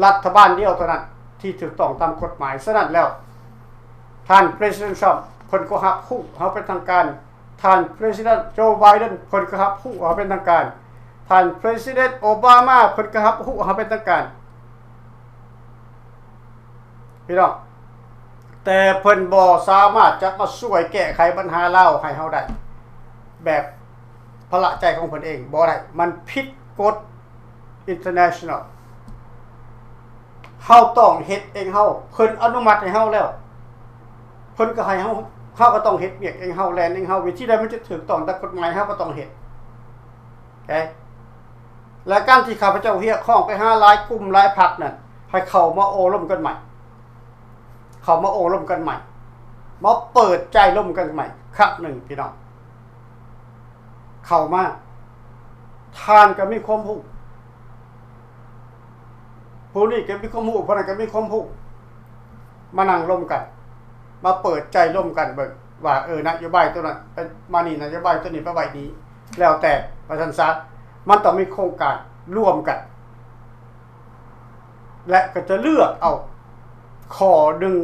ລັດຖະບານດຽວເທົ່ານັ້ນທີ່ຖືກຕ້ອງຕາມກົດໝາຍ. ສະນັ້ນແລ້ວ ທ່ານ President Trump ເພິ່ນກໍຮັບຮູ້ເຮົາເປັນທາງການ, ທ່ານ President Joe Biden ເພິ່ນກໍຮັບຮູ້ເຮົາເປັນທາງການ, ທ່ານ President Obama ເພິ່ນກໍຮັບຮູ້ເຮົາເປັນທາງການ ພີ່ນ້ອງ, ແຕ່ເພິ່ນບໍ່ສາມາດຈະມາຊ່ວຍແກ້ໄຂບັນຫາລາວໃຫ້ເຮົາໄດ້ ແບບພະລະໃຈຂອງເພິ່ນເອງ ບໍ່ໄດ້, ມັນຜິດກົດ international. ເຮົາຕ້ອງເຮັດເອງເຮົາ, ເພິ່ນອະນຸມັດໃຫ້ເຮົາແລ້ວ, ເພິ່ນກໍໃຫ້ເຮົາ, ເຮົາກໍຕ້ອງເຮັດວຽກເອງເຮົາ, ແລ່ນເອງເຮົາ, ວິທີໃດມັນຈະຖືກຕ້ອງຕາມກົດໝາຍ ເຮົາກໍຕ້ອງເຮັດ. ໂອເຄ ແລະ ການທີ່ຂ້າພະເຈົ້າຮຽກຮ້ອງໄປຫາຫຼາຍກຸ່ມຫຼາຍພັກນັ້ນ ໃຫ້ເຂົ້າມາໂອ້ລົມກັນໃໝ່, ເຂົ້າມາໂອ້ລົມກັນໃໝ່, ມາເປີດໃຈລົມກັນໃໝ່ຄັ້ງໜຶ່ງ ພີ່ນ້ອງ. ເຂົ້າມາ, ທ່ານກໍມີຄວາມຮູ້, ຜູ້ນີ້ກໍມີຄວາມຮູ້, ຜູ້ນັ້ນກໍມີຄວາມຮູ້, ມານັ່ງລົມກັນ, ມາເປີດໃຈລົມກັນເບິ່ງວ່າ ເອີ ນະໂຍບາຍໂຕນັ້ນໄປມານີ້, ນະໂຍບາຍໂຕນີ້ໄປໄວ້ນີ້, ແລ້ວແຕ່ວ່າຊັ້ນຊະ, ມັນຕ້ອງມີໂຄງການລວມກັນ ແລະ ກໍຈະເລືອກເອົາຂໍ້ໜຶ່ງ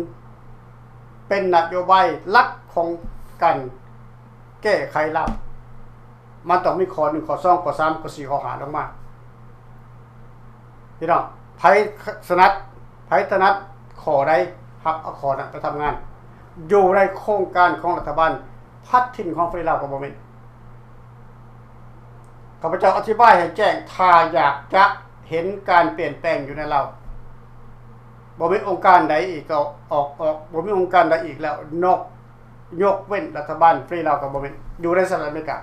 ເປັນນະໂຍບາຍຫຼັກຂອງການແກ້ໄຂລາວ. ມັນຕ້ອງມີຂໍ້ໜຶ່ງ, ຂໍ້ສອງ, ຂໍ້ສາມ, ຂໍ້ສີ່, ຂໍ້ຫ້າລົງມາ. ພີ່ນ້ອງ, ໃຜຖະໜັດ, ໃຜຖະໜັດຂໍ້ໃດ, ຮັບເອົາຂໍ້ນັ້ນໄປທຳງານ ຢູ່ໃນໂຄງການຂອງລັດຖະບານພັດຖິ່ນຂອງ Free Lao Government. ຂ້າພະເຈົ້າອະທິບາຍໃຫ້ແຈ້ງ, ຖ້າຢາກຈະເຫັນການປ່ຽນແປງຢູ່ໃນລາວ, ບໍ່ມີອົງການໃດອີກກໍອອກ, ອອກ, ບໍ່ມີອົງການໃດອີກແລ້ວ ນອກ ຍົກເວັ້ນລັດຖະບານ Free Lao Government ຢູ່ໃນສະຫະລັດອາເມລິກາ.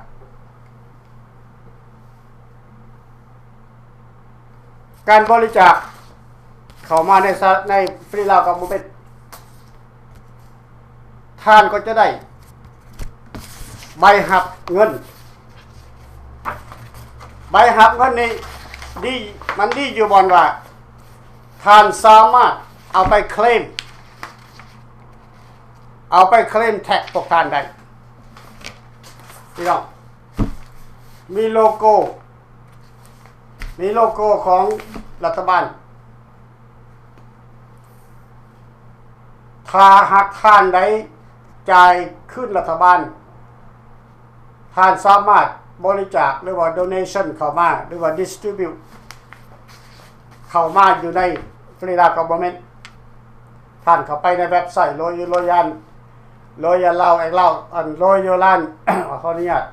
ການບໍລິຈາກເຂົ້າມາໃນສະ, ໃນ Free Lao Government ທ່ານກໍຈະໄດ້ໃບຮັບເງິນ. ໃບຮັບເງິນນີ້ດີ, ມັນດີຢູ່ບ່ອນວ່າ ທ່ານສາມາດເອົາໄປເຄລມ, ເອົາໄປເຄລມແທັກພວກທ່ານໄດ້. ພີ່ນ້ອງ, ມີໂລໂກ້, ມີໂລໂກ້ຂອງລັດຖະບານ. ຖ້າຫາກທ່ານໄດ້ຈ່າຍຄືນລັດຖະບານ, ທ່ານສາມາດບໍລິຈາກ ຫຼືວ່າ donation ເຂົ້າມາ ຫຼືວ່າ distribute ເຂົ້າມາຢູ່ໃນ Free Lao Government. ທ່ານເຂົ້າໄປໃນເວັບໄຊ Royal, Royal, Royal Lao and Lao, ອັນ Royal Land, ຂໍອະນຸຍາດ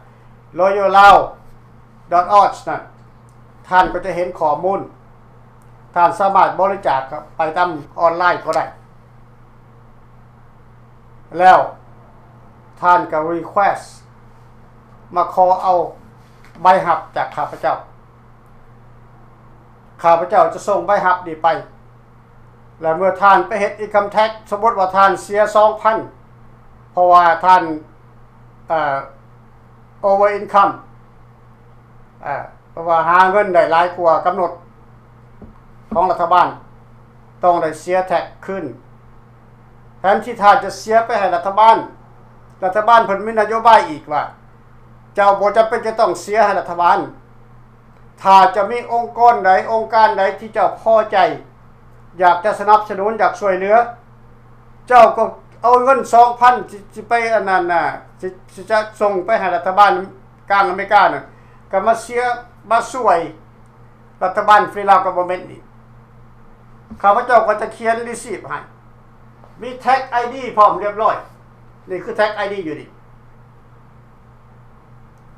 Royal Lao dot org ນັ້ນ, ທ່ານກໍຈະເຫັນຂໍ້ມູນ. ທ່ານສາມາດບໍລິຈາກໄປຕາມອອນລາຍກໍໄດ້. ແລ້ວທ່ານກໍ request ມາຂໍເອົາໃບຮັບຈາກຂ້າພະເຈົ້າ. ຂ້າພະເຈົ້າຈະສົ່ງໃບຮັບນີ້ໄປ. ແລະ ເມື່ອທ່ານໄປເຮັດ income tax, ສົມມຸດວ່າທ່ານເສຍສອງພັນ ເພາະວ່າທ່ານ, ເອີ, over income, ເອີ, ເພາະວ່າຫາເງິນໄດ້ຫຼາຍກວ່າກຳນົດຂອງລັດຖະບານ, ຕ້ອງໄດ້ເສຍແທັກຄືນ. ແທນທີ່ທ່ານຈະເສຍໄປໃຫ້ລັດຖະບານ, ລັດຖະບານເພິ່ນມີນະໂຍບາຍອີກວ່າ ເຈົ້າບໍ່ຈຳເປັນຈະຕ້ອງເສຍໃຫ້ລັດຖະບານ. ຖ້າຈະມີອົງກອນໃດ, ອົງການໃດທີ່ເຈົ້າພໍໃຈ, ຢາກຈະສະໜັບສະໜູນ, ຢາກຊ່ວຍເຫຼືອ, ເຈົ້າກໍເອົາເງິນສອງພັນ ທີ່, ທີ່ໄປອັນນັ້ນນະ, ທີ່, ທີ່ຈະສົ່ງໄປໃຫ້ລັດຖະບານກາງອາເມລິການັ້ນ, ກໍມາເສຍ, ມາຊ່ວຍລັດຖະບານ Free Lao Government ນີ້. ຂ້າພະເຈົ້າກໍຈະຂຽນ receipt ໃຫ້, ມີ tax ID ພ້ອມຮຽບຮ້ອຍ. ນີ້ຄື tax ID ຢູ່ນີ້.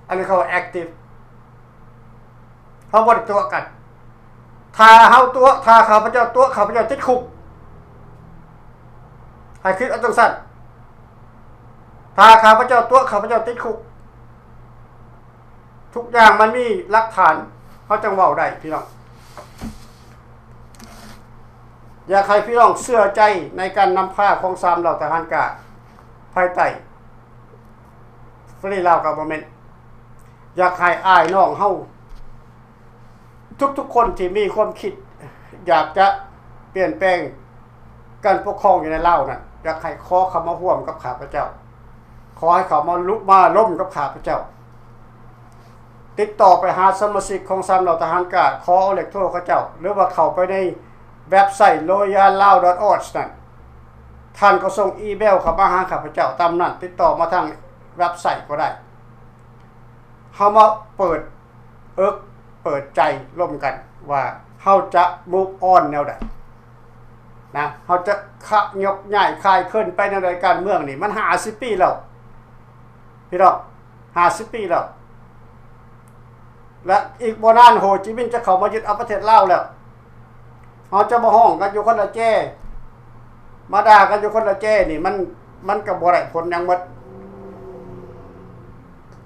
ອັນນີ້ເຂົາວ່າ active. ເຮົາບໍ່ໄດ້ຕົວະກັນ. ຖ້າເຮົາຕົວະ, ຖ້າຂ້າພະເຈົ້າຕົວະ, ຂ້າພະເຈົ້າຕິດຄຸກ. ໃຫ້ຄິດເອົາຈັ່ງຊັ້ນ. ຖ້າຂ້າພະເຈົ້າຕົວະ, ຂ້າພະເຈົ້າຕິດຄຸກ. ທຸກຢ່າງມັນມີຫຼັກຖານ, ເຮົາຈັ່ງເວົ້າໄດ້, ພີ່ນ້ອງ. ຢາກໃຫ້ພີ່ນ້ອງເຊື່ອໃຈໃນການນຳພາຂອງສາມເຫຼົ່າທະຫານການພາຍໃຕ້ Free Lao Government. ຢາກໃຫ້ອ້າຍນ້ອງເຮົາ ທຸກໆຄົນທີ່ມີຄວາມຄິດ ຢາກຈະປ່ຽນແປງການປົກຄອງຢູ່ໃນລາວນັ້ນ ຢາກໃຫ້ຂໍເຂົ້າມາຮ່ວມກັບຂ້າພະເຈົ້າ ຂໍໃຫ້ເຂົ້າມາລຸມາລົມກັບຂ້າພະເຈົ້າ. ຕິດຕໍ່ໄປຫາສະມາຊິກຂອງສາມເຫຼົ່າທະຫານກ້າ ຂໍເອົາເລກໂທເຂົາເຈົ້າ ຫຼືວ່າເຂົ້າໄປໃນເວັບໄຊ royal lao dot org ນັ້ນ ທ່ານກໍສົ່ງອີເມວເຂົ້າມາຫາຂ້າພະເຈົ້າຕາມນັ້ນ ຕິດຕໍ່ມາທາງເວັບໄຊກໍໄດ້. ເຮົາມາເປີດເອິກເປີດໃຈລົມກັນວ່າເຮົາຈະ move on ແນວໃດນະ ເຮົາຈະຂະຍົກຍ້າຍຄາຍເຂີນໄປແນວໃດ. ການເມືອງນີ້ມັນຫ້າສິບປີແລ້ວ ພີ່ນ້ອງ, ຫ້າສິບປີແລ້ວ ແລະ ອີກບໍ່ນານໂຮຈິມິນຈະເຂົ້າມາຍຶດເອົາປະເທດລາວແລ້ວ. ເຮົາຈະມາຮ້ອງກັນຢູ່ຄົນລະແຈ ມາດ່າກັນຢູ່ຄົນລະແຈນີ້ ມັນ ມັນກໍບໍ່ໄດ້ຜົນຫຍັງໝົດ.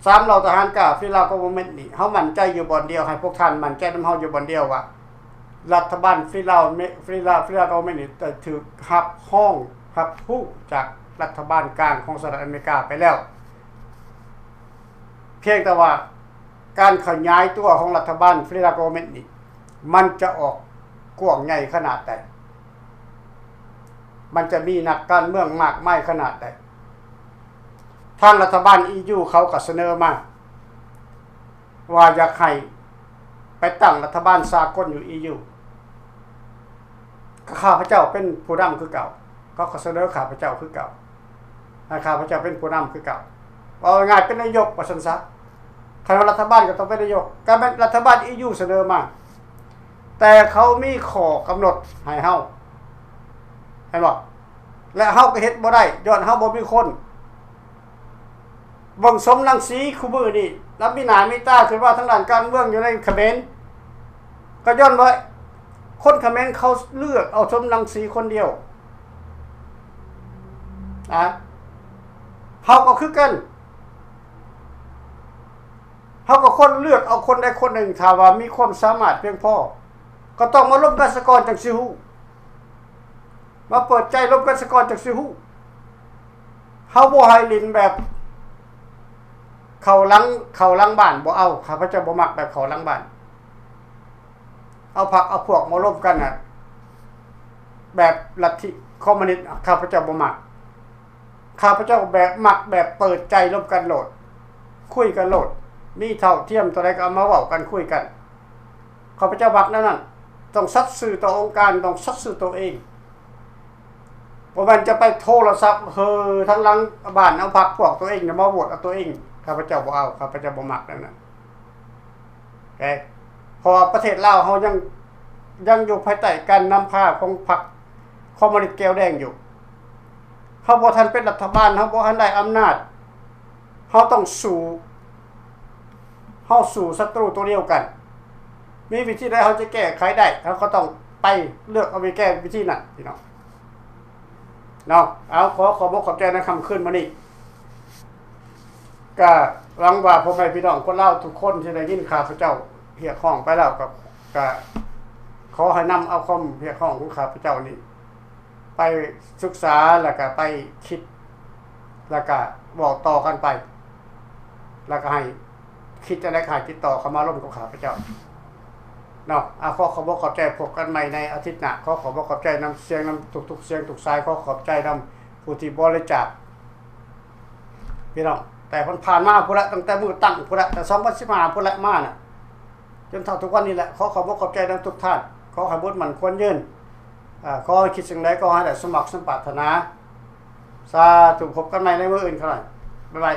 ສາມເຫຼົ່າທະຫານກ້າ Federal Government ນີ້ ເຮົາໝັ້ນໃຈຢູ່ບ່ອນດຽວ ໃຫ້ພວກທ່ານໝັ້ນໃຈນຳເຮົາຢູ່ບ່ອນດຽວວ່າ ລັດຖະບານ Federal Federal Federal Government ນີ້ໄດ້ຖືກຮັບຮອງ ຮັບຮູ້ຈາກລັດຖະບານກາງຂອງສະຫະລັດອາເມລິກາໄປແລ້ວ. ພຽງແຕ່ວ່າການຂະຫຍາຍຕົວຂອງລັດຖະບານ Federal Government ນີ້ ມັນຈະອອກກວ້າງໃຫຍ່ຂະໜາດໃດ? ມັນຈະມີນັກການເມືອງມາກມາຍຂະໜາດໃດ? ທາງລັດຖະບານ E U ເຂົາກໍສະເໜີມາວ່າຢາກໃຫ້ໄປຕັ້ງລັດຖະບານສາກົນຢູ່ E U ກໍຂ້າພະເຈົ້າເປັນຜູ້ນຳຄືເກົ່າ ເຂົາກໍສະເໜີຂ້າພະເຈົ້າຄືເກົ່າ ໃຫ້ຂ້າພະເຈົ້າເປັນຜູ້ນຳຄືເກົ່າ ເວົ້າງ່າຍໆ ເປັນນາຍົກວ່າຊັ້ນຊະ. ຄັນວ່າລັດຖະບານກໍຕ້ອງເປັນນາຍົກ ກໍແມ່ນລັດຖະບານ E U ສະເໜີມາ ແຕ່ເຂົາມີຂໍ້ກຳນົດໃຫ້ເຮົາ ເຫັນບໍ່? ແລະ ເຮົາກໍເຮັດບໍ່ໄດ້ ຍ້ອນເຮົາບໍ່ມີຄົນ. ເບິ່ງສົມລັງສີຄູ່ມື້ນີ້ ລະມີໜ້າມີຕາຂຶ້ນມາທາງດ້ານການເມືອງຢູ່ໃນຂະເໝນ ກໍຍ້ອນວ່າຄົນຂະເໝນເຂົາເລືອກເອົາສົມລັງສີຄົນດຽວ. ອາ ເຮົາກໍຄືກັນ ເຮົາກໍຄວນເລືອກເອົາຄົນໃດຄົນໜຶ່ງ ຖ້າວ່າມີຄວາມສາມາດພຽງພໍ ກໍຕ້ອງມາລົມກັນສາກ່ອນຈັ່ງຊິຮູ້ ມາເປີດໃຈລົມກັນສາກ່ອນຈັ່ງຊິຮູ້. ເຮົາບໍ່ໃຫ້ຫຼິ້ນແບບເຂົ້າຫຼັງ ເຂົ້າຫຼັງບ້ານ ບໍ່ເອົາ ຂ້າພະເຈົ້າບໍ່ມັກແບບເຂົ້າຫຼັງບ້ານ ເອົາພັກເອົາພວກມາລົມກັນນະ ແບບລັດທິຄອມມູນິດ ຂ້າພະເຈົ້າບໍ່ມັກ. ຂ້າພະເຈົ້າແບບ ມັກແບບເປີດໃຈລົມກັນໂລດ ຄຸຍກັນໂລດ ມີເທົ່າທຽມເທົ່າໃດກໍເອົາມາເວົ້າກັນຄຸຍກັນ ຂ້າພະເຈົ້າມັກແນວນັ້ນ. ຕ້ອງສັດຊື່ຕໍ່ອົງການ ຕ້ອງສັດຊື່ໂຕເອງ ບໍ່ແມ່ນຈະໄປໂທລະສັບເຮີທາງຫຼັງບ້ານ ເອົາພັກພວກໂຕເອງນະມາໂຫວດເອົາໂຕເອງ ຂ້າພະເຈົ້າບໍ່ເອົາ ຂ້າພະເຈົ້າບໍ່ມັກແນວນັ້ນ. ເອີ ເພາະວ່າປະເທດລາວເຮົາຍັງ ຍັງຢູ່ພາຍໃຕ້ການນຳພາຂອງພັກຄອມມູນິດແກວແດງຢູ່ ເຮົາບໍ່ທັນເປັນລັດຖະບານ ເຮົາບໍ່ທັນໄດ້ອຳນາດ ເຮົາຕ້ອງສູ້ ເຮົາສູ້ສັດຕູໂຕດຽວກັນ ມີວິທີໃດເຮົາຈະແກ້ໄຂໄດ້ ເຮົາກໍຕ້ອງໄປເລືອກເອົາວິແກ້ວິທີນັ້ນ ພີ່ນ້ອງເນາະ. ເອົາ ຂໍຂອບອົກຂອບໃຈໃນຄ່ຳຄືນມື້ນີ້ ກະຫວັງວ່າພໍ່ແມ່ພີ່ນ້ອງຄົນລາວທຸກຄົນທີ່ໄດ້ຍິນຂ້າພະເຈົ້າຮຽກຮ້ອງໄປແລ້ວ ກະ ກະຂໍໃຫ້ນຳເອົາຄວາມຮຽກຮ້ອງຂອງຂ້າພະເຈົ້ານີ້ ໄປສຶກສາ ແລ້ວກະໄປຄິດ ແລ້ວກະເວົ້າຕໍ່ກັນໄປ ແລ້ວກະໃຫ້ຄິດຈັ່ງໃດກໍໃຫ້ຕິດຕໍ່ເຂົ້າມາລົມກັບຂ້າພະເຈົ້າເນາະ. ອາ ຂໍຂອບອົກຂອບໃຈ ພົບກັນໃໝ່ໃນອາທິດໜ້າ. ຂໍຂອບອົກຂອບໃຈນຳສຽງ ນຳທຸກໆສຽງທຸກສາຍ. ຂໍຂອບໃຈນຳຜູ້ທີ່ບໍລິຈາກ ພີ່ນ້ອງ ແຕ່ຜ່ານໆມາພຸ້ນລະ ຕັ້ງແຕ່ມື້ຕັ້ງພຸ້ນລະ ແຕ່ສອງພັນສິບຫ້າພຸ້ນລະມານະ ຈົນເທົ່າທຸກວັນນີ້ແຫຼະ. ຂໍຂອບອົກຂອບໃຈນຳທຸກທ່ານ. ຂໍໃຫ້ບຸນໝັ້ນຄວນຍືນ. ອາ ຂໍໃຫ້ຄິດສິ່ງໃດກໍໃຫ້ໄດ້ສົມຫວັງສົມປາດຖະໜາ. ສາທຸ. ພົບກັນໃໝ່ໃນມື້ອື່ນຂ້າງໜ້າ. ບາຍບາຍ.